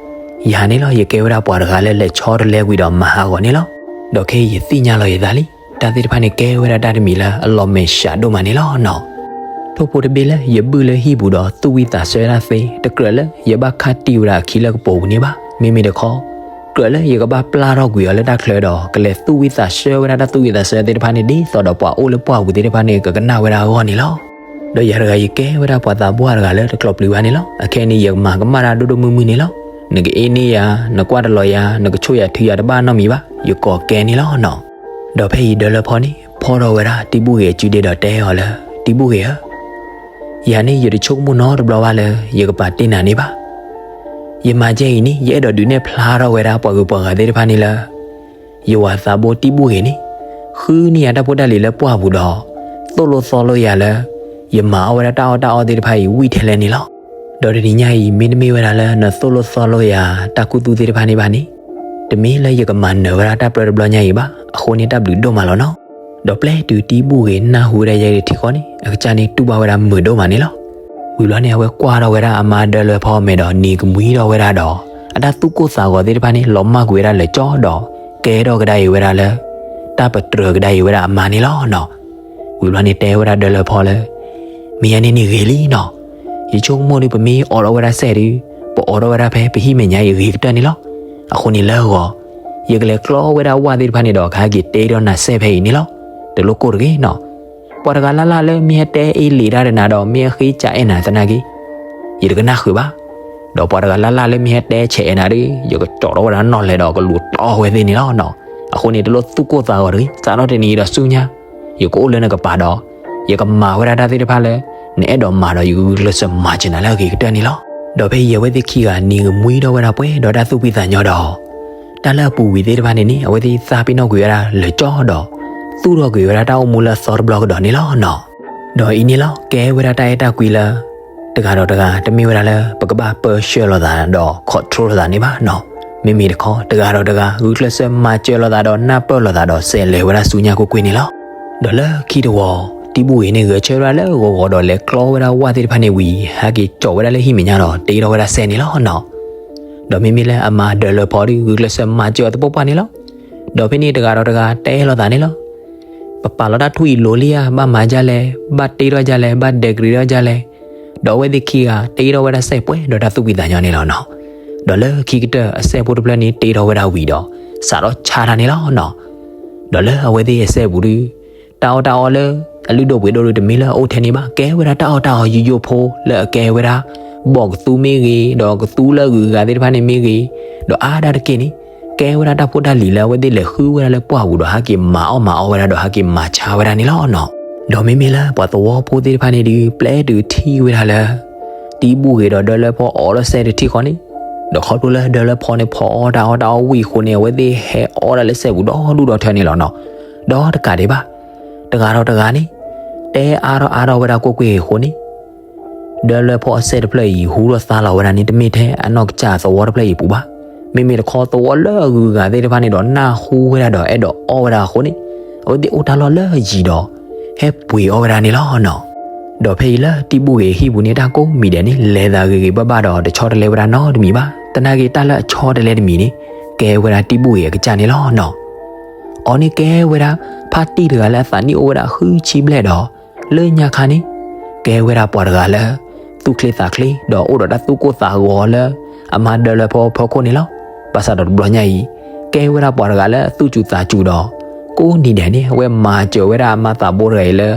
ယၤန့ၣ်လီၤ ယကဲဝဲဒၣ်ပှၤတဂၤလၢလဲၤဆီတလဲကွံာ်ဒီးမၤဟးဂီၤန့ၣ်လီၤ. ဒီးခဲအံၤယသ့ၣ်ညါလီၤယသးလံ, တၢ်သ့ၣ်တဖၣ်န့ၣ်ကဲဝဲဒၣ်တၢ်တမံၤလၢအလီၤမဲာ်ဆှးဒိၣ်မးန့ၣ်လီၤနီၤ. ထိၣ်ဖိတဘ့ၣ်လၢယဘုၣ်လၢဟံၣ်ပူၤဒီးသူၣ်ဝံၣ်သးဆၢတၢ်သ့, တကြၢးလၢယဘၣ်ခးတံၢ်ဝဲဒၣ်အခံလၢကပိာ်ပူၤန့ၣ်ဘၣ်. မ့မ့ၢ်တခီ ကြၢးလၢယကဘၣ်ပျၢ်ထီၣ်ကွံာ်အီၤလၢတၢ်ချၢဒီး ကလဲၤသူၣ်ဝံၣ်သးဆၢဝဲဒၣ်တၢ်သူၣ်ဝံၣ်သးဆၢသ့ၣ်တဖၣ်န့ၣ် ဒ်သိးဒီးပှၤအိၣ်လၢပှၢ်ပူၤသ့ၣ်တဖၣ်န့ၣ် ကကနၣ်ဝဲဒၣ်အဂီၢ်န့ၣ်လီၤ. ဒီးယၤတဂၤယကဲဝဲဒၣ်ပှၤသးပှၢ်တဂၤလၢတကျိးပျုၤဘၣ်န့ၣ်လီၤ. အခဲအံၤန့ၣ် ယကမၤကမၣ်တၢ်ဒိၣ်ဒိၣ်မုၢ်မုၢ်န့ၣ်လီၤ. နကအ့န့ၢ်ယၤ, နကွၢ်တလီၤယၤ, နကဆိၣ်ယၤထုယၤတဘၣ်နီတမံၤဘၣ်, ယကိးကဲန့ၣ်လီၤနီၤ. ဒီးဖဲအံၤဒၢလၢဖီန့ၣ် ဖီထီၣ်ဝဲဒၣ်တံဘုၣ်ဂ့ၤအစုဒ့ဒီးတဲအီၤလၢ တံဘုၣ်ဂ့ၤဧၢ, ယၤန့ၣ် ယတဆိကမိၣ်နီတဘျီဘၣ်လၢ ယကပာ်တ့ၢ်နၤန့ၣ်ဘၣ်. ယမၤကဲအံၤန့ၣ် ယအဲၣ်ဒိးဒုးနဲၣ်ဖျါထီၣ်ဝဲဒၣ်ပှၤဂုၤပှၤဂၤသ့ၣ်တဖၣ်န့ၣ်လၢ ယဝၤသးဘိတံဘုၣ်ဂ့ၤန့ၣ် ဃုန့ၢ်ယၤတၢ်ဖိတၢ်လံၤလၢပှၢ်ပူၤဒီး သိၣ်လိသီလိယၤလၢ ယမၤအီၣ်ဝဲဒၣ်တၢ်အီၣ်တၢ်အီသ့ၣ်တဖၣ်အံၤဝံၣ်ထဲလဲၣ်န့ၣ်လီၤ. ဒီးတနံၤညါအံၤ မ့တမ့ၢ်ဝဲဒၣ်လၢနသိၣ်လိသီလိယၤ တၢ်ခူသူၣ်သ့ၣ်တဖၣ်န့ၣ်ဘၣ်န့ၣ်, တမ့ၢ်လၢယကမၤနၢၤဝဲဒၣ်တၢ်ပြၢတဘျီညါအံၤဘၣ်. အဃိန့ၣ်တၢ်ဘျုးဒိၣ်မးလီၤနီၤ. ဒီးပျဲတုၤတံဘုၣ်ဂ့ၤနၢ်ဟူဝဲဒၣ်ယဲဒၣ်ထံဃီန့ၣ် အကစၢ်န့ၣ် တူၢ်ဘၣ်ဝဲဒၣ်မုာ်ဒိၣ်မးန့ၣ်လီၤ. ဝံၤဘျီန့ၣ် အဝဲကွၢ်ထီၣ်ဝဲဒၣ်အမါဒၢလၢဖီအမဲာ်ဒီး နံၤကမှံထီၣ်ဝဲဒၣ်ဒီး အတၢ်သူၣ်ကိၢ်သးဂီၤသ့ၣ်တဖၣ်န့ၣ် လီၤမၢ်ကွံာ်ဝဲဒၣ်လၢာ်ကၠီဒီး ကဲထီၣ်ကဒါအံၤဝဲဒၣ်လၢ တၢ်ပတြၢၤကဒါအံၤဝဲဒၣ်အမါန့ၣ်လီၤနီၤ. ဝံၤဘျီန့ၣ်တဲဝဲဒၣ်ဒၢလၢဖီလၢ မ့ၢ်ယၤန့ၣ်န့ၣ်ဂ့ၤလံနီၤ. ယဆိကမိၣ်ဒီး ပမ့ၢ်အိးထီၣ်ဝဲဒၣ်စဲးဒီး ပအိးထီၣ်ဝဲဒၣ်ဖဲပဟံၣ်မဲာ်ညါအံၤဂ့ၤကတၢၢ်န့ၣ်လီၤ. အဃိန့ၣ်လၢအဂီၢ် ယကလဲၤကျီဝဲဒၣ်ဝၣ်သ့ၣ်တဖၣ်န့ၣ်ဒီး ကဟဲက့ၤတ့ထီၣ်နၤစဲးဖဲအံၤန့ၣ်လီၤ. တလိၣ်ကိၢ်တဂ့ၤနီၤ. ပှၤတဂၤလၢ်လၢ်လၢမ့ၢ်ဟဲတဲအ့လံၤတၢ်ဒီးနၤဒီး မ့ၢ်ဟဲဃ့ကးအဲၣ်နၤသနာ်က့ ယတကနၣ်ဃုာ်ဘၣ်. ဒီးပှၤတဂၤလၢ်လၢ်လၢမ့ၢ်ဟဲတဲဆဲးအဲၣ်နၤဒီး ယကကၠီထီၣ်ဝဲဒၣ်နီၣ်လဲၤဒီးကလူၤတီဝဲသ့ၣ်န့ၣ်လီၤနီၤ. အဃိန့ၣ် တလိၣ်သူၣ်ကိၢ်သးဂီၤတဂ့ၤ. စးထီၣ်တနံၤအံၤဒီးဆူညါ ယကအိၣ်လၢနကပၤဒီး ယကမၤဝဲဒၣ်တၢ်သ့ၣ်တဖၣ်လၢ နအဲၣ်ဒိးမၤဒီး ယကဂုာ်ကျဲးစၢးမၤစၢၤနၤလၢအဂ့ၤကတၢၢ်န့ၣ်လီၤ. ဒီးဖဲအံၤအဝဲသ့ၣ်ခံဂၤ နံၤကမှံထီၣ်ဝဲဒၣ်ပှဲၤဒီးတၢ်သူၣ်ဖှံသးညီဒီး တၢ်လၢအပူၤကွံာ်သ့ၣ်တဖၣ်န့ၣ်န့ၣ် အဝဲသ့ၣ်သးပ့ၤနီၣ်ကွံာ်ဝဲဒၣ်လၢာ်ကၠီဒီး သူၣ်ထီၣ်ကွံာ်ဝဲဒၣ်တၢ်အိၣ်မူလၢအသီတဘျီကဒီးန့ၣ်လီၤနီၤ. ဒီးအံၤန့ၣ်လီၤ ကဲဝဲဒၣ်တၢ်အဲၣ်တၢ်ကွံလၢ တဂၤဒီးတဂၤ တမ့ၢ်ဝဲဒၣ်လၢ ပကဘၣ်ပၢဆှၢလိာ်သးဒီး control လိာ်သးန့ၣ်ဘၣ်နီၤ. မ့မ့ၢ်တခီ တဂၤဒီးတဂၤ ဂုာ်ကျဲးစၢးမၤစၢၤလိာ်သးဒီး နၢ်ပၢၢ်လိာ်သးဒီး စဲးလဲၤဝဲဒၣ်ဆူညါကွ့ၢ်ကွ့ၢ်န့ၣ်လီၤ. ဒီးလၢခံတဝီၤ တံဘုၣ်ဂ့ၤန့ၣ် ဂဲၤဆၢထၢၣ်ဝဲဒၣ်လၢဂီၤဂီၤဒီး လဲၤကျီဝဲဒၣ်ဝၣ်သ့ၣ်တဖၣ်န့ၣ်ဝံၤ ဟဲက့ၤကၠီဝဲဒၣ်လၢဟံၣ်မဲာ်ညါဒီး တ့ထီၣ်ဝဲဒၣ်စဲးန့ၣ်လီၤနီၤ. ဒီးမ့မ့ၢ်လၢအမါဒၢလၢဖီဒီး ဂုာ်ကျဲးစၢးမၤစၢၤအီၤသပှၢ်ပှၢ်န့ၣ်လီၤ. ဒီးဖဲန့ၣ်တဂၤဒီးတဂၤတဲလိာ်သးန့ၣ်လီၤ. ပပာ်လီၤတၢ်ထူၣ်အံၤလိၤလံဧါ, ဘၣ်မၤဒ်လဲၣ်, ဘၣ်တ့ထီၣ်ဒ်လဲၣ်, ဘၣ်ဒဲကရံးထီၣ်ဒ်လဲၣ်. ဒီးအဝဲသ့ၣ်ခံဂၤတ့ထီၣ်ဝဲဒၣ်စဲးပှဲၤဒီးတၢ်သူၣ်ဖှံသးညီန့ၣ်လီၤနီၤ. ဒီးလၢခံကတၢၢ်အစဲးဖိတဖျၢၣ်န့ၣ်တ့ထီၣ်ဝဲဒၣ်ဝံၤဒီး စးထီၣ်ဆါတၢ်န့ၣ်လီၤနီၤ. ဒီးလၢအဝဲသ့ၣ်အစဲးပူၤဒီး တၢ်အီၣ်တၢ်အီလၢ အလုၢ်ဒိၣ်ပှ့ၤဒိၣ်ဒီးတမ့ၢ်လၢအအိၣ်ထဲန့ၣ်ဘၣ်, ကဲဝဲဒၣ်တၢ်အီၣ်တၢ်အီယိယိဖိလၢအကဲဝဲဒၣ် ဘီၣ်ကသူမ့ၢ်ဂ့ၤ, ဒီးကသူလၢအဂုၤအဂၤသ့ၣ်တဖၣ်န့ၣ်မ့ၢ်ဂ့ၤ, ဒီးအါဒၣ်တက့ၢ်န့ၣ် ကဲဝဲဒၣ်တၢ်ဖိတၢ်လံၤလၢအဝဲသ့ၣ်လဲၤဃုဝဲဒၣ်လၢပှၢ်ပူၤဒီးဟဲက့ၤမၤအီၣ်မၤအီဝဲဒၣ်ဒီးဟဲက့ၤမၤဆါဝဲဒၣ်န့ၣ်လီၤနီၤ. ဒီးမ့မ့ၢ်လၢပှၤသဝီဖိသ့ၣ်တဖၣ်န့ၣ်ဒီး ပျဲတုၤထံၣ်ဝဲဒၣ်လၢ တံဘုၣ်ဂ့ၤဒီးဒၢလၢဖီအီၣ်လၢစဲးတထံၣ်ဃီန့ၣ်, ဒီးခီဖျိလၢဒၢလၢဖီန့ၣ်ဖီအီၣ်တၢ်အီၣ်တၢ်အီဝံၤအဃိန့ၣ် အဝဲသ့ၣ်ဟဲအီၣ်ဒၣ်လၢစဲးပူၤဒီဒူၣ်ဒီထၢန့ၣ်လီၤနီၤ. ဒီးတကးဒံးဘၣ် တဂၤဒီးတဂၤန့ၣ် တဲအါထီၣ်အါထီၣ်ဝဲဒၣ်ကွ့ၢ်ကွ့ၢ်အံၤအဃိန့ၣ် ဒၢလၢဖီအစဲးတဖျၢၣ်အံၤ ဟူထီၣ်သါလီၤဝဲဒၣ်န့ၣ် တမ့ၢ်ထဲအနီၢ်ကစၢ်သဝီတဖျၢၣ်အံၤအပူၤဘၣ်. မ့မ့ၢ်တခီသဝီလၢအဂုၤအဂၤသ့ၣ်တဖၣ်န့ၣ်ဒီး နၢ်ဟူဝဲဒၣ်ဒီးအဲၣ်ဒိးအီၣ်ဝဲဒၣ်အဃိန့ၣ် အဝဲသ့ၣ်အိၣ်တၢ်လီၢ်လၢအယံၤဒီး ဟဲပှ့ၤအီၣ်ဝဲဒၣ်န့ၣ်လီၤနီၤ. ဒီးဖဲအံၤလၢတံဘုၣ်ဂ့ၤအဟံၣ်ပူၤန့ၣ် တၢ်ကိးမံၤဒဲးန့ၣ် လဲၤသးဂ့ၤဂ့ၤဘၣ်ဘၣ်ဒီး တဆီတလဲဝဲဒၣ်နီတမံၤဘၣ်. သနာ်က့တၢ်လၢအဆီတလဲတမံၤန့ၣ် ကဲဝဲဒၣ်တံဘုၣ်ဂ့ၤအကစၢ်န့ၣ်လီၤနီၤ. အီၤန့ၣ်ကဲဝဲဒၣ် ဖါတံၢ်တဂၤလၢအသးနံၣ်အိၣ်ဝဲဒၣ်ဃုဆံဘျဲၣ်ဒီး လၢညါခါန့ၣ် ကဲဝဲဒၣ်ပှၤတဂၤလၢ သူၣ်ချ့သးချ့ ဒီးအိၣ်ဒီးတၢ်သူၣ်ကိၢ်သးဂီၤလၢ အမါဒၢလၢဖီအဖီခိၣ်န့ၣ်လီၤ. ဘၣ်ဆၣ်ဒီးတဘျီညါအံၤ ကဲဝဲဒၣ်ပှၤတဂၤလၢသူၣ်စူၤသးစူၤဒီး ကိးနံၤဒဲးန့ၣ် အဝဲမၤစၢၤဝဲဒၣ်အမါသးဘိတဂၤအံၤလၢ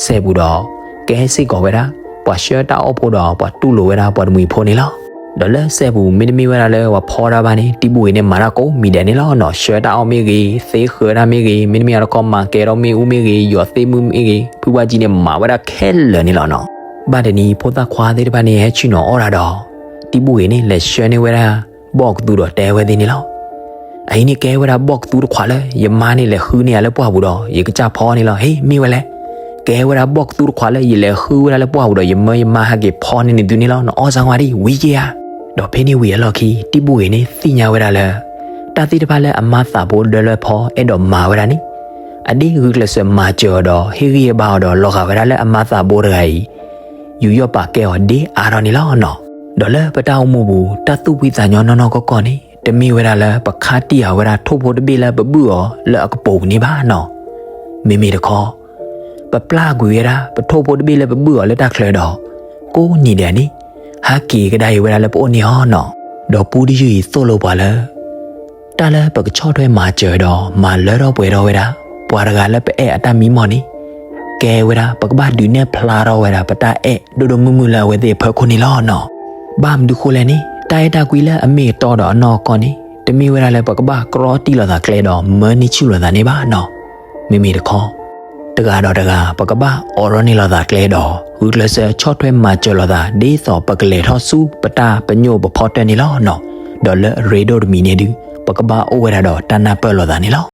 စဲးပူၤဒီး ကဲစ့ၢ်ကီးဝဲဒၣ် ပှၤဆှၢတၢ်အီၣ်ဖိဒီး ပှၤတူၢ်လိာ်ဝဲဒၣ်ပှၤတမှံၤဖိန့ၣ်လီၤ. ဒီးလၢစဲပူၤ မ့တမ့ၢ်ဝဲဒၣ်လၢပှၤဖီတၢ်ဘၣ်န့ၣ် တံဘူၣ်ဂ့ၤန့ၣ် မၤတၢ်ကိးမံၤဒဲးန့ၣ်လီၤနီၤ. ဆှၢတၢ်အီၣ်မ့ၢ်ဂ့ၤ, သ့ဃၢတၢ်မ့ၢ်ဂ့ၤ, မ့တမ့ၢ်အတခီ မၤကဲထီၣ်မ့ၣ်အူမ့ၢ်ဂ့ၤ, ယီၤသ့ၣ်မုၢ်မ့ၢ်ဂ့ၤ, ဖုဘၣ်ကံန့ၣ် မၤဝဲဒၣ်ခဲလၢာ်န့ၣ်လီၤနီၤ. ဘၣ်တနံၤ ဖိသၣ်ခွါသ့ၣ်တဖၣ်န့ၣ် ဟဲဆ့ၣ်နီၤအီၣ်တၢ်ဒီး တံဘူၣ်ဂ့ၤန့ၣ် လဲၤဆှၢန့ၢ်ဝဲဒၣ် ဘီၣ်ကသူဒီးတဲဝဲသ့ၣ်န့ၣ်လီၤ. အအံၤန့ၣ် ကဲဝဲဒၣ်ဘီၣ်ကသူတခွးလၢ ယမါန့ၣ် လဲၤဃုန့ၢ်ယၤလၢပှၢ်ပူၤဒီး ယကစၢ်ဖီန့ၣ်လီၤ. ဟ့ၣ် မ့ၢ်ဝဲလဲၣ်. ကဲဝဲဒၣ်ဘီၣ်ကသူတခွးလၢ ယလဲၤဃုဝဲဒၣ်လၢပှၢ်ပူၤဒီး ယမၢယမါဟဲက့ၤဖီန့ၢ်န့ၢ်သုန့ၣ်လီၤ. နအီၣ်စၢ်ကွၢ်ဒံး ဝံၤက့ၤဧါ. ဒီးဖဲန့ၣ်ဝံၤအလီၢ်ခံ တံဘူၣ်ဂ့ၤန့ၣ် သ့ၣ်ညါဝဲဒၣ်လၢ တၢ်သ့ၣ်တဖၣ်လၢအမါသးဘိဒၢလၢဖီအဲၣ်ဒိးမၤဝဲဒၣ်န့ၣ် အဒ့ဂုာ်ကျဲးစၢးမၤစၢၤအီၤဒီး ဟ့ၣ်ဂံၢ်ဟ့ၣ်ဘါအီၤဒီး လီၤဂာ်ဝဲဒၣ်လၢအမါသးဘိတဂၤအံၤ ယူးယီၣ်ပာ်ကဲအီၤဒ်အါထီၣ်န့ၣ်လီၤနီၤ. ဒီးလၢပတၢ်အိၣ်မူပူၤ တၢ်သူၣ်ဖှံသးညီနီၢ်နီၢ်ကီၢ်ကီၢ်န့ၣ် တမ့ၢ်ဝဲဒၣ်လၢပခါတံၢ်ဃာ်ဝဲဒၣ်ထိၣ်ဖိတဘ့ၣ်လၢပဘုၣ်အီၤလၢအကပိာ်ပူၤန့ၣ်ဘၣ်နီၤ. မ့မ့ၢ်တခီ ပပျၢ်ကွံာ်ဝဲဒၣ် ပထိၣ်ဖိတဘ့ၣ်လၢပဘုၣ်အီၤလၢတၢ်ချၢဒီး ကိးနံၤဒဲးန့ၣ် ဟးက့ၤကဒါအံၤဝဲဒၣ်လၢပအိၣ်န့ၣ်အီၤနီၤ. ဒီးပူတယုၢ်အံၤသိၣ်လိပှၤလၢ တၢ်လၢပကဆီၣ်ထွဲမၤစၢၤဒီး မၤလၢထီၣ်ပှဲၤထီၣ်ဝဲဒၣ် ပှၤတဂၤလၢပအဲၣ်အတၢ်မံမီၢ်န့ၣ် ကဲဝဲဒၣ် ပကဘၣ်ဒုးနဲၣ်ဖျါထီၣ်ဝဲဒၣ် ပတၢ်အဲၣ်ဒိၣ်ဒိၣ်မုၢ်မုၢ်လၢအဝဲသ့ၣ်အဖီခိၣ်န့ၣ်လီၤနီၤ. ဘၣ်မနုၤဃိလဲၣ်န့ၣ် တၢ်အဲၣ်တၢ်ကွံလၢအမ့ၢ်အတီဒီးအနီၢ်ကီၢ်န့ၣ် တမ့ၢ်ဝဲဒၣ်လၢပကဘၣ်ကြီတံၢ်လိာ်သးကျဲဒီး မၢန့ၢ်ဆူၣ်လိာ်သးန့ၣ်ဘၣ်နီၤ. မ့မ့ၢ်တခီ တဂၤဒီးတဂၤ ပကဘၣ်အိးထီၣ်န့ၢ်လိာ်သးကျဲဒီး ဂုာ်ကျဲးစၢးဆီၣ်ထွဲမၤစၢၤလိာ်သး ဒ်သိးပကလဲၤထီၣ်ဆူပတၢ်ပညိၣ်ပဖီတၢၢ်န့ၣ်လီၤနီၤ. ဒီးလၢအရ့ဒိၣ်တမံၤန့ၣ်ဒုး ပကဘၣ်အိၣ်ဝဲဒၣ်ဒီးတၢ်နၢ်ပၢၢ်လိာ်သးန့ၣ်လီၤ.